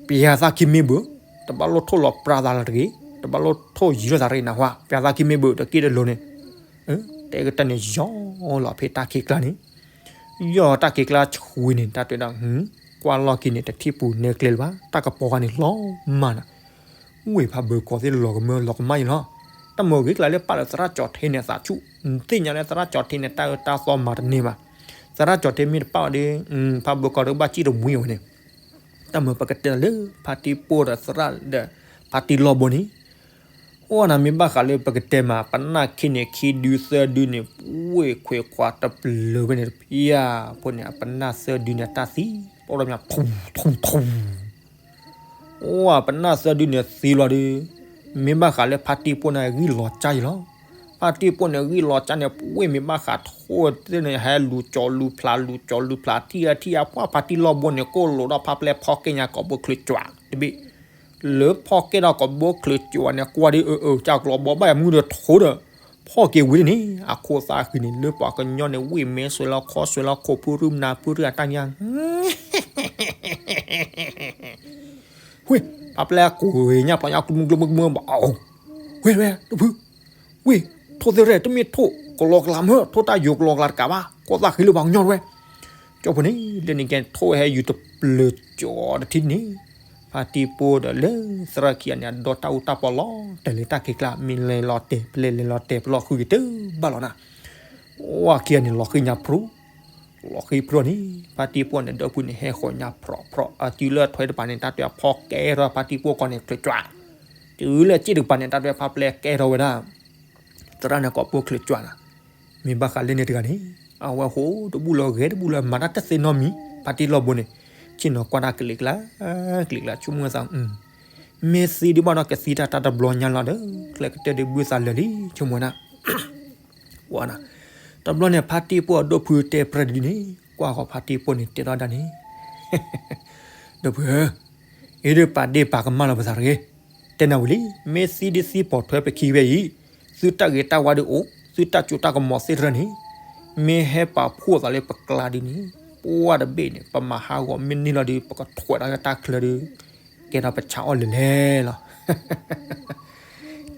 ပျၤသးခံမ့ၢ်ဘၣ်, တဘၣ်လိၣ်ထိၣ်လီၤပြးသးလီၤတဂ့ၤ, တဘၣ်လိၣ်ထိၣ်ယံၤလိာ်သးရ့ၣ်နၢ်ဟူဧါ, ပျၤသးခံမ့ၢ်ဘၣ်ဒီးက့ၢ်တလိၤန့ၣ်, တဲကတၢၢ်န့ၣ် ယီၤလီၤဖဲတၢ်ခံးကျါန့ၣ် ယီၤတၢ်ခံးကျါဆှံန့ၣ် တၢ်တဲဒၣ်, ကွၢ်လီၢ်ခံန့ၣ် တထံၣ်ပူၤနဲကျဲလၢၤဘၣ်, တၢ်ကပီၤဂၤန့ၣ်လီၤမၢ်နၤ, ဝ့ၢ်ဖးဘၢကီးသ့ၣ်လီၤကမၢလီၤကမၣ်အံၤလီၤ, တၢ်မၤဂ့ၤကျါလၢပာ်လၢသရၣ်ကၠီထ့န့ၣ်အသးဆူၣ်, နသ့ၣ်ညါလၢသရၣ်ကၠီထ့န့ၣ် တၢ်အၢတၢ်သီမၤတန့ၢ်ဘၣ်, သရၣ်ကၠီထ့မ့ၢ်တပာ်အီၤဒီး ဖးဘၢကီးဒီးဘၣ်စံၣ်တမှံဝဲန့ၣ်, တၢ်မၤပကတဲလၢ ဖါတံၢ်ပိၢ်ဒီးသရၣ်ဒီး ဖါတံၢ်လီၢ်ဘိန့ၣ် အိၣ်နၤမ့ၢ်ဘၣ်ဃးလၢပကတဲမး ပနၢ်ခံန့ၣ် ခံဒုသၢဒုန့ၣ် ဝ့ၢ်ခွဲးခွါတပျၢၤဖဲန့ၣ်တဖၣ်, ဖိန့ၣ် အပနၢ်သၢဒုန့ၣ် တၢ်သံ ပီၣ်ဒီးမး ထူထူထူ, အိၣ်အပနၢ်သၢဒုန့ၣ်သံလီၤဒီး, မ့ၢ်ဘၣ်ဃးလၢဖါတံၢ်ပိၢ်န့ၣ်ဂံၢ်လီၤကၢ်အံၤလီၤ, ဖါတံၢ်ပိၢ်န့ၣ်ဂံၢ်လီၤကၢ်န့ၣ် ဝ့ၢ်မ့ၢ်ဘၣ်ဃးထိၣ်သ့ၣ်န့ၣ် ဟဲလူၤကၠီလူၤဖျးလူၤကၠီလူၤဖျးထံၣ်အထံၣ်အပှၢ်ဖါတံၢ်လီၢ်ဘိန့ၣ် ကိၣ်လိာ်ဒီးဖါပျဲၢ်ဖီၣ်က့ၤညါကိာ်ဘိချၢၣ်ကၠွးတဘ့ၣ် လၢဖီၣ်က့ၤဒီးကိာ်ဘိချၢၣ်ကၠွးန့ၣ် ကွၢ်ဒ်အၢအၢ ကၢ်ကျီဘီဘၣ်ယမုၢ်ဒီးထိဒီး ဖီၣ်က့ၤဝံၤန့ၣ် အခိၣ်သးဃံန့ၣ် လၢပှၤကညီန့ၣ် ဝ့ၢ်မဲဆွဲလီၤခီဆွဲလီၤခိၣ်ဖုရုမနၤဖုရုအတၢ်ညါ ဝ့ၢ် ဖါပျဲၢ်ကိၢ်ညါပျီညါကျိမုကျိမုကျိမုဘၣ်အီၤ ဝ့ၢ်ဝဲ တဖု ဝ့ၢ် ထိၣ်သ့ၣ်ရဲၣ် တမ့ၢ်ထိၣ်ကလီကလးမၢ် ထိၣ်တၢ်ယိၤကလီကလးတကးဘၣ် ကိးသးဃံလၢပှၤကညီတဝဲ ကၠီဖိန့ၣ် လၢန့ၣ်ကဲထိၣ်ဝဲဟဲယူၤတပျၢၤကၠီတထံၣ်န့ၣ် ဖါတံၢ်ပိၢ်ဒီးလၢသရၣ်ခံဂၤန့ၣ် အဒိးတၢ်အူတၢ်ပီလီၤတဲာ်လၢတၢ်ခံးကျါ မ့ၢ်လဲၤလီၤတဲာ် ပလဲၤလဲၤလီၤတဲာ်ပလီၢ်ဃုက့ၤတဘၣ်လီၤနၤ ဝဲခံဂၤန့ၣ် လီၤဃံညါဖျိ လီၤဃံဖျိန့ၣ် ဖါတံၢ်ပိၢ်န့ၣ် ဒီပုၢ်န့ၣ် ဟဲဃီၤညါဖြီးဖြီး အတုၤလၢထွဲတပၤန့ၣ် တၢ်တွဲဖီၣ်ကဲထီၣ်ဖါတံၢ်ပိၢ်ကီၢ်န့ၣ် ချၢၣ်ကၠွး တုၤလၢစ့ၣ်တကပၤန့ၣ် တၢ်တွဲဖါပျဲၢ်ကဲထီၣ်ဝဲဒၣ် သရၣ်န့ၣ်ကိာ်ပိၢ်ချၢၣ်ကၠွးနၤ မ့ၢ်ဘၣ်ဃးလၢန့ၣ်တဂၤန့ၣ် အဝဲဟိတဘူၣ်လၢဂဲၤတဘူၣ်လၢ မၤတၢ်တသ့နီတမံၤ ဖါတံၢ်လီၢ်ဘိန့ၣ် ဆ့ၣ်နီၤကွၢ်တၢ်ကလံၤကျါ ကလံၤကျါ ဆိကမိၣ်သး မ့ၢ်သံဒံးဘၣ်ဒီး ကသံတၢ်တၢ်တဘျီညါလီၤဒီး ကျဲကတၢၢ်ဒံးဘုသးလၢာ်လံ ဆိကမိၣ်နၤ ဝဲနၤ တဘျီန့ၣ် ဖါတံၢ်ပိၢ်အဒီပုၢ်တဲပြဲၢ်ဒ်န့ၣ် ကွၢ်ဃီၤဖါတံၢ်ပိၢ်န့ၣ် တဲထီၣ်ဒၣ်န့ၣ် ဒီပုၢ်ဧၢ အ့ဒိးပာ်ဒ့ၣ်ပာ်ကမၣ်လီၤပသးတဂ့ၤ. တဲနၤဝံၤလံ, မ့ၢ်သံဒ်သံပိာ်ထွဲပခံဝဲအံၤ, သုတၢ်ဂ့ၤတၢ်ဝါဒုးအိၣ်, သုတၢ်စိတၢ်ကမီၤသ့ၣ်တဖၣ်န့ၣ်, မ့ၢ်ဟဲပာ်ဖှိၣ်သးလၢပကျါဒ်န့ၣ်, ပှၢ်တဘ့ၣ်န့ၣ် ပမၤဟးဂီၤမ့ၢ်န့ၢ်လီၤဒီး ပကထွဲးဒီးတၢ်ချၢဒီး ကဲထီၣ်ပဆါအီၣ်လၢာ်လဲၣ်လီၤ.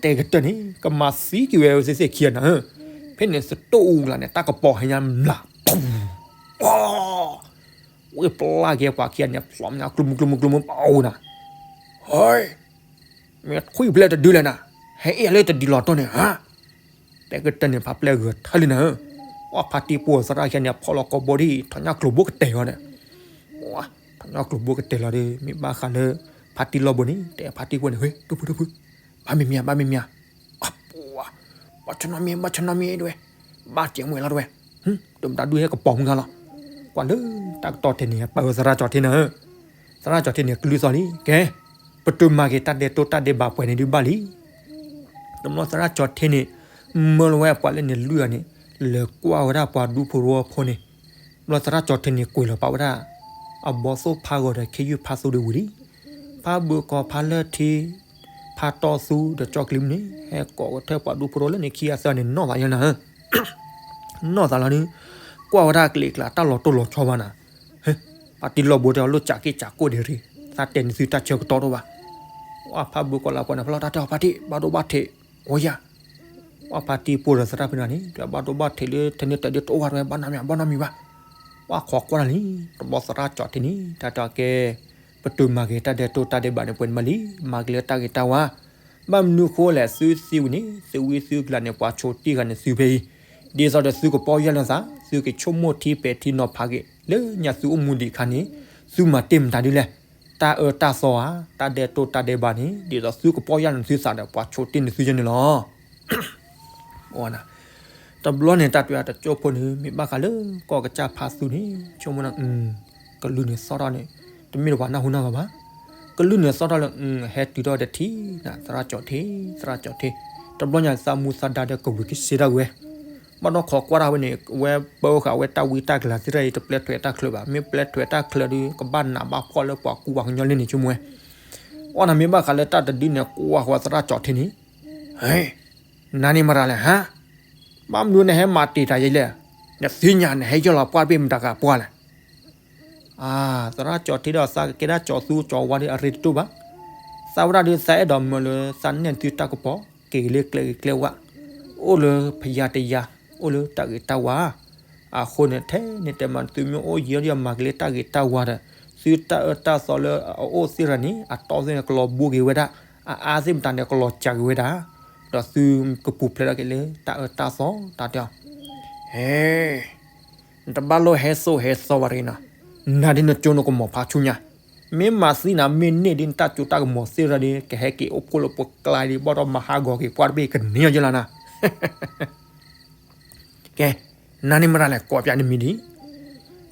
တဲကတၢၢ်န့ၣ် ကမၤသံက့ၤဝဲသ့ၣ်ခံဂၤနၤဧၢ, ဖဲန့ၣ်သတိၣ်အူလၢ်န့ၣ် တၢ်ကပီၤဟဲညါမျး ဝ့ၢ်ပျၢ်က့ၤပှၤခံဂၤန့ၣ် ဖျိညါကျိမုကျိမုကျိမု ပအိၣ်နၤ, ဟဲ, မ့ၢ်ထွံၣ်ဖျဲၣ်တဒုလဲၣ်နၤ, ဟဲအ့ၣ်လၢတဒုလီၤတီၢ်န့ၣ်ဧါ. တဲကတၢၢ်န့ၣ် ဖးပျဲၢ်ဂဲၤထၢၣ်လံနၤဧၢ, ပှၢ်ဖါတံၢ်ပှၢ်သရၣ်ခံဂၤန့ၣ် ဖီၣ်လီၤကိးဘိဒ်အံၤ ထီၣ်ညၣ်ကျိၤဘိကတဲာ်လီၤဒီး ထီၣ်ညၣ်ကျိၤဘိကတဲာ်လီၤဒီး မ့ၢ်ဘၣ်ဃးလၢ ဖါတံၢ်လီၢ်ဘိန့ၣ် တဲဖါတံၢ်ပှၢ်န့ၣ် ဟ့ၣ် ဒိၣ်ဖုဒိၣ်ဖု, ဘၣ်မံၤမံၤဧါ ဘၣ်မံၤမံၤဧါ, အပှၤ, ဘၣ်ဆၣ်နီတမံၤ ဘၣ်ဆၣ်နီတမံၤဒဝဲ, ဘၣ်စဲးမွဲလီၤဒဝဲ, ဒိၣ်မတၤဒုးဟဲကပီၤမုၢ်ဂၤလီၤ. ကွၢ်လၢတၢ်ကတီၢ်ထဲန့ၣ် ပၢ်သရၣ်ကၠီၤထ့နၤဧၢ, သရၣ်ကၠီၤထ့န့ၣ် ကလုၢ်သီၣ်လံ, ကဲ, ပတုာ်မၤက့ၤတၢ်ဒဲးတိၢ်တၢ်ဒဲးဘးပှဲၤန့ၣ်ဒုးဘၣ်လံ. တဘျီသရၣ်ကၠီၤထ့န့ၣ် မၢလီၤဝဲအပှၤလၢန့ၣ်လွံၢ်ဂၤန့ၣ် လဲၤကွၢ်ဝဲဒၣ်ပှၤဒူဖိတဝီဖိန့ၣ်, တဘျီသရၣ်ကၠီၤထ့န့ၣ် ကွဲးလီၤပာ်ဝဲဒၣ် အဘီသိၣ်ဖးဂီၤဒီးခ့ယုၢ်ဖးသူဒံးဝံၤလံ. ဖးဘၢကီၤဖးလၢထံ ဖးတီသူဒီးကၠီၣ်ကလံၤမုၢ်န့ၣ် ဟဲကိးကထၢပှၤဒူဖိတဝီလၢန့ၣ်ခံဂၤသၢဂၤန့ၣ် နီၢ်သးယဲနၤဧၢ နီၢ်သးလီၤဒုး, ကွၢ်ဝဲဒၣ်ကျဲကျါတၢ်လီၤတိၢ်လီၤဆီဘၣ်နၤ, ဟ့, ပှၤတံၢ်လီၢ်ဘိတဲအီၤလိၣ်စးက့ၣ်စးကိၣ်ဒံးရံ, သးတဲန့ၢ်သုတၢ်ဆၢကတီၢ်တအိၣ်ဘၣ်. ပှၢ်ဖးဘၢကီၤလၢပှၤန့ၣ် ဖီၣ်လီၤတၢ်တဲအီၤဖါတံၢ် ဘၣ်ဒိဘၣ်ထံး, အိၣ်ယၤ, ပှၢ်ဖါတံၢ်ပှၢ်ဒီးသရၣ်ဖဲန့ၣ်န့ၣ် ဘၣ်ဒိဘၣ်ထံးလၢထဲန့ၣ်တဲဒ်တအိၣ်ဘၣ်တဝဲ ဘၣ်နီတမံၤ ဘၣ်နီတမံၤဘၣ်. ပှၢ်ခိးကွၢ်လၢလံ, တဘျီသရၣ်ကၠီၤထ့န့ၣ် တၢ်တဲအီၤကဲ ပတုာ်မၤက့ၤတၢ်ဒဲးတိၢ်တၢ်ဒဲးဘးန့ၣ် ပှဲၤန့ၣ်မးလံ, မၤက့ၤလၢတၢ်ဂ့ၤတၢ်ဝါ, ဘၣ်မနုၤဃိလဲၣ် သုသံဝံၤန့ၣ် သုဝံသုကလၤန့ၣ် ပှၤဆိးတ့ၢ်ဂၤန့ၣ်သုဖဲအံၤ, ဒ်သိးဒီးသုကပီၢ်ယၢ်လီၤသး သုကဆိကမိၣ်ထံပဲာ်ထံနီၤဖးက့ၤ လၢညါသုအိၣ်မူဒံးအခါန့ၣ် သုမၤတ့ၢ်မတၤဒ်လဲၣ်, တၢ်အၢတၢ်သီဧါ တၢ်ဒဲးတိၢ်တၢ်ဒဲးဘးန့ၣ် ဒ်သိးသုကပီၢ်ယၢ်လီၤသုသးဒီး ပှၤဆိးတ့ၢ်န့ၢ်သုယဲန့ၣ်လီၤ. တဘျီန့ၣ် တၢ်တဲအီၤတကၠိဖိန့ၣ် မ့ၢ်ဘၣ်ဃးလၢကီၢ်ကစၢ်ဖါသူန့ၣ် ဆိကမိၣ်နၤ, ကလုၢ်န့ၣ်သီၣ်ထီၣ်န့ၣ် တမ့ၢ်လၢပှၤနၢ်ဟူနၢ်ဂီၤဘၣ်, ကလုၢ်န့ၣ်သီၣ်ထီၣ်လၢ ဟဲတုၤထီၣ်တထံၣ်နၤ သရၣ်ကၠီၤထ့ သရၣ်ကၠီၤထ့, တဘျီညါသးမူသးဒါဒီးကဝံၤကစ့ဒၣ်ဝဲ, ဘၣ်ဒီးခိးကွၢ်တၢ်ဝဲန့ၣ် ဝဲပၢဃာ်ဝဲတၢ်ဝံတၢ်ကလၤသ့ၣ်တဖၣ်အံၤ တပျဲထွဲးတၢ်ချၢဘၣ်, မ့ၢ်ပျဲထွဲးတၢ်ချၢဒီး ကဘၣ်နးဘၣ်ဖှီၣ်လၢပှၤကူပှၤကညီလၢန့ၣ် ဆိကမိၣ်ဝဲ, အီနၤမ့ၢ်ဘၣ်ဃးလၢတၢ်တဒုန့ၣ် ကွၢ်ဃီသရၣ်ကၠီၤထ့န့ၣ်, ဟ့, နၤန့ၣ်မတၤလဲၣ်ဟါ, ဘၣ်မနုၤနဟဲမၤတ့ၢ်တၢ်ယဲလဲၣ်, နသ့ၣ်ညါ နဟဲယၢၢ်လီၤပှၢ်တဘ့ၣ်မတၤဂၤပှၢ်လဲၣ်. အါ, သရၣ်ကၠီၤထ့ဒီးသးကကဲဒၣ်ကၠီၤသူကၠီၤဝါဒီးအရ့တဒိၣ်ဘၣ်, သးဝဲဒၣ်ဒီးသးအဲၣ်ဒိးမၢလၢသးနဲၣ်သုတၢ်ကပီၤ က့ၤလၢကျဲဂ့ၤကျဲဝါ, အိၣ်လၢဖယါတယါ, အိၣ်လၢတၢ်ဂ့ၤတၢ်ဝါ, အဃိန့ၣ်ထဲန့ၣ်တဲမး သုမ့ၢ်အိၣ်ယံာ်ဒီးမၤက့ၤလၢတၢ်ဂ့ၤတၢ်ဝါဒီး သုတၢ်အၢတၢ်သီလၢအအိၣ်သ့ၣ်တဖၣ်န့ၣ် အတီသ့ၣ်န့ၣ် ကလီၤဘှံးက့ၤဝဲဒၣ်, အအါသ့ၣ်မတၤန့ၣ် ကလီၤစှၤက့ၤဝဲဒၣ်, ဒီးသုကပူၤဖျဲးထီၣ်က့ၤလၢတၢ်အၢတၢ်သီတၢ်တဲအီၤ, ဟဲ နတဘၣ်လိၣ်ဟဲစိဟဲသီဘၣ်တဂ့ၤနီၤ, နၤဒ်နကၠိနကမီၤဖးဆူညါ, မ့ၢ်မၤသံနၤမ့ၢ်န့ၢ်ဒ်နတၢ်စိတၢ်ကမီၤသ့ၣ်တဖၣ်ဒီး ကဟဲက့ၤအိၣ်ဖှိၣ်လၢပကျါဒ် ဘၣ်ဒီးမၤဟးဂီၤက့ၤပှၢ်တဘ့ၣ်ကန့ၢ်ယဲလီၤနၤ ကဲ, နၤန့ၣ်မတၤလဲၣ် ကိးပျးနမံၤဒ်အံၤ,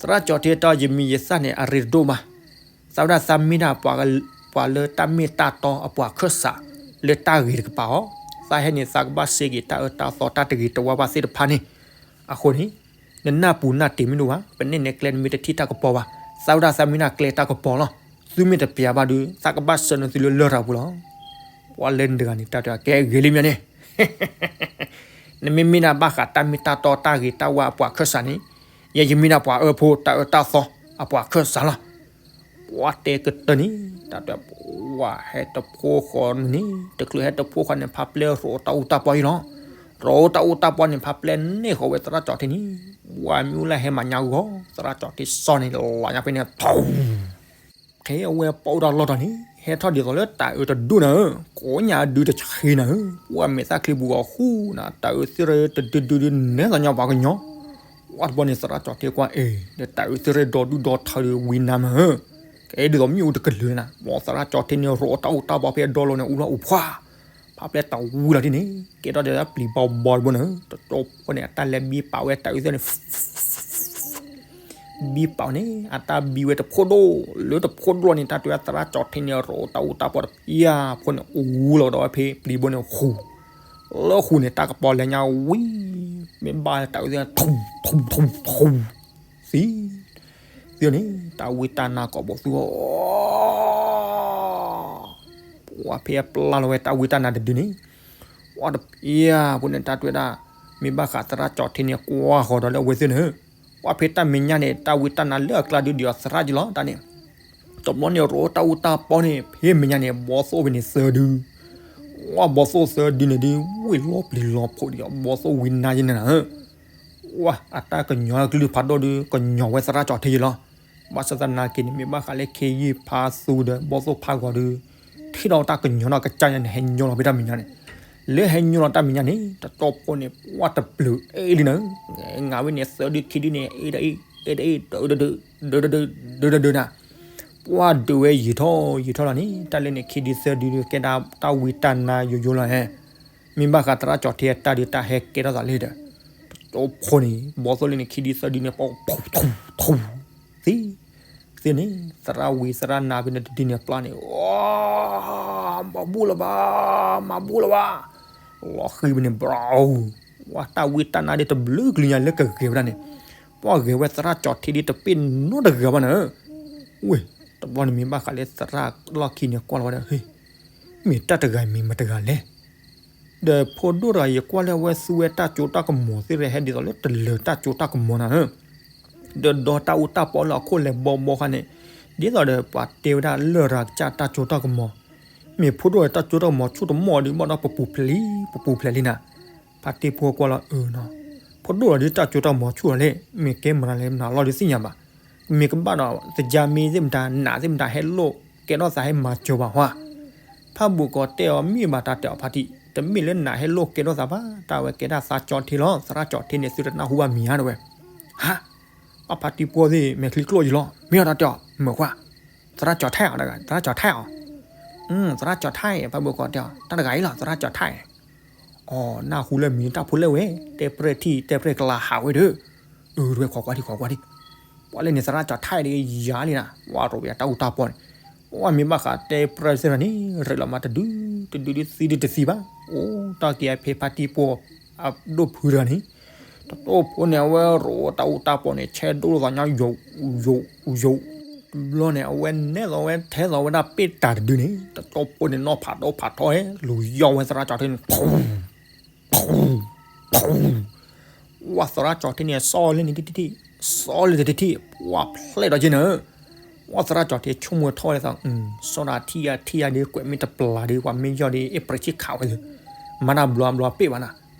သရၣ်ကၠီၤထ့တဲအီၤ ယမံၤယသၣ်န့ၣ် အရ့တဒိၣ်ဘၣ်, သးဝဲဒၣ်သးမ့ၢ်ဒၣ် ပှၤလၢတၢ်မ့ၢ်တၢ်တီအပှၤခၢၣ်စး လၢတၢ်ဂ့ၤတကပၤအီၤ, သးဟဲန့ၣ် သးကဘၣ်စ့က့ၤတၢ်အၢတၢ်သီတၢ်တဂ့ၤတဝါဘၣ်သ့ၣ်တဖၣ်န့ၣ်, အဃိန့ၣ် နနၢ်ပူၤနၢ်တ့ၢ်မ့ၢ်ဒိၣ်ဘၣ်, ပန့ၢ်နကျဲနမ့ၢ်တထံၣ်တၢ်ကပီၤဘၣ်, သးဝဲဒၣ်သးမ့ၢ်ဒၣ်ကျဲတၢ်ကပီၤလီၤ, သုမ့ၢ်တပျးဘၣ်ဒီး သးကဘၣ်ဆှၢနသုလၢလရာ်ပူၤလီၤ. ပှၤလၢန့ၣ်တဂၤန့ၣ် တၢ်တဲအီၤ ကဲဂ့ၤလံမ့ၢ်န့ၣ် နမ့မ့ၢ်ဒၣ်ဘၣ်ဃးတၢ်မ့ၢ်တၢ်တီတၢ်ဂ့ၤတၢ်ဝါအပှၤခၢၣ်စးန့ၣ်, ယဲယမ့ၢ်ဒၣ်ပှၤအၢဖိတၢ်အၢတၢ်သီအပှၤခၢၣ်စးလီၤ. ပှၤတဲကတၢၢ်န့ၣ် တၢ်တဲ ပှၤဟဲတဖိဃီန့ၣ် တချုးဟဲတဖိဃီန့ၣ် ဖးပျဲၢ်ရိးတၢ်အူတၢ်ပီအံၤလီၤ. ရိးတၢ်အူတၢ်ပီန့ၣ် ဖးပျဲၢ်န့ၢ်ဃီၤဝဲသရၣ်ကၠီၤထ့န့ၣ်, ပှၤမ့ၢ်အိၣ်လၢဟဲမၤညါဂီၤ သရၣ်ကၠီၤထ့စီန့ၣ် လီၤညါဖဲန့ၣ် ထီ ခဲအဝဲပီၣ်တၢ်လီၢ်တၢ်န့ၣ် ဟဲထီၣ်ဒ်သိးလၢတၢ်အၢတဒိၣ်နၤဧၢ, ကိးညါအဒုတဆှံနၤဧၢ, ပှၤမဲာ်သၣ်ချံပူၤအီၤဃူနၤ, တၢ်အၢသ့ၣ်ရၢတဒုဒုဒုနဲၣ်သးညီပှၤကညီ, ပှၤတဘျီန့ၣ်သရၣ်ကၠီၤထ့ကွၢ်အံၤ ဒီးတၢ်အၢသ့ၣ်ရၢဒီဒုၣ်ဒီထၢဒီးဝံၤနၤမးဧၢ, ကဲဒ်သိးမ့ၣ်အူတကလုာ်နၤ, ပှၤသရၣ်ကၠီၤထ့န့ၣ် ရိးတၢ်အူတၢ်ပီဖဲအဒီလိၤန့ၣ် အူလီၤအူဖှါ, ဖးပျဲၢ်တဝံၤလီၤဒ်န့ၣ် ကဲထီၣ်ဒီးပျံၤဘီဘီတဘိနၤဧၢ, တကၠိဖိန့ၣ် အတၢ်လဲၤဘံပာ်ဝဲတၢ်အၢသ့ၣ်န့ၣ် ဘံပာ်န့ၣ် အတၢ်ဘံဝဲတဖိဒိၣ်, လၢတဖိဒိၣ်န့ၣ် တၢ်တဲဝဲသရၣ်ကၠီၤထ့န့ၣ် ရိးတၢ်အူတၢ်ပီတဖျၢၣ်ဖိန့ၣ် အူလီၤဒီးဝဲဖဲပျံၤဘိန့ၣ်ဃူ, လၢဃူန့ၣ် တၢ်ကပီၤလဲၤညါဝံၤ, မ့ၢ်ဘၣ်တၢ်အၢသ့ၣ် ထူထူထူ သံ သံန့ၣ် တၢ်ဝံတၢ်နါကိးဘိသူအီၤ ပှၤဖဲအပျၢ်လီၤဝဲတၢ်ဝံတၢ်နါတဒုန့ၣ်, ပှၤတပျၢ်ဖိန့ၣ် တၢ်တဲဝဲဒၣ်, မ့ၢ်ဘၣ်ဃးသရၣ်ကၠီၣ်ထ့န့ၣ် ကွၢ်ဃီၤဒီးလၢအဝဲသ့ၣ်န့ၣ်, ပှၤဖဲတၢ်မဲာ်ညါန့ၣ် တၢ်ဝံတၢ်နါလၢအကျါဒုးဒီးသရၣ်ကၠီၣ်လီၤ တၢ်န့ၣ်, တဘျီန့ၣ် ရိးတၢ်အူတၢ်ပီန့ၣ် ဖဲမဲာ်ညါန့ၣ် ဘီသိၣ်ဖဲန့ၣ်သၢဒု ဝဲဘီသိၣ်သၢဒုန့ၣ်ဒုး ဝ့ၢ်လီၤပျံၤလီၤဖုးဒီး ဘီသိၣ်ဝံနါယဲန့ၣ်နၤဧၢ, ဝဲအတၢ်ကညီၤကလုၢ်ဖးဒိၣ်ဒုး ကညီၤဝဲသရၣ်ကၠီၣ်ထ့ယဲလီၤ. ဘၣ်ဆၣ်သနာ်က့န့ၣ် မ့ၢ်ဘၣ်ဃးလၢခ့ယုၢ်ဖးသူဒီး ဘီသိၣ်ဖးဂီၤဒုး ထံၣ်ဒီးတၢ်ကညီၤနီၢ်ကစၢ်ညါန့ၣ် ဟဲညီလီၤဖဲတၢ်မဲာ်ညါန့ၣ်, လၢဟဲညီလီၤတၢ်မဲာ်ညါန့ၣ် တတီဖိန့ၣ် ပှၢ်တပျုာ်အ့ၣ်လံနၤဧၢ, ငါဝဲန့ၣ်သၢဒုခံဒုန့ၣ် အ့ၣ်ဒၣ်အ့ၣ် အ့ၣ်ဒၣ်အ့ၣ် ဒုးဒုးဒုးဒုးဒုးဒုးနၤ ပှၢ်ဒုးဝဲယံာ်ထီၣ်ယံာ်ထီၣ်လီၤန့ၣ် တၢ်လၢန့ၣ် ခံဒုသၢဒုဒုး ကဲဒၣ်တၢ်ဝံတၢ်နါယိယိလီၤဧါ. မ့ၢ်ဘၣ်ဃးသရၣ်ကၠီၣ်ထ့အတၢ်ဒုး တၢ်ဟဲကဲထီၣ်သးလံဒီး တတီဖိန့ၣ် ဘီသိၣ်လၢန့ၣ် ခံဒုသၢဒုန့ၣ် ပှၢ်ထူၣ်ထူၣ်ထူၣ် သ့ သ့န့ၣ် သရၣ်ဝံသရၣ်နါဖဲန့ၣ်တဒုန့ၣ်ပျၢ်န့ၣ် မၤဘူၣ်လၢၤဘၣ် မၤဘူၣ်လၢၤဘၣ်, လီၤဃံၤဖဲန့ၣ် ဘြီ ဝဲတၢ်ဝံတၢ်နါဒ်တဘျုးကလုာ်ညါလၢကဂဲၤဝဲဒၣ်န့ၣ်, ပှၢ်ဂဲၤဝဲသရၣ်ကၠီၣ်ထ့ဒ်တပ့ၢ်နီတဂၤဘၣ်နၤဧၢ, ဝ့ၢ် တဘျီန့ၣ်မ့ၢ်ဘၣ်ဃးလၢသရၣ်လီၢ်ခံန့ၣ်ကွၢ်လီၤဝဲဒၣ် ဟ့ မ့ၢ်တၢ်တဂၤမ့ၢ်မတၤတဂၤလဲၣ် ဒီးဖိဒိၣ်တဂၤယကွၢ်လၢအဝဲသူဝဲတၢ်စိတၢ်ကမီၤသ့ၣ်ရဟဲဒ်သိးလၢတလၢၤတၢ်စိတၢ်ကမီၤနၤဧၢ, ဒီးဒီတၢ်အူတၢ်ပီလၢအခိၣ်လဲၤဘီဘီခါန့ၣ်, ဒ်သိးဒီးပှၤတဲဝဲဒၣ်လရာ်ကစၢ်တၢ်စိတၢ်ကမီၤ, မ့ၢ်ဖိဒိၣ်ဒီးတၢ်စိတၢ်ကမီၤဆူၣ်တမီၢ်ဒီး ဘၣ်ဒီးပပူၤဖျဲးလံ ပပူၤဖျဲးလံနၤ, ဖါတံၢ်ဖိကွၢ်လီၤအၢနီၤ, ဖိဒိၣ်ဒီးတၢ်စိတၢ်ကမီၤဆူၣ်လီၤလဲၣ် မ့ၢ်ကဲမနုၤလဲၣ် မနုၤလီၤဒုးသ့ၣ်ညါဘၣ်, မ့ၢ်ကဘၣ်ဒီး သကၢ်မ့ၢ်သ့ၣ်မတၤ နးသ့ၣ်မတၤဟဲလိၣ်ကဲထီၣ်သးဟဲမၤစၢၤဘၣ်ဟါ ဖးဘိၣ်ကီးတဲအီၤမ့ၢ်ဘၣ်တၢ်တဲအီၤဖါတံၢ် တမ့ၢ်လၢနးဟဲလိၣ်ကဲထီၣ်သးဘၣ် တၢ်ဝဲကဲဒၣ်သးကၠီၣ်ထ့လီၤ သရၣ်ကၠီၣ်ထ့န့ၣ် သုတနၢ်ဟူဘၣ်မံၤဧါတဝဲ, ဟါ, ပှၤဖါတံၢ်ဖိသ့ၣ် မဲာ်ချံကျိၣ်ယံၤလီၤ မ့ၢ်အီၤတၢ်တဲအီၤ မုၢ်ခွါ, သရၣ်ကၠီၣ်ထ့အီၤ သရၣ်ကၠီၣ်ထ့အီၤ, သရၣ်ကၠီၣ်ထ့ ဖးဘိၣ်ကီးတဲအီၤ တၢ်တဂၤအံၤလီၤ သရၣ်ကၠီၣ်ထ့ အီၤ နၢ်ဟူလၢမံၤတၢ်ဖိလဲၣ်ဝဲ, တဲပြဲၢ်ထံၣ် တဲပြဲၢ်ကလၤဟးဝဲဒီး, အၢ တဝဲခိးကွၢ်ထံ ခိးကွၢ်ထံ, ပှၤလၢန့ၣ် သရၣ်ကၠီၣ်ထ့ဒီးယၤလံနၤ ဝဲရိးဝဲတၢ်အူတၢ်ပီန့ၣ်, ဝဲမ့ၢ်ဘၣ်ဃးတဲပြဲၢ်သ့ၣ်တဖၣ်န့ၣ် ရ့လီၤမးတဒု, တဒုဒုသံဒုတသံဘၣ်, အိၣ်တၢ်က့ၤအဖဲဖါတံၢ်ဖိ, အဒိၣ်ဖုတဂၤန့ၣ်, တတိၢ်ဖိန့ၣ် အဝဲရိးတၢ်အူတၢ်ပီန့ၣ် ဆဲးဒိၣ်လိာ်သးညီယိာ်, ယိာ်, ယိာ်, တဘျီန့ၣ် အဝဲနဲၣ်လီၤဝဲထဲလီၤဝဲဒၣ်ပ့ၢ်တၢ်တဒုန့ၣ် တတိၢ်ဖိန့ၣ် နီၢ်ဖးဒိၣ်ဖးထီဟဲ လူၤယီၢ်ဝဲသရၣ်ကၠီၣ်ထ့န့ၣ် ဖူ ဖူ ဖူ ဝဲသရၣ်ကၠီၣ်ထ့န့ၣ် စီၣ်လၢန့ၣ်တထံၣ်, စီၣ်လၢတထံၣ်, ပှၤဖျဲးဒီးက့ၤနၤ, ဝဲသရၣ်ကၠီၣ်ထ့ဆိကမိၣ်ထီၣ်ဝဲဒၣ်, စီၣ်ဒၣ်ထံၣ်ယၤထံၣ်ယၤဒီး ကွဲးမ့ၢ်တပျၢ်ဒီး ပှၤမ့ၢ်ယီၢ်ဒီး အ့ၣ်ပြ့းဆံၣ်ခးဝဲလၢ, မၤတၢ်ဘျီဘျီပ့ၢ်ဘၣ်နၤ,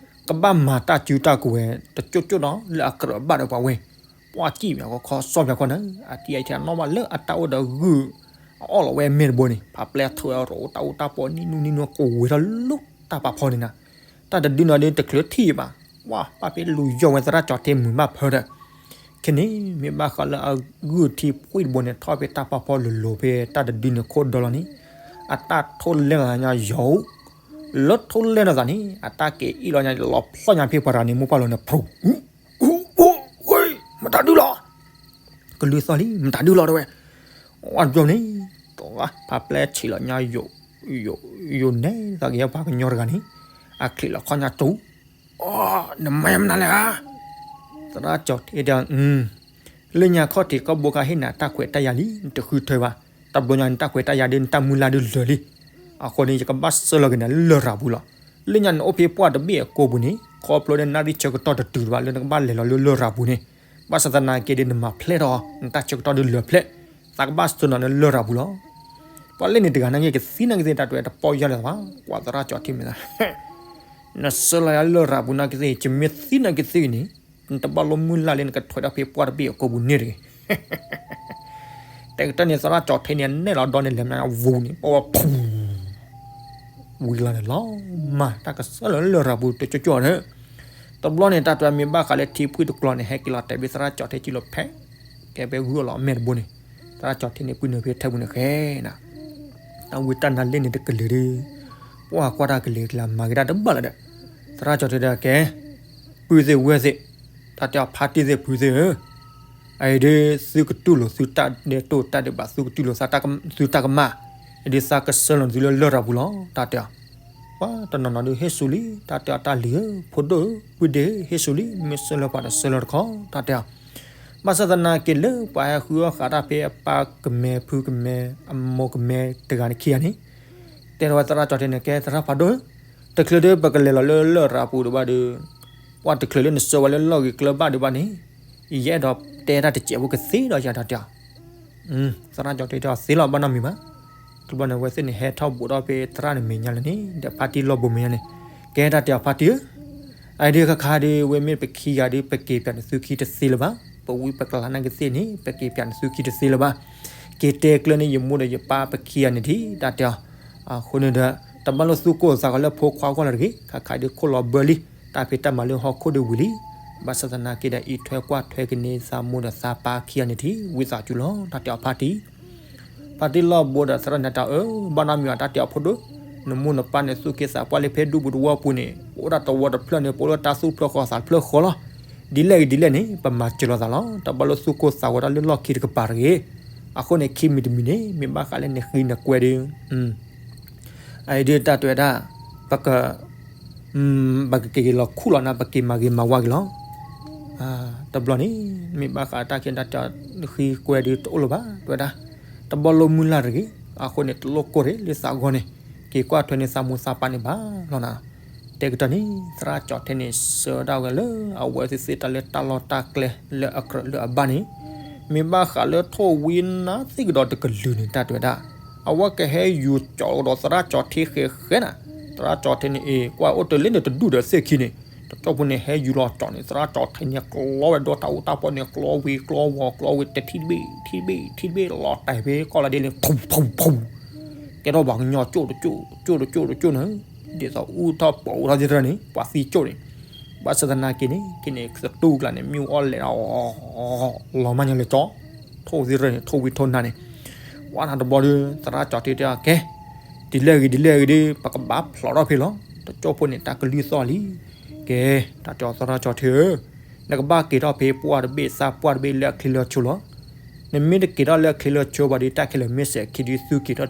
ကဘၣ်မၤတၢ်စုတၢ်ကဝဲၤ တကၠိၣ်ကၠိၣ်ဒီး လၢအကြၢးဘၣ်ဒီးပှၤဝဲ, ပှၤစံၣ်မးခီခီ စီၣ်မးခီနၤ, အထံၣ်အထံၣ်အနီၣ်ဘၣ်လၢအတၢ်အိၣ်ဒီးဂုၢ်, အအီၣ်လီၤဝဲအမဲာ်တဘိန့ၣ် ဖးပျဲၢ်ထီၣ်ဝဲရိးတၢ်အူတၢ်ပီနံၣ်နူနံၣ်နူ ကဝဲၤထီၣ်လၢတၢ်ပာ်ဖီန့ၣ်နၤ, တၢ်တဒုနီၤဒီးတချုးထံၣ်ဘၣ်, ဝဲပၢ်ဖဲလူၤယီၢ်ဝဲသရၣ်ကၠီၣ်ထ့မုာ်ဘၣ်ဖၢဒီး, ခဲန့ၣ် မ့ၢ်ဘၣ်ဃးလၢအဂုၢ်ထံဖှံၣ်တဘိန့ၣ် ထီၣ်ဖဲတၢ်ပာ်ဖီလိၤလိၤဖဲတၢ်တဒုန့ၣ်ခိၣ်ဒီလီၤန့ၣ်, အတၢ်ထိၣ်လဲၢ်လီၤညါယီၤ, လၢထိၣ်လဲၢ်လီၤသးန့ၣ် အတၢ်က့ၤအ့ၣ်လီၤညါ လီၤဖျီၣ်ညါဖဲပှၤတဂၤန့ၣ်မိၢ်ပှၢ်လီၤန့ၣ် ဖူ မတၤဒုလီၤ ကလုၢ်သီၣ်လံ မတၤဒုလီၤတဝဲ, ဝဲဒိၣ်န့ၣ်, တဂၤဖးပျဲၢ်ဆံးလီၤညါယိာ်, ယိာ်, ယိာ်နဲသးက့ၤပှၤကညီတဂၤန့ၣ်, အချံးလီၤခီၣ်ညါတူ, အိ, နမၤယၤမနုၤလဲၣ်ဧါ, သရၣ်ကၠီၣ်ထ့တဲ, လၢညါခီၣ်ထံးကီၢ်ဘိခါဟ့ၣ်နၤတၢ်ခွဲးတၢ်ယာ်လံ နတဃုထၢဘၣ်, တဘျီညါနတၢ်ခွဲးတၢ်ယာ်ဒီးနတၢ်မုၢ်လၢ်ဒုးလၢာ်လံ, အဃိန့ၣ် ယကဘၣ်ဆှၢလီၤက့ၤနၤလၢလရာ်ပူၤလီၤ, လၢညါနအိၣ်ဖဲပှၢ်တဘ့ၣ်အကိာ်ပူၤန့ၣ် ခီဖျိလၢနၣ်ရံၣ်ဆၢကတီၢ်တတုၤဘၣ်လၢနကဘၣ်လဲၤလီၤလၢလရာ်ပူၤန့ၣ်, ဘၣ်ဆၣ်သနာ်က့ဒီးနမၤဖျဲၣ်ထီၣ် နတၢ်ဆၢကတီၢ်ဒုးလၢာ်ဖျဲၣ်, သးကဘၣ်ဆှၢနၤလၢလရာ်ပူၤလီၤ, ပှၤလၢန့ၣ်တဂၤနာ်က့ၤကသံနာ်က့ၤသ့ၣ် တၢ်တဝဲတပီၢ်ယၢ်လၢၤဘၣ်, ကွၢ်သရၣ်ကၠီၣ်ထ့မ့ၢ်သး နဆှၢလီၤယၤလၢလရာ်ပူၤနာ်က့ၤသ့ၣ် ယမ့ၢ်သံနာ်က့ၤသ့ၣ်န့ၣ်, နတဘၣ်လိမုၢ်လၢ်လၢနကထွဲးဒီးဖဲပှၢ်တဘ့ၣ်အကိာ်ပူၤန့ၣ်တဂ့ၤ, တဲကတၢၢ်န့ၣ် သရၣ်ကၠီၣ်ထ့န့ၣ် နဲၣ်လီၤဒီန့ၣ် လဲၤမနၤဝူၤန့ၣ် ပဝဲဖူ ဝံၤလီၤန့ၣ်လီၤ, မၤတၢ်ကဆှၢလီၤလၢလရာ်ပူၤတကၠိၣ်ကၠိၣ်န့ၣ်, တဘျီန့ၣ် တၢ်တဝဲမ့ၢ်ဘၣ်ဃးလၢထံဖှံၣ်တကျီၤန့ၣ် ဟဲက့ၤလီၤတဲာ်ဖဲသရၣ်ကၠီၣ်ထ့ကံလိာ်ဖဲ, ကဲဖဲဂုၢ်အီၣ်လီၤအမဲာ်တဘိန့ၣ်, သရၣ်ကၠီၣ်ထ့န့ၣ် ပုၢ်နုာ်ဖဲထဲပူၤန့ၣ်ဃဲနၤ တၢ်ဝံတၢ်နါလၢန့ၣ်တကလုာ်ဒီး, ပှၤကွၢ်တၢ်ကလဲၤကလၤမၤက့ၤတၢ်တဘၣ်လၢၤဒီး, သရၣ်ကၠီၣ်ထ့တဲကဲ, ပုၢ်သ့ၣ်ဝဲၢ်သ့ၣ်, တၢ်တဲအီၤဖါတံၢ်သ့ၣ်ဖုသ့ၣ်ဧၢ, အအံၤဒ် သုကတူၢ်လိာ်သုတၢ်ဒဲးတိၢ်တၢ်ဒဲးဘး သုကတူၢ်လိာ်သုတၢ်ကမၣ်, အဒ်သးကဆှၢလီၤသုလၢလရာ်ပူၤလီၤ တၢ်တဲအီၤ, ပှၤတနီၤနီၤဒုးဟ့ၣ်စူၤလံ တၢ်တဲအီၤတၢ်လံၤဧၢ, ဖိဒိၣ်ဧၢ, ပုၢ်ဒ့ၣ်ဧၢ, ဟ့ၣ်စူၤလံ မ့ၢ်ဆှၢလၢပှၤဒီးဆှၢလၢတခီ တၢ်တဲအီၤ, ဘၣ်ဆၣ်သနာ်က့လၢပှၤဟဲဃုအီၣ်ဃာ်တၢ်ဖဲအပၢ်ကမဲဖုကမဲ, အမိၢ်ကမဲတဂၤန့ၣ်ခံဂၤန့ၣ်, တ တဲထီၣ်ဝဲသရၣ်ကၠီၤထ့န့ၣ် ကဲသရၣ်ဖးဒိၣ်ဧၢ, တချုးဒုးပကလဲၤလီၤလၢလရာ်ပူၤဒံးဘၣ်ဒီး, ပှၤတချုးလၢနဆှၢဝဲလၢလီၢ်ဂ့ၤကျၢၤဘၣ်ဒံးဘၣ်န့ၣ်, ယအဲၣ်ဒိးတဲတၢ်တစဲးဖိကသ့ဒီးယၤတၢ်တဲအီၤ. သရၣ်ကၠီၤထ့တဲအီၤသ့လီၤ ဘၣ်နီတမံၤဘၣ်. တဘျီန့ၣ် အဝဲသ့ၣ်န့ၣ်ဟဲထီၣ်ဘူးထီၣ်ဖဲသရၣ်န့ၣ်မဲာ်ညါလၢာ်န့ၣ် ဒီးဖါတံၢ်လီၢ်ဘူးမဲာ်ညါန့ၣ်, ကဲတၢ်တဲအီၤဖါတံၢ်ဧၢ, အအံၤဒုးခါခါဒုး ဝဲမ့ၢ်ပခံဂၤဒုး ပက့ၤပၠးနသုခံတသ့လၢၤဘၣ်, ပဝံပကလၤနာ်က့သ့ၣ်န့ၣ် ပက့ၤပၠးနသုခံတသ့လၢၤဘၣ်. က့ၤတဲကျၢၤန့ၢ်ယမိၢ်ဒီးယပၢ်ပခံဂၤန့ၣ်ထံၣ် တၢ်တဲအီၤ. အဃိန့ၣ်ဒီး တဘၣ်လိာ်သူၣ်ကိၢ်သးဂီၤလၢဖိခွါအဂီၢ်လၢၤတဂ့ၤ, ခါခါဒုးခိၣ်လီၤဘၢလံ, တၢ်ဖံးတၢ်မၤလၢဟီၣ်ခိၣ်ဒုးဝံၤလံ. ဘၣ်ဆၣ်သနာ်က့ဒီး အံးထွဲကွၢ်ထွဲက့ၤန့ၢ်သးမိၢ်ဒီးသးပၢ်ခံဂၤန့ၣ်ထံၣ် ဝံသးစူၤလီၤ တၢ်တဲအီၤဖါတံၢ် ဖါတံၢ်လီၢ်ဘူးဒီးသရၣ်န့ၣ်တဲအီၤ အၢ ဘၣ်နီတမံၤဘၣ် တၢ်တဲအီၤဖိဒိၣ်, နမိၢ်နပၢ်န့ၣ်သူၣ်က့သးပှၢ်လံဖဲဒူပူၤတဝီပူၤန့ၣ် ပအိၣ်ဒၣ်တဝီတဖျၢၣ်န့ၣ် ပအိၣ်လၢတၢ်သူၣ်ဖျၢၣ်ဃီသးဖျၢၣ်ဃီလီၤ. ဒ်လဲၣ်ဂ့ၤဒ်လဲၣ်န့ၣ် ပမၤစၢၤလိာ်သးလီၤ. တဘၣ်လိာ်သူၣ်ကိၢ်သးဂီၤတၢ်လၢလီၢ်ခံတကပၤတဂ့ၤ. အဃိန့ၣ် ခံမံၤတမံၤန့ၣ် မ့ၢ်ဘၣ်ဃးလၢနဃံနကွဲဒုး အအံၤဒုးတၢ်တဲဝဲဒၣ် ပက ပကက့ၤလီၤခူၣ်လီၤနၤ ပက့ၤမၤဂ့ၤမၤဝါက့ၤလီၤ. တဘျီန့ၣ် မ့ၢ်ဘၣ်ဃးတၢ်ခဲတၢ်တဲ ဃံကွဲဒုးတအိၣ်လၢၤဘၣ် တဲဝဲဒၣ်. တဘၣ်လိာ်မုၢ်လၢ်တဂ့ၤ. အဃိန့ၣ် တလိၣ်ကိၢ်တ့ၢ်လၢသးဂီၢ်န့ၣ် က့ၤကွၢ်ထွဲန့ၢ်သးမိၢ်သးပၢ်န့ၣ်ဘၣ်လီၤနၤ. တဲကတၢၢ်န့ၣ် သရၣ်ကၠီၤထ့န့ၣ် ဆၢဒၣ်ဝဲလၢအဝဲသ့ၣ်သ့ၣ်တၢ်လၢတၢ်လီၢ်တၢ်ကျဲလၢအကြၢးလၢအဘၣ်န့ၣ် မ့ၢ်ဘၣ်ဃးလၢထိၣ်ဝံနါသ့ၣ်ကဒီးတကလုာ်န့ၣ် တၢ်တဲဝဲဒၣ် အဝဲကဟဲယူၤကၠီၤကဒီးသရၣ်ကၠီၤထ့ဃဲဃဲနၤ. သရၣ်ကၠီၤထ့န့ၣ်အ့ၣ် ကွၢ်အိၣ်တ့ၢ်လၢန့ၣ်တဒူၣ်ဒီးသ့ၣ်ခံန့ၣ် တကၠိဖိန့ၣ်ဟဲယူၤလီၤကၠီၤန့ၣ် သရၣ်ကၠီၤထ့န့ၣ် ကျီဝဲဒီတၢ်အူတၢ်ပီန့ၣ် ကျီဝံၤကျီဝီၤ ကျီဝံၤတထံၣ်တဘ့ၣ် ထံၣ်တဘ့ၣ် ထံၣ်တဘ့ၣ် လီၤတဲာ်ဖဲကီၢ်လၢဒ်န့ၣ် ဖူဖူဖူ ကဲထီၣ်ပှၤကညီကၠိၣ်တကၠိၣ် ကၠိၣ်တကၠိၣ်တကၠိၣ်န့ၣ် ဒ်သိးအူထီၣ်ပိာ်ထီၣ်သ့ၣ်တဖၣ်န့ၣ် ပှၤသံကၠိၣ်န့ၣ် ဘၣ်ဆၣ်သနာ်က့န့ၣ် က့န့ၣ် သတူၢ်ကျါန့ၣ် မ့ၣ်အူအီၣ်လဲၤဒီး လီၤမၢ်ညါလၢကၠီ ထိၣ်သ့ၣ်တဖၣ်န့ၣ် ထိၣ်ဝံထိၣ်နါန့ၣ် ဝဲနၤတဘျီဒီး သရၣ်ကၠီၤထ့တဲအီၤ ကဲ ဒ်လဲၣ်ဂ့ၤဒ်လဲၣ်ဂ့ၤဒီး ပကဘၣ်ဖျိးထီၣ်ဖဲလီၤ. တကၠိဖိန့ၣ် တၢ်ကလုၢ်သီၣ်လံ. ကဲ တၢ်တဲအီၤသရၣ်ကၠီၤထ့ဧၢ နကဘၣ်က့ၤထီၣ်ဖဲပှၢ်တဘ့ၣ်သးပှၢ်တဘ့ၣ်လၢအချ့လၢအဆိလီၤ. နမ့ၢ်တက့ၤထီၣ်လၢအချ့လၢအဆိဘၣ်ဒီး တၢ်ခဲလၢာ်မ့ၢ်စဲးခံဒီး သုက့ၤထီၣ်တသ့လၢၤဘၣ်.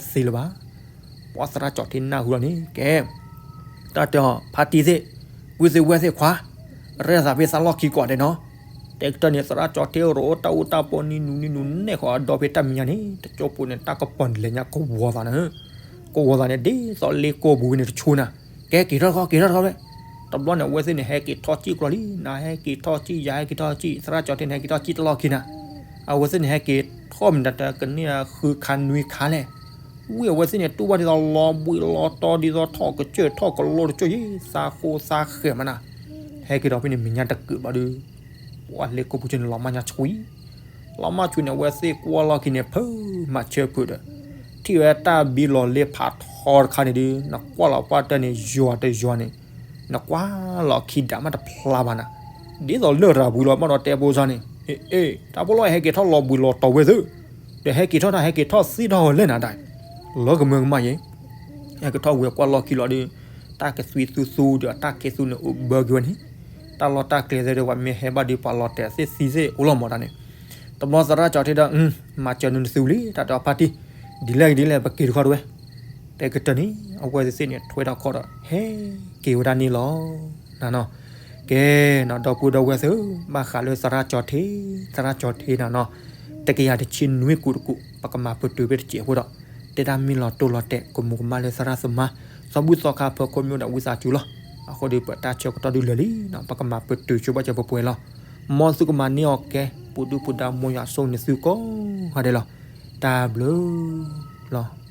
ပှၤသရၣ်ကၠီၤထ့နၢ်ဟူလီၤန့ၣ် ကဲ တၢ်တဲအီၤ ဖါတံၢ်သ့ၣ် ကွံသ့ၣ်ဝဲသ့ၣ်ခွါ ရဲၣ်သးဖဲသးလီၢ်ခံကွၢ်ဒဲးနီၤ. တဲကတၢၢ်န့ၣ် သရၣ်ကၠီၤထ့ရိအိၣ်တၢ်အူတၢ်ပီနံၤနူနံၤနူနဲၣ်ဃီအဒီဖဲတၢ်မဲာ်ညါန့ၣ် တကၠိဖိန့ၣ် တၢ်ကပီၤန့ၣ်လဲၤညါကဝီၤသးန့ၣ် ကဝီၤသးန့ၣ် ဒ်သိးလ့ကိာ်ပူၤဝဲန့ၣ်တဆိနၤ. ကဲက့ၤထီၣ်တခီ က့ၤထီၣ်တခီဝဲ တဘျီန့ၣ် အဝဲသ့ၣ်န့ၣ် ဟဲက့ၤထီၣ်စံၣ်ကျီလံ နဟဲက့ၤထီၣ်စံၣ် ယၤဟဲက့ၤထီၣ်စံၣ် သရၣ်ကၠီၤထ့န့ၣ် ဟဲက့ၤထီၣ်စံၣ်တလီၢ်ခံနၤ. အဝဲသ့ၣ်န့ၣ် ဟဲက့ၤထီၣ်မ့ၢ်တၢ်တကန့ၢ်ဃုခါနွံခါလဲၣ် ဝံၤအဝဲသ့ၣ်န့ၣ် တူၢ်ဘၣ်ဒ်သိးလီၤဘှံးလီၤတီၤဒ်သိးထီၣ်ကစၢၢ်ထီၣ်ကလိတကၠိၢ်ယံၤ သးဃိသးဃဲၤမးနၤ. ဟဲက့ၤဒီးဖဲန့ၣ်မဲာ်ညါတကုာ်ဘၣ်ဒီး ပှၤလ့ကိာ်ပူၤကၠိန့ၣ် လီၤမၢ်ညါဆှံ လီၤမၢ်ဆှံန့ၣ် အဝဲသ့ၣ်ကွၢ်လီၢ်ခံန့ၣ် ဖုမၤဆၢဖုဒီး ထံၣ်ဝဲတၢ်ဘံလီၤလ့ဖးထီတခါန့ၣ်ဒီး နကွၢ်လီၤပှၢ်တၢၢ်န့ၣ် ယွၤတယွၤန့ၣ် နကွၢ်လီၤခံဒးမးတဖျါဘၣ်နၤ. ဒ်သိးလရာ်ပူၤလီၤ ဘၣ်ဒီးတဲဖိစၢ်န့ၣ် အ့ၣ် တၢ်ဖိလီၤ ဟဲက့ၤထီၣ်လီၤဘှံးလီၤတီၤဝဲသ့ၣ် ဒီးဟဲက့ၤထီၣ်တၢ် ဟဲက့ၤထီၣ်သ့ထီၣ်ဝဲလဲၣ်နၤဒၣ် လီၤကမၢကမၣ်ယဲ ဟဲက့ၤထီၣ်ဝဲကွၢ်လီၢ်ခံလီၤဒီး တၢ်ကသွံသူသူဒီးတၢ်ကဲသူန့ၣ်အိၣ်ဘၢက့ၤဝဲန့ၣ် တၢ်လီၢ်တၢ်ကျဲသ့ၣ်ဒီး ပှၤမ့ၢ်ဟဲဘၣ်ဒီးပှၤလီၤတဲာ်သ့ၣ်သံသ့ၣ်အိၣ်လီၤမးတၢ်န့ၣ် တဘျီသရၣ်ကၠီၤထ့ဒီး မၤစၢၤနသုလံ တၢ်တဲအီၤဖါတံၢ် ဒ်လဲၣ်ဂ့ၤဒ်လဲၣ် ပက့ၤတခီတဝဲ တဲကတၢၢ်န့ၣ် အဝဲသ့ၣ်န့ၣ် ထွဲထီၣ်ခီၣ်ဒီး ဟဲက့ၤဝဲဒၣ်န့ၣ်လီၤ နၤနီၤ. ကဲနီၤ ဒီပုၢ်ဒီဝဲၢ်သ့ၣ်ဧၢ ဘၣ်ဃးလၢသရၣ်ကၠီၤထ့ သရၣ်ကၠီၤထ့နၤနီၤ တကယၤတဆံနွံကူာ်တကူာ် ပကမၤပတုာ်ဖဲတစဲးဖိဒီး တဲဒၣ်မ့ၢ်လီၤတိၢ်လီၤတဲာ် ကမူၤကမၣ်လၢသရၣ်သမါ သီဘူၣ်သီခါဖၢခိၣ်မ့ၢ်အိၣ်ဒီးဝံသးစူၤလီၤ. အဃိဒီးပတၢ်ဆၢကတီၢ်ဒုးလၢာ်လံ ပကမၤပတုာ်ဆိဘၣ်စၢၤပှဲၤပှဲၤလီၤ. မ်သုကမၤန့ၢ်အီၤကဲ ပူၤဒုၣ်ပူၤဒါ မ်ယွၤဆိၣ်ဂ့ၤနသုကိးဂၤဒဲးလီၤ. တၢ်ဘျုးလီၤ.